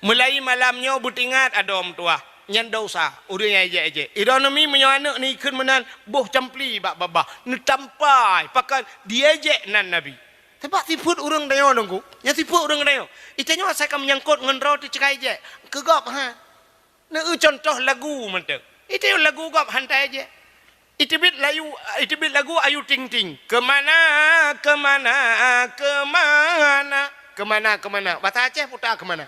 Meulayi malam nyoe beutingat adoe meutuwah. Nyan dosa, ureuëng nyang ejek-ejek. Ironomi meunyoe aneuëk ni ikheun meunan, boh campli bak babah. Neutampai, pakon diejek nan Nabi. Sabab sifeuet ureuëng tanyoe Teungku. Nyang sifeuet ureuëng tanyoe. Itanyoe asai ka meunyangkot ngon droe teucekai jek. Keu gob ha. Neu contoh lagu mantong. Itanyoe lagu gob hantai jek. Iteubiet layu, iteubiet lagu Ayu Ting Ting. Kemana, kemana, kemana. Kemana, kemana. Bahasa Aceh puta kemana.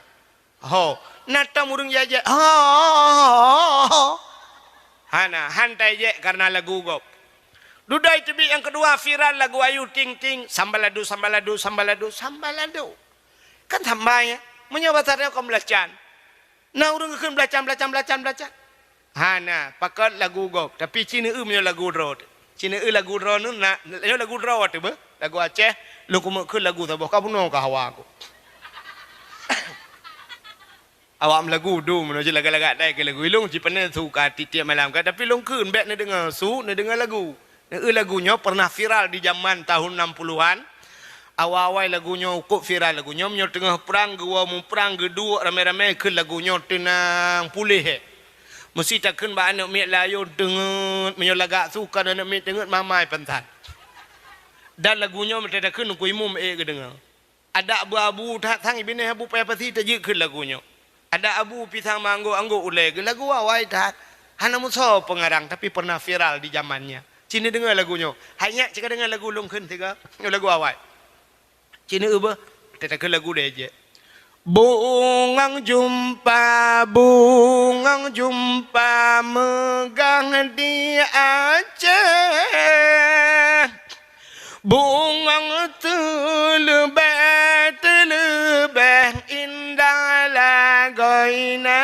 Ho, na tom ureuëng jajak. Ho, ho, ho, ho. Hana, hantai jek karena lagu gob. Dudoe teubiet nyang keudua viral lagu Ayu Ting Ting, sambalado, sambalado, sambalado, sambalado. Kan sambai ya. Meunyoe bahasa dia kon belacan. Na ureuëng geukheun belacan, belacan, belacan, belacan. Hana, pakon lagu gob, tapi ci neu meunyoe lagu droe teuh. Ci neu lagu droe neu na, nyoe lagu droe teuh beuh. Lagu Aceh, lôn keumeuk kheun lagu saboh ka bunoe ka hawa ku. Awak meulagu dum, meunyoe ci lagak-lagak dai keu lagu. Ilong ci pane su ka tiep-tiep malam ka, tapi lôn kheun bék neudeungoe su, neudeungoe lagu. Neu lagu nyoe pernah viral di zaman tahun enam puluhan. Awai-awai lagu nyoe ukop viral lagu nyoe, meunyoe teungoh prang geuwoe muprang geuduek ramé-ramé kheun lagu nyoe teunang puléh, eh. Meusi takheun bak aneuk miet layôn teungeut, meunyoe lagak su kon aneuk miet teungeut mamai pantan. Dan lagu nyoe meutai takheun Teungku Imum ék geudeungoe. Adak beu abu that sang binéh Abu Paya Pasi tajeuet kheun lagu nyoe. Adak abu pisang manggo anggô ulée geuh lagu awai that. Hana musoe peungarang tapi pernah viral di zaman nyan. Ci neudeungoe lagu nyoe. Hai nyak ci kadeungoe lagu lôn kheun sigoe. Nyoe lagu awai. Ci neu beuh. Teutakheun lagu deh jek. Bungong jumpa, bungong jumpa meugah di Aceh. Bungong teuleubeh, teuleubeh indah lagoina,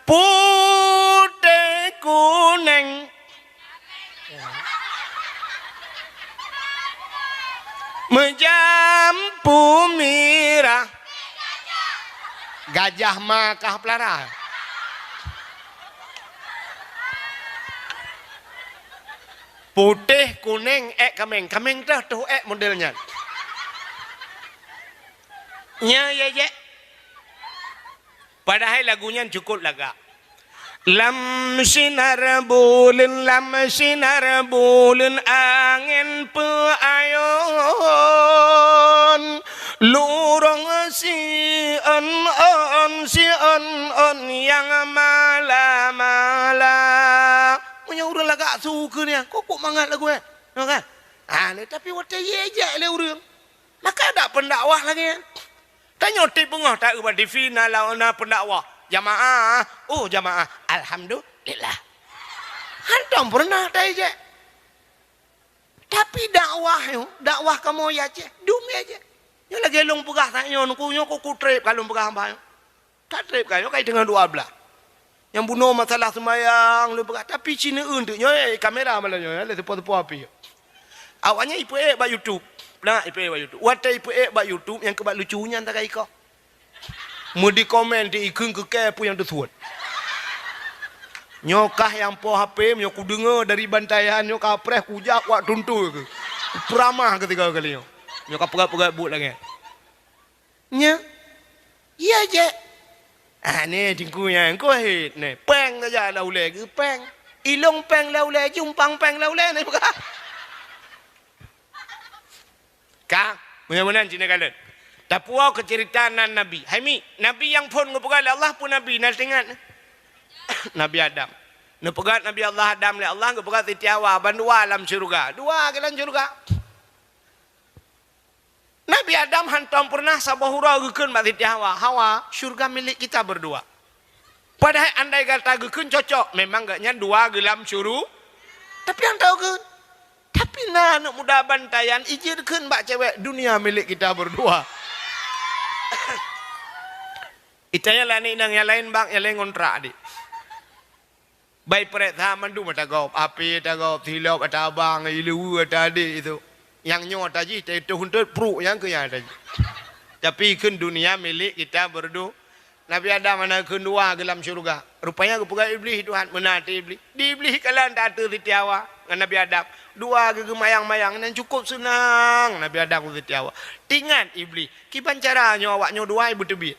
putéh kuneng, meujampu mirah, gajah ma kah peulara. Putéh, kuneng, ék kaméng. Kaméng teuh, teuh ék model nyan. Nya, ya, ya. Padahai lagu nyan cukup lagak. Lam sinar buleuen, lam sinar buleuen angén peuayon. Lurong siôn-ôn, siôn-ôn nyang mala-mala. Meunyoe ureuëng lagak su keu nyan, kok, kok mangat lagu nyan. Nyoe kan? Ah, tapi watée jijak lé ureuëng. Maka dak pendakwah lagée nyan. Tanyoe tieb beungoh taeu bak T V na lawan na pendakwah. Jamaah, oh jamaah, alhamdulillah. Hantom pernah taijak. Tapi dakwah nyoe, dakwah kamoe ya ceh, dum ya ceh. Nyoe lagée lôn peugah tanyoe nuku nyoe kuku treb ka lôn peugah hamba nyoe. Ka treb ka nyoe kai teungoh dua blah. Nyang bunoe masalah seumayang lôn peugah, tapi ci neu eunteuk nyoe, eh, kamera malam nyoe, eh, lé seupôt-seupôt api. Awaknyan ipeuék bak YouTube. Nah, ipeuék bak YouTube. Watée ipeuék bak YouTube nyang keubat lucu nyan tagai ikoh. Meudi komen ti ikheun keu kée peue nyang teusuet. Nyoe kah nyang po H P, meunyoe kudeungoe dari bantayan nyoe ka preh kujak wak tuntu keu. Peuramah keu tiga kali nyoe. Nyoe ka peugah-peugah buet lagée. Nya. Iya jek. Ah, ni tingku nyan, engko hit ni. Peng saja lah ulée geu peng. Ilong peng lah ulée, jumpang peng lah ulée ni bukan. Ka, mudah-mudahan cina kalon. Tapuo ke cerita nan Nabi. Hai mi, Nabi yang phon geupeugah lé Allah pun Nabi, na teuingat. Nabi Adam. Neupeugah Nabi Allah Adam lé Allah geupeugah Siti Hawa, ban dua lam syurga. Dua ke lam syurga. Nabi Adam hantom pernah saboh uroe geukheun bak Siti Hawa, "Hawa, syurga milik kita berdua." Padahai andai gata geukheun cocok, memang geuhnyan dua geulam syuru. Tapi nyang tau kheun. Tapi na aneuk muda bantayan ijeuet kheun bak cewek, "Dunia milik kita berdua." Itanya lah ni nang nyang lain bak, nyang lain ngontrak adik. Bai prek that mandum ata gob, api ata gob, silop ata abang, ileue ata adek itu. Nyang nyoe ata jih, teuh huntot pruk nyang keu nyang ata jih. Tapi kheun dunia milik kita berdu-, Nabi Adam hana kheun dua geulam syurga. Rupanya geupeugah Iblih Tuhan, meunan até Iblih. Di Iblih kalan tak ateueh Siti Hawa ngon Nabi Adam. Dua geumayang-mayang, nan cukup seunang Nabi Adam ngon Siti Hawa. Tingat Iblih, kiban cara nyoe awak nyoe dua beuteubiet.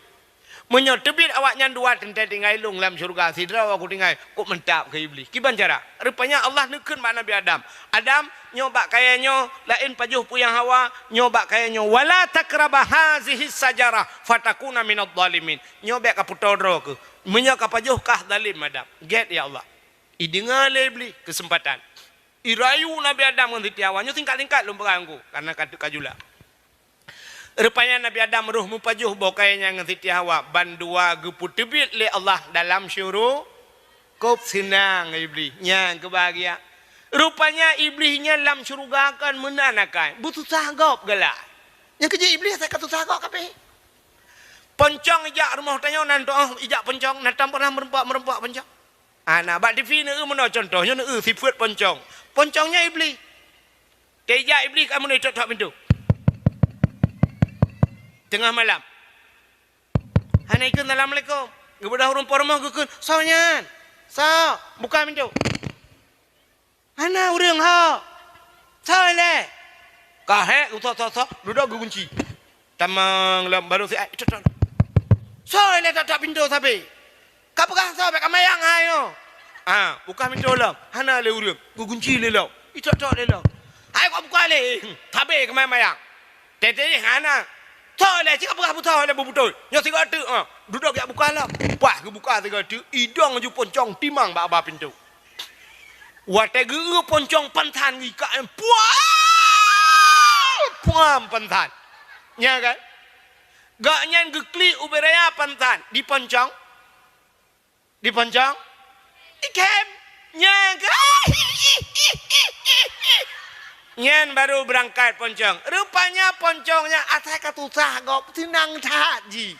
Meunyoe teubiet awaknyan dua teuntèe tinggai lôn lam syeuruga, sidroe ku tinggai, kok mantap keu Iblih. Kiban cara? Rupanya Allah neukheun bak Nabi Adam, "Adam, nyoe bak kayèe nyoe, laén pajoh peue nyang hawa, nyoe bak kayèe nyoe, wala taqraba hazihi syajarah fatakuna minadh dhalimin." Nyoe bèk kapeutoe droe keuh. Meunyoe kapajoh kah zalim Adam. Gèt ya Allah. Ideungoe lé Iblih keuseumpatan. Irayu Nabi Adam ngon Siti Hawa, "Nyoe singkat-singkat lôn peugah ngon kah, kareuna ka, ka jula." Rupanya Nabi Adam roh meupajoh boh kayèe nyan ngon Siti Hawa, ban dua geupeuteubiet lé Allah dalam syuru-, kok seunang Iblih, nyan keubahagia. Rupanya Iblih nyan lam syeuruga kon meunan akai, beususah gob galak. Nyang keujeuet Iblih asai ka susah gob kabeh. Poncong ijak rumoh tanyoe nan tu'oh ijak poncong, na tam pernah meureumpok-meureumpok poncong? Hana, bak T V neueu meunoe contoh, nyoe neueu sifeuet poncong. Poncong nyan Iblih. Teujak Iblih ka meunoe tok-tok pintoe. Teungoh malam. Hana ikheun, "Assalamualaikum." Geubeudôh ureueng po rumoh geukheun, "Soe nyan? Soe? Buka pintoe." "Hana ureueng ho." "Soe lé?" Ka hék, soe, soe, soe, dudoe geugunci. Tamong lom, barô si, "Ai, tok, tok." "Soe lé tok-tok pintoe sabe? Kapeugah soe bèk kamayang hai nyoe?" "Ah, buka pintoe lom." "Hana lé ureueng." Geugunci lé lom. Itok-tok lé lom. "Hai, kok buka lé?" "Hmm, sabe keumayang-mayang." Teuntèe hana. "Soe lé, cit kapeugah busoe lé beubeutôi. Nyoe sigoe teuk, ha. Dudoe jak buka lom." Paih geubuka sigoe teuk, idong ju poncong timang bak aba pintoe. Watèe geueu poncong pansan geuikat, puah! Puam pansan. Nya kan? Gobnyan geuklik ubé raya pansan, diponcong. Diponcong? Ikhém. Nyan ka. Nyan baru beurangkat poncong. Rupanya poncong nyan asai ka susah gob, seunang that jih.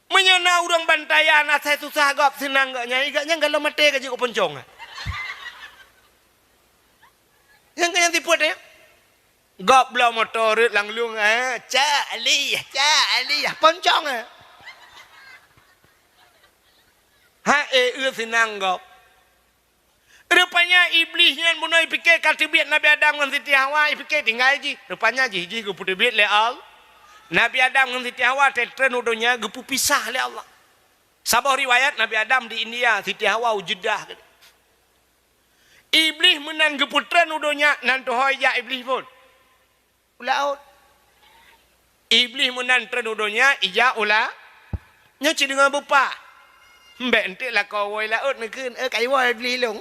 Meunyoe na ureueng bantayan asai susah gob, seunang gobnyan, gobnyan galom maté ka jeuet keu poncong. Nyang ka nyan sifeuet nyan. Gob bloe moto rhot lam lueng, eh, "Cak Alih, Cak Alih," poncong, eh. Ha, eh, eu seunang gob. Rupanya Iblih nyan bunoe ipike ka teubiet Nabi Adam ngon Siti Hawa, ipike tinggai jih. Rupanya jih, jih geupeuteubiet lé Allah. Nabi Adam ngon Siti Hawa teutreun u donya geupeupisah lé Allah. Saboh riwayat Nabi Adam di India, Siti Hawa u Jeddah. Iblih meunan geupeutreun u donya, nan tuho ijak Iblih phon? U laôt. Iblih meunan treun u donya, ijak u la-, nyoe cit deungon beupah. Mbek enteuk lakoe woe laôt neukheun, "Eh, ka iwoe Iblih lôn."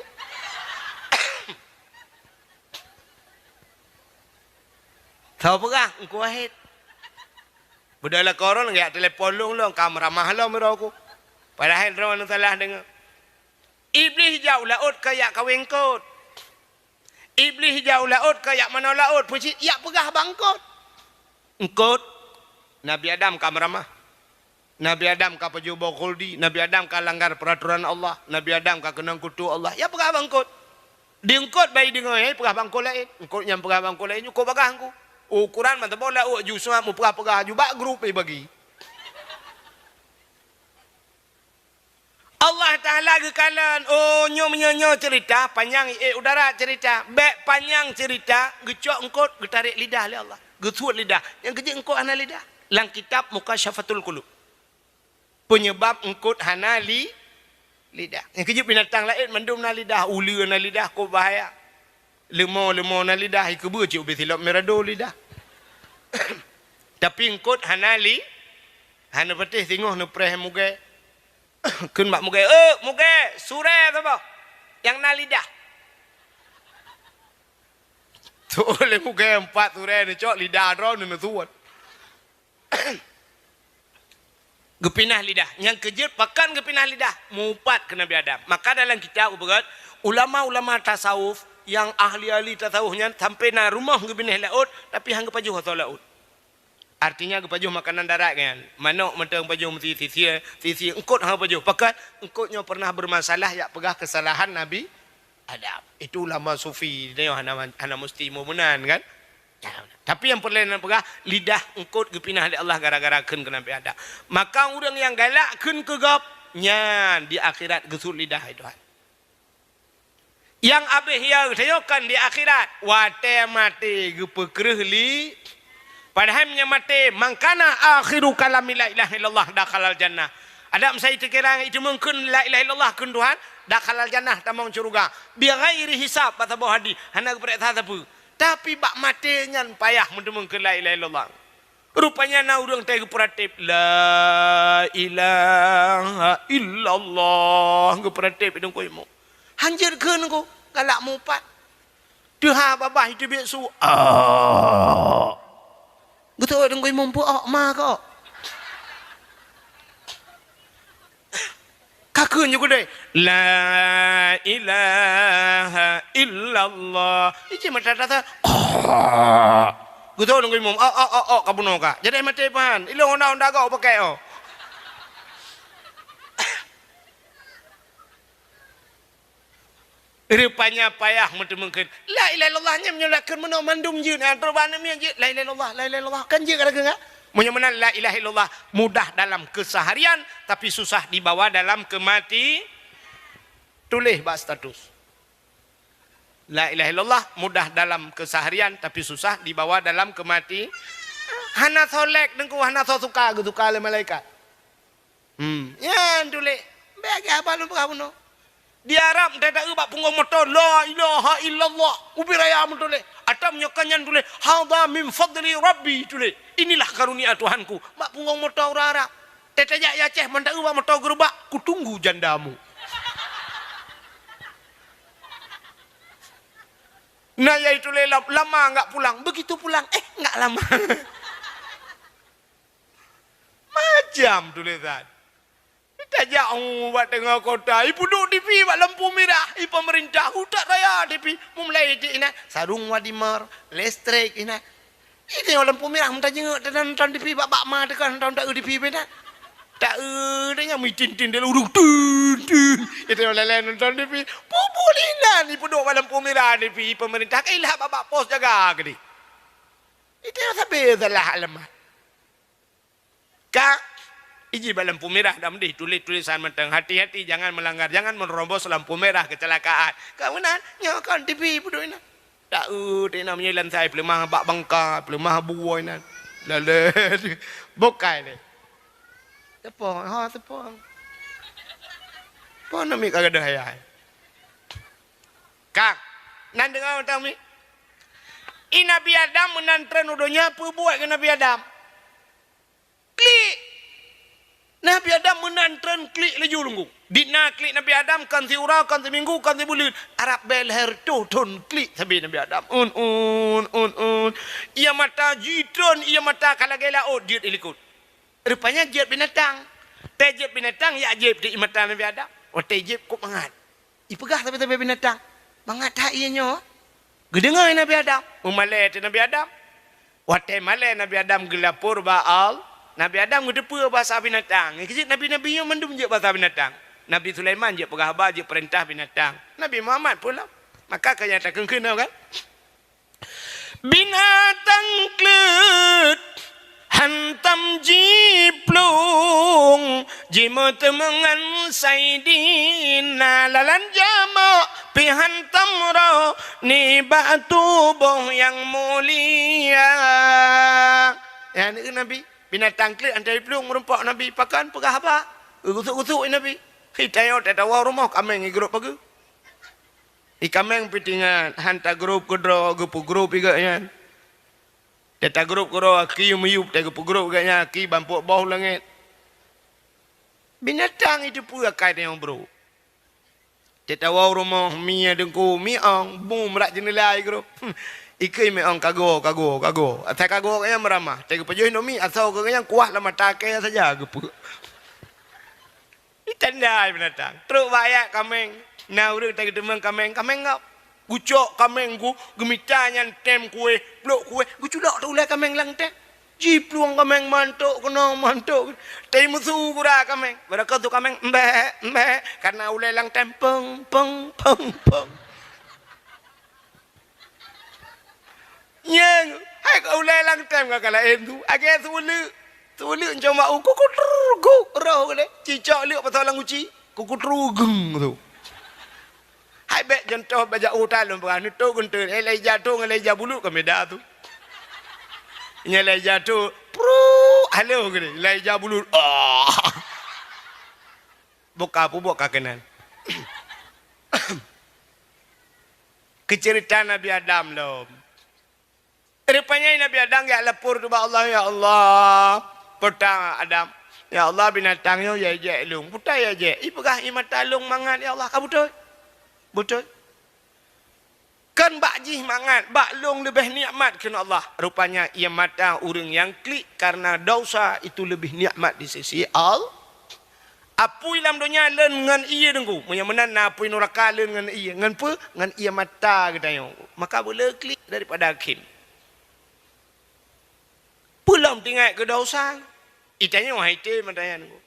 Soe peugah, Teungku Wahid. Beudôh lakoe droeneuh geujak telepon lôn, lôn ka meuramah lom droe ku. Padahai droeneuh salah deungoe. Iblih ijak u laôt keu jak kawé eungkôt. Iblih ijak u laôt keu jak manoe laôt, peue cit jak peugah bak eungkôt. Eungkôt, Nabi Adam ka meuramah. Nabi Adam ka pajoh boh khuldi, Nabi Adam ka langgar peuratoran Allah, Nabi Adam ka keunong kutu Allah. Jak peugah bak eungkôt. Di eungkôt bah ideungoe, peugah bak eungkôt laén. Eungkôt nyan peugah bak eungkôt laén, nyoe kok bagah Teungku. Ukoran mantong boh laôt ju seuhat meupeugah-peugah ju bak grup ibagi. Allah Taala geukalon, oh, nyoe meunyoe nyoe ceurita, panyang, eh, u darat ceurita, bèk panyang ceurita, geucok eungkôt, geutarek lidah lé Allah, geusuet lidah. Nyang keujeuet eungkôt hana lidah. Lam kitab Mukasyafatul Qulub. Peunyeubab eungkôt hana li-, lidah. Nyang keujeuet binatang laén mandum na lidah, uleue na lidah, kok bahaya. Leumo-leumo na lidah, ikeubeue cit ubé silop mirado lidah. Tapi eungkôt hana li-, hana patéh singoh neupreh mugée. Kheun bak mugée, "Eh, mugée, surée saboh nyang na lidah." Tu'oh lé mugée empat surée neucok lidah droe neuneuseuet. Geupinah lidah. Nyang keujeuet pakon geupinah lidah? Meuupat keu Nabi Adam. Maka dalam kitab geupeugah, ulama-ulama tasawuf nyang ahli-ahli tasawuf nyan sampoe na rumoh geubinéh laôt, tapi han geupajoh asoe laôt. Artinya geupajoh makanan darat nyan. Manok mantong pajoh meusi sisi, sisi eungkôt han pajoh. Pakon eungkôt nyoe pernah bermasalah jak peugah kesalahan Nabi Adam. Itu ulama sufi, nyoe hana, hana musti meunan kan? Tapi nyang peureulée neupeugah, lidah eungkôt geupinah lé Allah gara-gara kheun keu Nabi Adam. Maka ureuëng nyang galak kheun keu gob, nyan di akhirat geusuet lidah, hai Tuhan. Nyang abéh ya geutanyoe kan di akhirat, watée maté geupeukreueh li-, Padahai meunyoe maté, "Man kana akhiru kalami la ilaha illallah dakhalal jannah." Adak meusai teukira iteumeung kheun la ilaha illallah kheun Tuhan, dakhalal jannah, tamong syeuruga. Bi ghairi hisab, bak saboh hadih, hana geupareksa sapeue. Tapi bak maté nyan payah meuteumeung kheun la ilaha illallah. Rupanya na ureuëng tai geupeuratéb, "La ilaha illallah," geupeuratéb i Teungku Imum. Hanjeuet kheun ku, galak mupat. Teuha babah iteubiet su, "Ah." Geuteuôt Teungku Imum, "Peue ôk ma kok?" Ka kheun ju keudeh, "La ilaha illallah." Iji mata tasa. Geuteuôt Teungku Imum, "Ôk, ôk, ôk, ôk, ka bunoe ka. Jadi maté pahan. Ilong honda-honda gok pakai ôk." Rupanya payah meuteumeung kheun la ilaha illallah nyan, meunyoe lakon meunoe mandum jeuet, na trok bak aneuk miet jeuet, "La ilaha illallah, la ilaha illallah," kan jeuet ka lagée nyan. Meunyoe meunan la ilaha illallah mudah dalam keseharian, tapi susah dibawa dalam kemati. Tuléh bak status. La ilaha illallah mudah dalam keseharian, tapi susah dibawa dalam kemati. Hana soe like Teungku, hana soe suka, geusuka lé malaikat. Hmm, nyan tuléh. Bék lagée haba lôn peugah bunoe. Di Arab, teuta eu bak punggong moto, "La ilaha illallah." Ubit raya meutuléh. Atau meunyoe ka nyan tuléh, "Hadza min fadli Rabbi," tuléh. "Inilah karunia Tuhanku." Bak punggong moto ureuëng Arab. Teuta jak i Aceh, mantong eu bak moto geurubak, "Kutunggu jandamu." Nah, yaitu lé lam-, lama enggak pulang. Begitu pulang, eh, enggak lama. Macam tulisan. Tajak, oh, bak teungoh kota, ipeuduek TV bak lampu mirah, i pemerintah, utak raya TV, meumulai dik inan, sarung wadimer, listrik inan. Ini lampu mirah, meutajenguk, nonton TV bak, bak ma teuka, nonton, taeu TV inan. Taeu, dia nyan mitin-tin, dia ureueng, tin, tin. Itu leleng nonton TV. Pupuk inan, ipeuduek bak lampu mirah TV, pemerintah, kailah bak, bak pos jaga keudeh. Itu sabe salah alamat. Ka, iji bak lampu mirah dah meudeh tuléh tulisan mantong, "Hati-hati, jangan melanggar, jangan menerobos lampu merah, kecelakaan." Ka meunan, nyoe kon TV peuduek inan. Taeu, teuinong meunyoe lansai peuleumah bak bangka, peuleumah buoh inan. Lalet. Bukai deh. Teupo, ha, teupo. Po nami ka gadoh ayah. Kang, nan deungoe tang mi. I Nabi Adam meunan treun u donya, peue buet keu Nabi Adam? Klik! Nabi Adam meunan treun klik laju lunggu. Di na klik Nabi Adam, kon siuroe, kon siminggu, kon sibuleuen. Arab bèe lhèe reutôh thôn klik sabe Nabi Adam. Un, un, un, un. Ia mata jitreun, ia mata ka lagèe laôt jeuet i likot. Rupanya jeuet binatang. Tée jeuet binatang, jak jieb di mata Nabi Adam. Watèe jieb kok mangat. Ipeugah sabe-sabe binatang, "Mangat that ié nyoe?" Geudeungoe Nabi Adam, meumalèe teuh Nabi Adam. Watèe malèe Nabi Adam geulapor bak Allah, Nabi Adam geuteupeue basa binatang. Nyan keuh jeuet nabi-nabi nyoe mandum jeuet basa binatang. Nabi Sulaiman jeuet peugah haba, jeuet peurintah binatang. Nabi Muhammad pun lom. Maka ka nyang takheun-kheun kan? Binatang kleuet hantam jiplueng, jimeuteumèe ngon Saidina, lalan jameuk pih hantam roh nibak tuboh nyang mulia. Nyan keuh Nabi, binatang kleuet hantam jiplueng meurumpok Nabi, pakon peugah haba. Geugusuk-gusuk Nabi. Hi tanyoe tatawoe rumoh kaméng igrôp pageue. I kaméng pih teuingat, han tagrôp keudroe, geupeugrôp i gobnyan. Tée tagrôp keudroe, aki meuyueb, tée geupeugrôp i gobnyan, aki bampok boh u langét. Binatang iteupeue akai tanyoe brôk. Tée tawoe u rumoh, mi nyang teungku, mi ong, bu brat jeuneula igrôp. Ikheun mi ong kago, kago, kago. Asai kago gobnyan meuramah. Tée geupajoh indomie, asoe gobnyan kuah lam mata akai saja geupeu. Itanda binatang. Trok bak ayat kaméng. Na ureueng tageuteumèe kaméng, kaméng ngap. Gucok kaméng gu-, geumita nyan tem kuéh, plôk kuéh, geuculok teuh ulèe kaméng lam tem. Jiplueng kaméng mantok keunoe, mantok. Teuh meusu gura kaméng. Beureukat tu kaméng, "Mbek, mbek." Karena ulèe lam tem, peng, peng, peng, peng. Nyang, hai ka ulèe lam tem ka laén tu. Agée seuleuk. Seuleuk cuma u kukutruk, roh geuh. Cicok leuk pasang lam guci. Kukutruk geng tu. Hai bèk contoh bajak utai lôn peugah, neutôk geunteuen, eh, lai ija tông, lai ija bulut ka meda tu. Nyan lé ija tu, pruuk, halo geude. Lé ija bulut, ah. Boh ka peubuet ka keunan. Keu ceurita Nabi Adam lom. Rupanya Nabi Adam jak lapor ubak Allah, "Ya Allah, peutang Adam. Ya Allah, binatang nyoe ya jek lôn. Peue teuma ya jek? Ipeugah ie mata lôn mangat, ya Allah." Ka beutôi. Beutôi. Kan bak jih mangat, bak lôn leubeh nikmat kheun Allah. Rupanya ie mata ureuëng nyang klik karena dosa itu lebih nikmat di sisi Allah. Apui lam donya lôn ngon ie deungku. Meunyoe meunan na apui nuraka lôn ngon ie. Ngon peue? Ngon ie mata geutanyoe. Maka beuleu klik daripada kheun. Peue lom teuingat keu dosa. Itanyoe hai tém mata nyan deungku.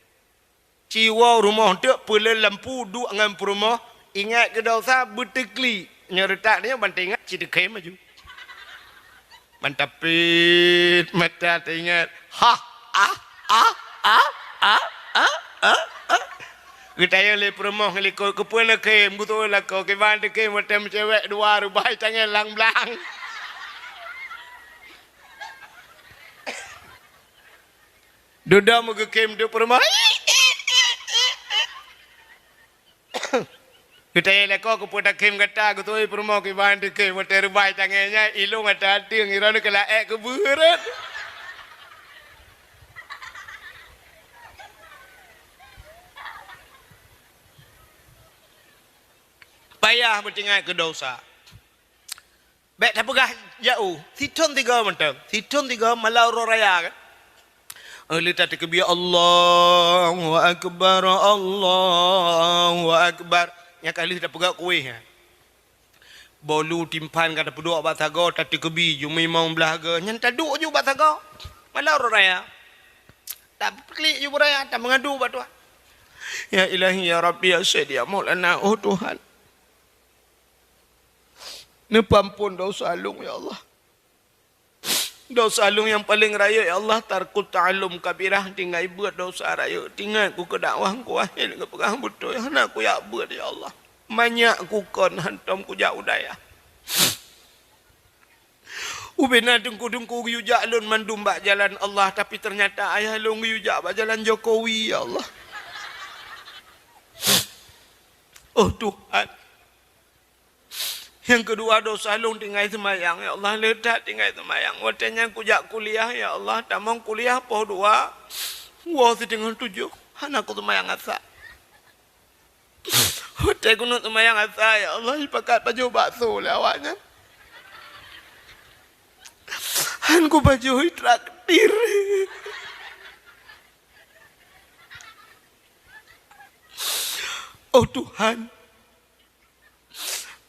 Ci woe rumoh teuk peuleueh lampu duek ngon peurumoh, ingat keu dosa beuteuklik. Nyoe reutak nyoe ban teuingat ci teukhém laju. Ban tapét mata teuingat. Hah, ah, ah, ah. Geutanyong lé peurumoh ngon likot, "Keupeue neukhém?" Geutoe lakoe, "Kiban teukhém watée meucewek dua reubai tangai lam blang." Dudoe meugeukhém teuk peurumoh. Geutanyong lakoe, "Keupeue takhém gata?" Geutoe peurumoh, "Kiban teukhém watée reubai tangai nyan, ilôn ata ateueng, iroe keu laék keu beureut." Payah beuteuingat keu dosa. Bék tapeugah jak u, sithon tiga mantong. Sithon tiga malam uroe raya kan. Lheueh tateukeubie, "Allahu Akbar, Allahu Akbar." Nyan ka lheueh tapeugah kuéh nyan. Bolu timphan ka tapeuduek bak sagoe, tateukeubie jumeuimong blah goe. Nyan taduek ju bak sagoe. Malam uroe raya. Tapeukelik ju beuraya, tameungadu bak Tuhan. "Ya Ilahi, ya Rabbi, ya Sayyidi, ya Maulana, oh Tuhan. Neupeuamphon dosa lôn, ya Allah. Dosa lôn nyang paleng rayeuk, ya Allah, tarkut ta'allum kabirah, tinggai beuet dosa rayeuk. Teuingat ku keu dakwah ku akhé geupeugah beutôi, hana kujak beuet, ya Allah. Manyak ku kon hantom kujak u dayah. Ubena teungku-teungku geuyue jak lôn mandum bak jalan Allah, tapi teunyata ayah lôn geuyue jak bak jalan Jokowi, ya Allah. Oh Tuhan. Nyang keudua, dosa lôn tinggai seumayang, ya Allah, le that tinggai seumayang. Watée nyan kujak kuliah, ya Allah, tamong kuliah poh dua, woe siteungoh tujoh, hana kuseumayang asa. Watée keuneuk seumayang asa, ya Allah, jipakat pajoh bakso lé awaknyan. Han kupajoh, jitraktir. Oh Tuhan,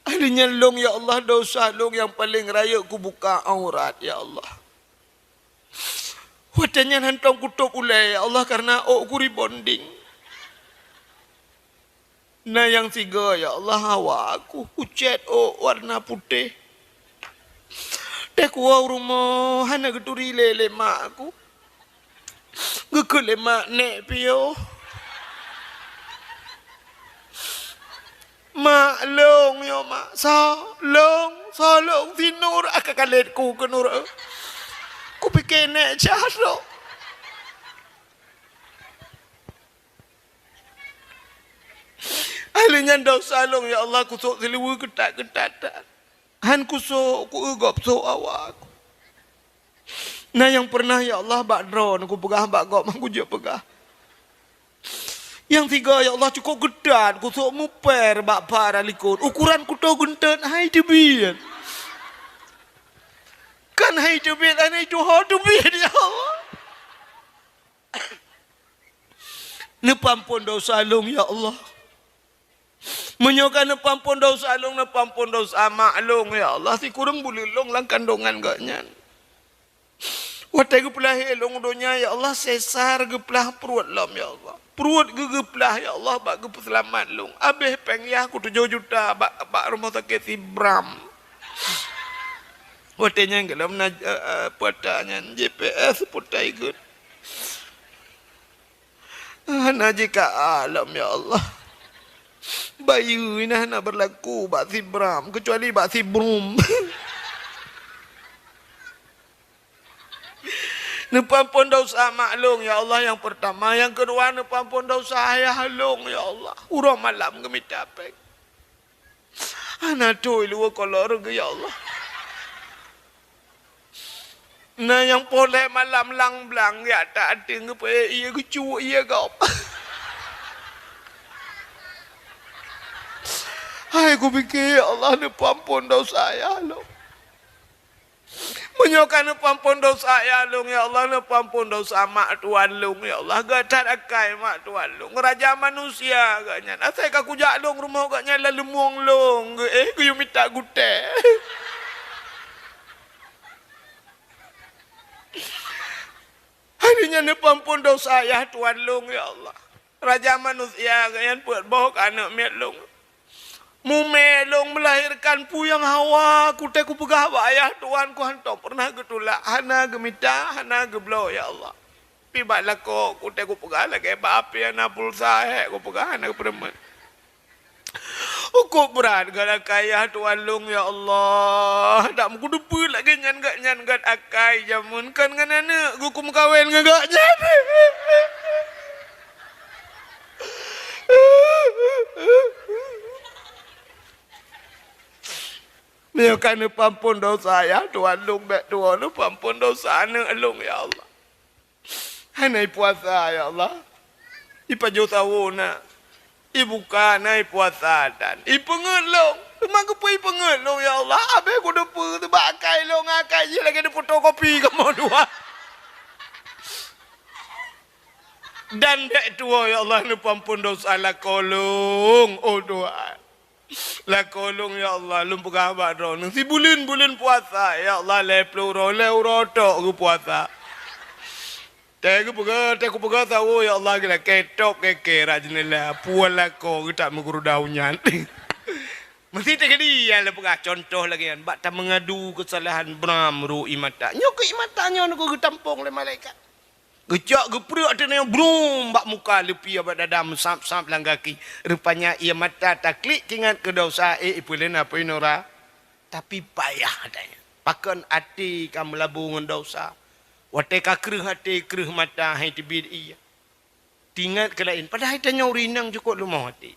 akhé nyan lôn, ya Allah, dosa lôn nyang paleng rayeuk kubuka aurat, ya Allah. Watée nyan hantom kutôb ulée, ya Allah, kareuna ôk ku rebonding. Na nyang sigoe, ya Allah, hawa ku, kucét ôk warna putéh. Teuh kuwoe u rumoh hana geuturi lé lé mak ku. Geukheun lé mak, "Nék piôh." "Mak, lôn nyoe, Mak." "Soe?" "Lôn." "Soe lôn?" "Si Nur." Ah, ka kalét ku keu Nur. Kupike nék cah lôn. Akhé nyan dosa lôn, ya Allah, kusok siluweue keutat-keutat. Han kusok, kueu gob sôk awak. Na nyang peureunah, ya Allah, bak droeneuh kupeugah bak gob, han kujeuet peugah. Nyang sigoe, ya Allah, cukôp keutat, kusok muper bak para likot. Ukoran kutoh geunteut, hai teubiet. Kan hai teubiet, hai tuho teubiet, ya Allah. Neupeuamphon dosa lôn, ya Allah. Meunyoe ka neupeuamphon dosa lôn, neupeuamphon dosa mak lôn, ya Allah. Sikureueng buleuen lôn lam kandongan gobnyan. Watée geupeulahé lôn u donya, ya Allah, sesar geuplah pruet lom, ya Allah. Pruet geuh geuplah, ya Allah, bak geupeuseulamat lôn. Abéh péng yah ku tujoh juta bak, bak rumoh sakét Sibram. Watée nyan gohlom na, eh, eh, peuta nyan, J P S peuta ikot. Hana jika alam, ya Allah. Bayeue nyan hana beurlaku bak Sibram, keucuali bak Sibrum. Neupeuamphon desya mak lôn, ya Allah, nyang peurtama. Nyang keudua, neupeuamphon desya ayah lôn, ya Allah. Uroe malam geumita péng. Hana tho iluwa kolor geuh, ya Allah. Na nyang poh lhée malam lang blang, jak that até geupeuék ié geucuk ié gob. Hai kupike, ya Allah, neupeuamphon desya ayah lôn. Meunyoe ka neupeuamphon desya ayah lôn, ya Allah, neupeuamphon desya mak tuan lôn, ya Allah. Gét that akai mak tuan lôn. Raja manusia geuh nyan. Asai ka kujak lôn rumoh geuh nyan lam leumueng lôn geuh, eh, geuyue mita gutée. Hari nyan neupeuamphon desya ayah tuan lôn, ya Allah. Raja manusia geuh nyan peuet boh keu aneuk miet lôn. Mumé lôn meulahirkan peue nyang hawa, kutée kupeugah bak ayah tuan, ku hántom peureunah geutulak, hana geumita, hana geubloe, ya Allah. Pi bak lakoe, kutée kupeugah lagée bak api hana pulsa, hék kupeugah hana geupeureumeun. Ukôb brat geuh akai ayah tuan lôn, ya Allah. Dak meukudeupeue lagée nyan geuh nyan gét akai jameun kon ngon aneuk geuh kumeukawen ngon geuh nyan. Meunyoe ka neupeuamphon desya ayah tuan lôn, bék tuwoe neupeuamphon desya aneuk lôn, ya Allah. Hana ipuasa, ya Allah. Ipajoh sawoe na. Ibuka na ipuasa dan ipeungeut lôn. Teuma keupeue ipeungeut lôn, ya Allah? Abéh kudeupeue teubak akai lôn, akai jih lagée difotokopi kamoe dua. Dan bék tuwoe, ya Allah, neupeuamphon desya lakoe lôn, oh Tuhan. Lakoe lôn, ya Allah, lôn peugah bak droeneuh. Sibuleuen-buleuen puasa, ya Allah, lhée ploh uroe, lhée uroe tok geupuasa. Tée geupeugah, tée kupeugah sawoe, ya Allah, geulakée tok kée-kée rot jeuneula, puwoe lakoe geutak meuguruda u nyan. Meusti teukeudi nyang lôn peugah contoh lagée nyan, bak tameungadu keusalahan bram ru ié mata. Nyoe keu ié mata nyoe geuh geutampong lé malaikat. Geucok geupreuek ateueh nyoe brum bak muka leupie bak dada meusab-sab lam gaki. Rupanya ié mata taklik teuingat keu desya, eh, ipeulén apui nura. Tapi payah ata nyan. Pakon até ka meulabu ngon desya. Watée ka kreueh até, kreueh mata, hai teubiet ié. Teuingat keu laén, padahai tanyoe ureueng inong cukôp leumoh até.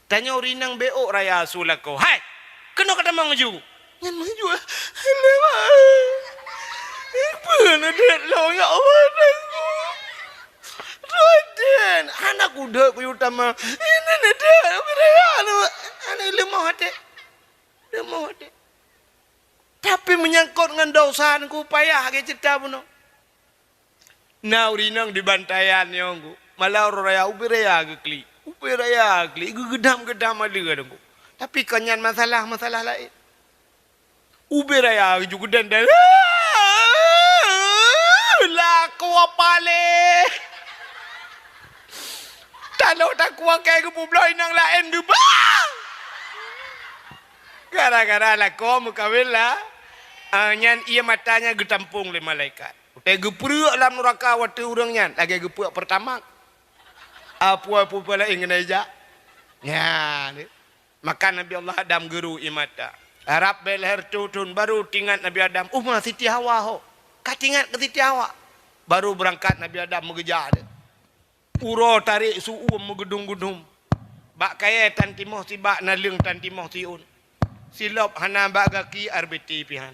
Tanyoe ureueng inong beu ôk raya su lakoe. Hai! Keunoe ka tamong laju. Nyan maju. Hai lewat. Peue neudeuk lôn, ya Allah, Tuhanku. Tuhan, hana kudeuk kuyue tamong. Ini neudeuk, beu raya lôn. Hana leumoh até. Leumoh até. Tapi meunyangkot ngon desya, Teungku, payah lagée ceurita bunoe. Na ureueng inong di Bantayan nyoe, Teungku. Malam uroe raya, ubé raya geuklik. Ubé raya geuklik, geugeudam-geudam aleue, Teungku. Tapi kon nyan masalah, masalah laén. Ubé raya geujak geudandan. Lakoe paléh. Tanoh takue kée geupeubloe inong laén geubah. Gara-gara lakoe meukawen la, ah, nyan ié mata nyan geutampong lé malaikat. Watée geupreuek lam nuraka watée ureueng nyan lagée geupreuek Pertamax. Apui-apui laén keuneuk ijak. Nyan. Maka Nabi Allah Adam geuru ié mata. Rab bée lhée reutôh thon baru teuingat Nabi Adam, uma Siti Hawa ho. Ka teuingat keu Siti Hawa. Baru beurangkat Nabi Adam meugeujak deuh. Uroe tarék su-uem meugeudum-geudum. Bak kayée tan timoh sibak, naleueng tan timoh siôn. Silop hana bak gaki, R B T pih han.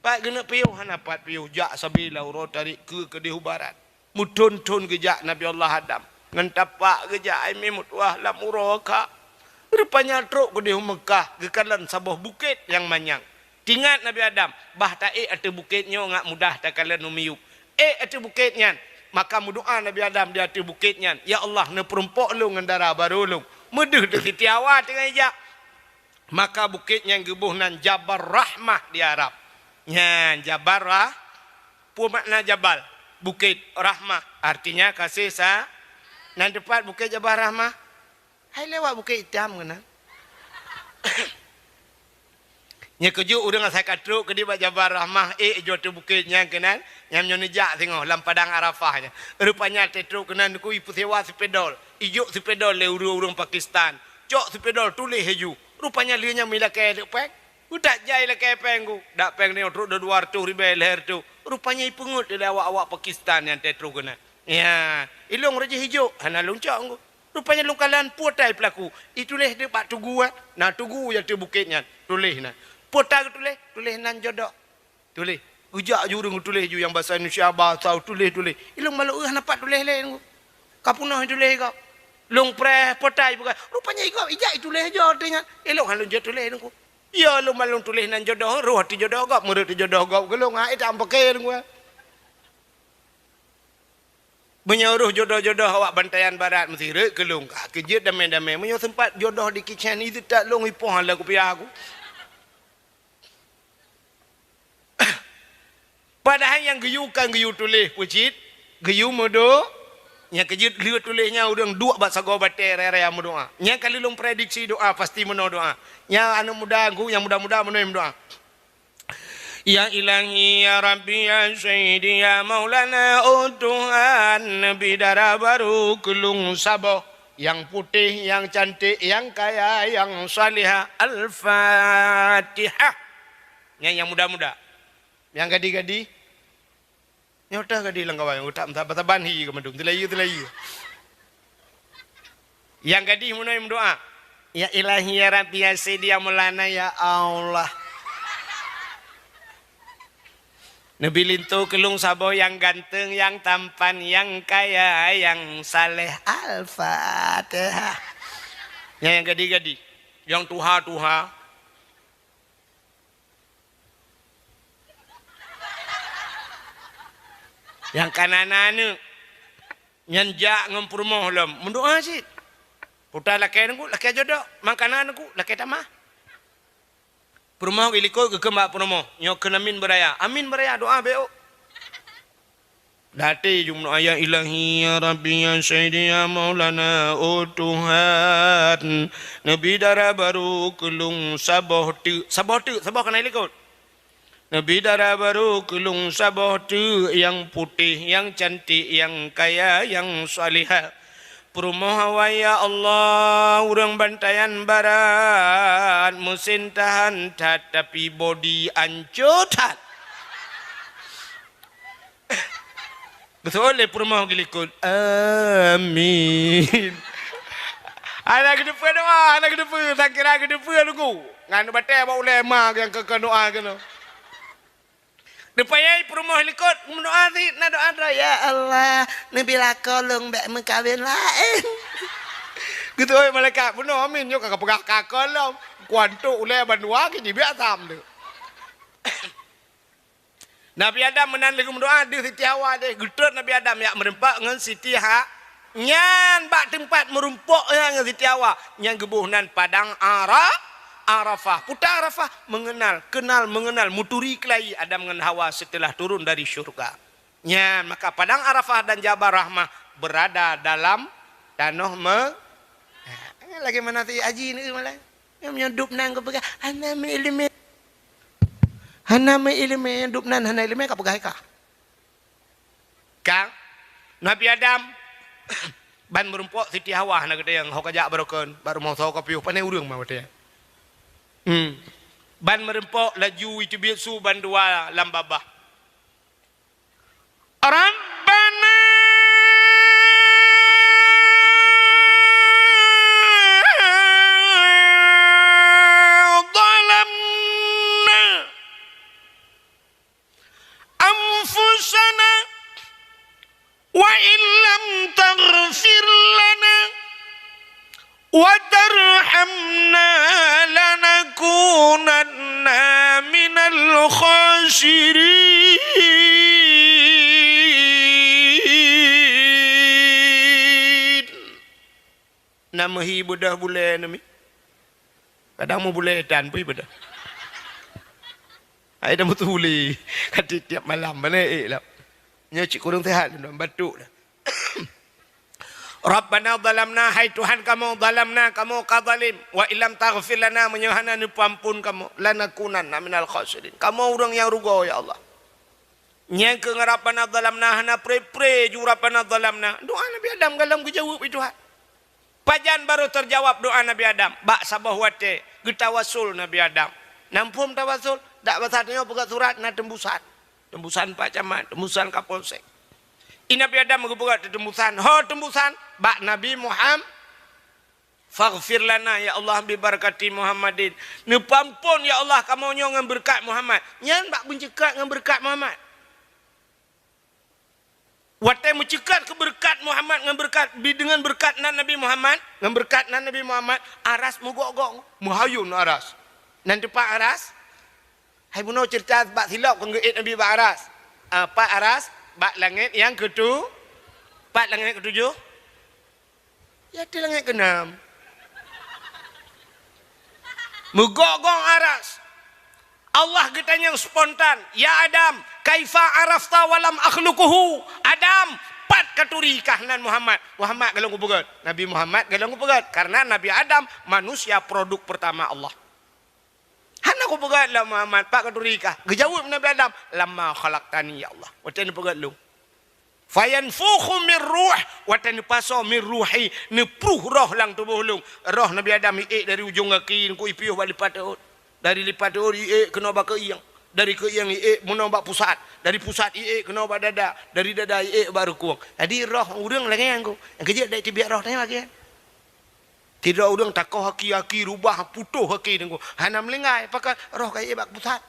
Pat geuneuk piôh hana pat piôh, jak sabe lam uroe tarék keu keudeh u barat. Meuthon-thon geujak Nabi Allah Adam. Ngon tapak geujak, ai meutuah lam uroe ka. Rupanya trok keudeh u Meukah, geukalon saboh bukét nyang manyang. Teuingat Nabi Adam, bah taék ateueh bukét nyoe ngat mudah takalon u miyueb. Ék ateueh bukét nyan, maka meudoá Nabi Adam di ateueh bukét nyan, "Ya Allah, neupeurumpok lôn ngon dara barô lôn." Meudeuh deuh Siti Hawa teungoh ijak. Maka bukét nyan geuboh nan Jabal Rahmah di Arab. Nyan, Jabal Rah-, peue makna Jabal? Bukét. Rahmah, artinya kasih sa-, nan teupat bukét Jabal Rahmah? Hai lewat Bukét Itam keunan. Nyoe keujeuet ureueng asai ka trok keudeh bak Jabal Rahmah, ék jok ateueh bukét nyan keunan, nyan nyoe neujak singoh lam padang Arafah nyan. Rupanya teutrok keunan Teungku ipeusewa seupedol. Ijok seupedol lé ureueng-ureueng Pakistan. Cok seupedol tuléh laju. Rupanya lheueh nyan meulakée leuek péng. Peutak jai lakée péng ku. Dak péng nyoe trok dua ratus ribée lhée reutôh. Rupanya ipeungeut lé awak-awak Pakistan nyang teutroh keunan. Ya, ilong raja hijok, hana lôn cok ku. Rupanya lôn kalon peue tai peulaku. Ituléh di bak tugu, eh. Na tugu nyang teuh bukét nyan. Tuléh na. Peue tai geutuléh? Tuléh nan jodoh. Tuléh. Geujak ju ureuëng tuléh ju nyang basa Indonesia, basa tuléh-tuléh. Ilong malu, eh, hana pat tuléh lé nunggu. Ka peunoh tuléh gob. Lôn preh peue tai bukan. Rupanya igob ijak ituléh jo teuh nyan. Ilong hana lôn jeuet tuléh nunggu. Ya lôn malu tuléh nan jodoh, roh teuh jodoh gob, meureut teuh jodoh gob, geulong ai tam pakai nunggu. Meunyoe roh jodoh-jodoh awak Bantayan Barat meusireut keulong ka keujeuet damé-damé. Meunyoe seumpat jodoh di kicén itu tak long ipoh lam kupiah aku. Padahai nyang geuyue kan geuyue tuléh peucit, geuyue meudo, nyang keujeuet lheueh tuléh nyan ureuëng duek bak sagoe batée raya-raya meudoá. Nyang ka lheueh lôn prediksi doá pasti meunoe doá. Nyang aneuk muda ngku, nyang muda-muda meunoe meudoá. Ya Ilahi, ya Rabbi, ya Sayyidi, ya Maulana, oh Tuhan, neubi dara barô keu lôn saboh, nyang putéh, nyang canték, nyang kaya, nyang salihah. Al-Fatihah. Nyan nyang muda-muda. Nyang gadih-gadih, nyoe teuh gadih lam kawan, utak meusaban-saban hi keu mandum, teulayu-teulayu. Nyang gadih meunoe meudoá, "Ya Ilahi, ya Rabbi, ya Sayyidi, ya Maulana, ya Allah. Neubi linto keu lôn saboh nyang ganteng, nyang tampan, nyang kaya, nyang saleh." Al-Fatihah. Nyan nyang gadih-gadih. Nyang tuha-tuha. Nyang ka na aneuk, nyan jak ngon peurumoh lom, meudoá cit. Puta lakée nunggu, lakée jodoh. Mangkana nunggu, lakée tamah. Peurumoh geulikot geukheun bak peurumoh, nyoe kheun amin beuraya. Amin beuraya, doá bék ôk. Daté jumeudoá, "Ya Ilahi, ya Rabbi, ya Sayyidi, ya Maulana, oh Tuhan, neubi dara barô keu lôn saboh teuk." Saboh teuk, saboh ka na likot. "Neubi dara barô keu lôn saboh teuk, nyang putéh, nyang canték, nyang kaya, nyang salihah." Peurumoh awai, "Ya Allah, ureuëng Bantayan Barat, meusin tahan that, tapi bodi ancô that." Beutôi lé peurumoh geulikot. Amin. Hana geuteupeue doá, hana geuteupeue, sangkira geuteupeue lugu. Ngon batée bak ulée ma nyang keu doá keunoe. Deupayai peurumoh likot, meudoá cit, na doá droe, "Ya Allah, neubi lakoe lôn bék meukawen laén." Geutôi malaikat, "Bunoe amin nyoe ka peugah ka kolom. Kuantok ulée bandua keu jibiak sam tu." Nabi Adam meunan lheueh meudoá deuh Siti Hawa deh. Geutrok Nabi Adam jak meurumpok ngon Siti Ha-, nyan bak teumpat meurumpok nyan ngon Siti Hawa. Nyan geuboh nan padang Ara-, Arafah. Peue ta Arafah, mengenal, kenal, mengenal, meuturi keulayi Adam ngon Hawa setelah turun dari syurga. Nyan, maka padang Arafah dan Jabal Rahmah berada dalam tanoh me-, lagi mana si haji ni malah. Nyoe meunyoe dub nan geupeugah, "Hana meuiéleumé." Hana meuiéleumé, dub nan hana iéleumé ka peugah kah. Ka Nabi Adam ban meurumpok Siti Hawa hana geutanyong, ho ka jak barokon, bak rumoh soe ka piôh, pane ureuëng ma watée nyan. Hmm. Ban meurumpok laju iteubiet su bandua lam babah. ربنا ظلمنا أنفسنا وإن لم تغفر لنا وترحمنا لنكونن من الخاسرين. Na meuhi beudôh bulée nami. Kadang meubulée tan pih beudôh. Hai dah meutuli. Ka tiep-tiep malam bana ék lom. Nyoe cit kureueng sihat lom, batuk dah. Rabbana zalamna, hai Tuhan kamoe, zalamna, kamoe ka zalim, wa illam taghfir lana, meunyoe hana neupeuamphon kamoe, lanakunanna minal khasirin, kamoe ureuëng nyang rugoe, ya Allah. Nyang keu Rabbana zalamna hana pre-pre ju Rabbana zalamna. Doa Nabi Adam galom geujaweueb lé Tuhan. Pajan barô teujaweueb doa Nabi Adam? Bak saboh watée geutawassul Nabi Adam. Na muphom tawasul? Dak basa tanyoe peugah surat na teumbusan. Teumbusan Pak Camat, teumbusan Kapolsek. I Nabi Adam geupeugah teumbusan. Ho teumbusan bak Nabi Muhammad. "Faghfir lana ya Allah bi barakati Muhammadin." Neupeuampon ya Allah kamoe nyoe ngon beureukat Muhammad. Nyan bak beunceukak ngon beureukat Muhammad. Watée meuceukat keu beureukat Muhammad ngon beureukat, bi deungon beureukat nan Nabi Muhammad, ngon beureukat nan Nabi Muhammad, aras meugok-gok, meuhayôn aras. Nan teumpat aras, hai bunoe ceurita bak silop kon geuék Nabi bak aras. Ah, pat aras, bak langét nyang keutu-, pat langét keutujoh. Ya, di langét keenam. Meugok-gok aras. Allah geutanyong spontan, "Ya Adam, kaifa arafta wa lam akhluquhu?" Adam, pat katuri kah nan Muhammad? Muhammad golom geupeugét. Nabi Muhammad golom geupeugét. Karena Nabi Adam manusia produk pertama Allah. Hana kupeugét lom Muhammad, pat katuri kah? Geujaweueb Nabi Adam, "Lamma khalaqtani, ya Allah." Watée neupeugét lôn. "Fayanfukhu mir ruh," watée neupasoe mir ruhi, neupruh roh lam tuboh lôn. Roh Nabi Adam iék dari ujong gaki, neuku ipiôh bak lipat teuôt. Dari lipat teuôt iék keunoe bak keuieng. Dari keuieng iék meunoe bak pusat. Dari pusat iék keunoe bak dada. Dari dada iék bak rukung. Jadi roh ureuëng lagée nyan ku. Nyang keujeuet dai teubiet roh tanyoe lagée nyan. Sidroe ureuëng takoh aki-aki rubah putôh aki teungku. Hana meulinggai, pakon roh ka iék bak pusat.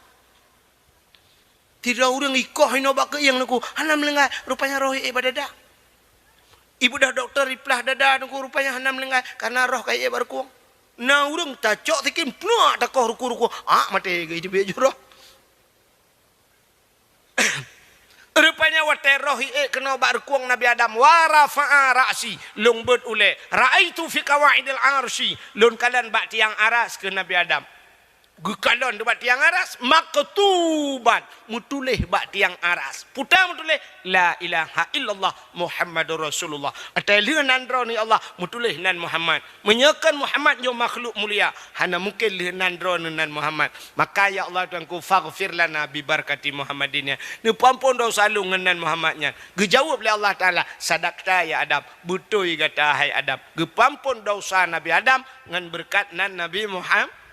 Sidroe ureuëng ikoh inoe bak keuieng teungku, hana meulinggai, rupanya roh iék bak dada. Ibeudôh dokto iplah dada teungku, rupanya hana meulinggai, karena roh ka iék bak rukung. Na ureuëng tacok sikin, pluak takoh rukung-rukung, ak maté geuh iteubiet jih roh. Rupanya watée roh iék keunoe bak rukung Nabi Adam, wa rafa'a ra'si, lôn beuet ulée, ra'aitu fi qawaidil arsy, lôn kalon bak tiang aras keu Nabi Adam. Geukalon bak tiang aras, maktuban, meutuléh bak tiang aras. Peue meutuléh, "La ilaha illallah Muhammadur Rasulullah." Watée lheueh nan droeneuh ya Allah, meutuléh nan Muhammad. Meunyoe kon Muhammad nyoe makhluk mulia, hana mungken lheueh nan droeneuh nan Muhammad. Maka ya Allah Tuhanku, faghfir lana bi barakati Muhammadin, ya. Neupeuampon desya lôn ngon nan Muhammad nyan. Geujaweueb lé Allah Taala, "Sadaqta ya Adam, beutôi gata hai Adam." Geupeuampon desya Nabi Adam ngon beureukat nan Nabi Muhammad.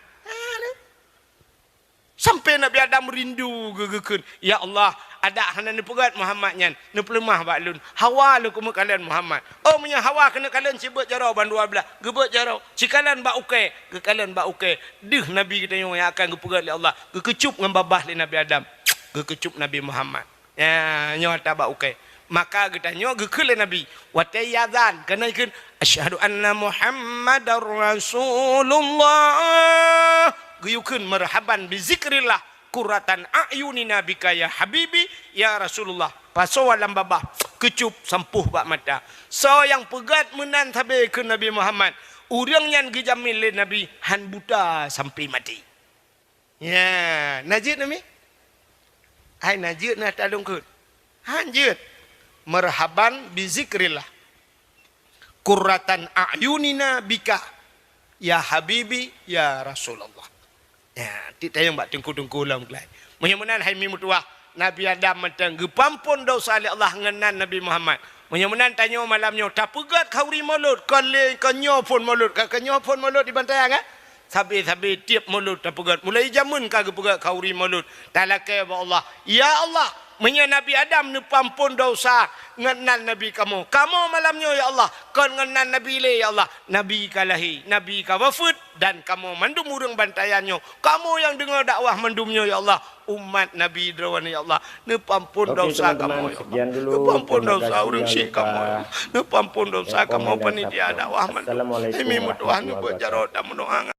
Sampai Nabi Adam rindu geu-, geukheun, "Ya Allah, adak hana neupeugét Muhammad nyan, neupeuleumah bak lôn. Hawa lôn keuneuk kalon Muhammad." Oh, meunyoe hawa keuneuk kalon, sibeuet jaroe bandua blaih, geubeuet jaroe, sikalon bak ukée, geukalon bak ukée. Deuh Nabi geutanyoe nyang akan geupeugét lé Allah, geukeucup ngon babah lé Nabi Adam, geukeucup Nabi Muhammad. Ya, nyoe ata bak ukée. Maka geutanyoe geukheun lé Nabi, watée iazan, keuneuk kheun, "Asyhadu anna Muhammadar Rasulullah." Geuyue kheun, "Marhaban bi zikrillah, qurratan a'yunina bika ya habibi, ya Rasulullah." Pasoe lam babah, keucup sampôh bak mata. Soe nyang peugét meunan sabe kheun Nabi Muhammad, ureuëng nyan geujamin lé Nabi hán buta sampai maté. Ya, na jeuet nami? Hai na jeuet na talong kheun. Han jeuet. Marhaban bi zikrillah. Qurratan a'yunina bika, ya habibi, ya Rasulullah. Ya, tiep tayong bak teungku-teungku lom glai. Meunyoe meunan hai mi meutuwah, Nabi Adam mantong geupeuampon desya lé Allah ngon nan Nabi Muhammad. Meunyoe meunan tanyoe malam nyoe tapeugét khauri Maulud, kon lé kon nyoe phon Maulud, ka kon nyoe phon Maulud di Bantayan, eh? Sabe-sabe tiep Maulud tapeugét. Mulai jameun ka geupeugét khauri Maulud. Talakée bak Allah, "Ya Allah, meunyoe Nabi Adam neupeuampon desya ngon nan Nabi kamoe, kamoe malam nyoe ya Allah, kon ngon nan Nabi lé ya Allah. Nabi ka lahé, Nabi ka wafeuet, dan kamoe mandum ureuëng Bantayan nyoe, kamoe nyang deungoe dakwah mandum nyoe ya Allah, umat Nabi droeneuh ya Allah. Neupeuampon desya kamoe ya Allah. Neupeuampon desya ureuëng syik kamoe ya Allah. Neupeuampon desya kamoe panitia dakwah mandum." Hai mi meutuwah, neubeuet jaroe dan meudoá.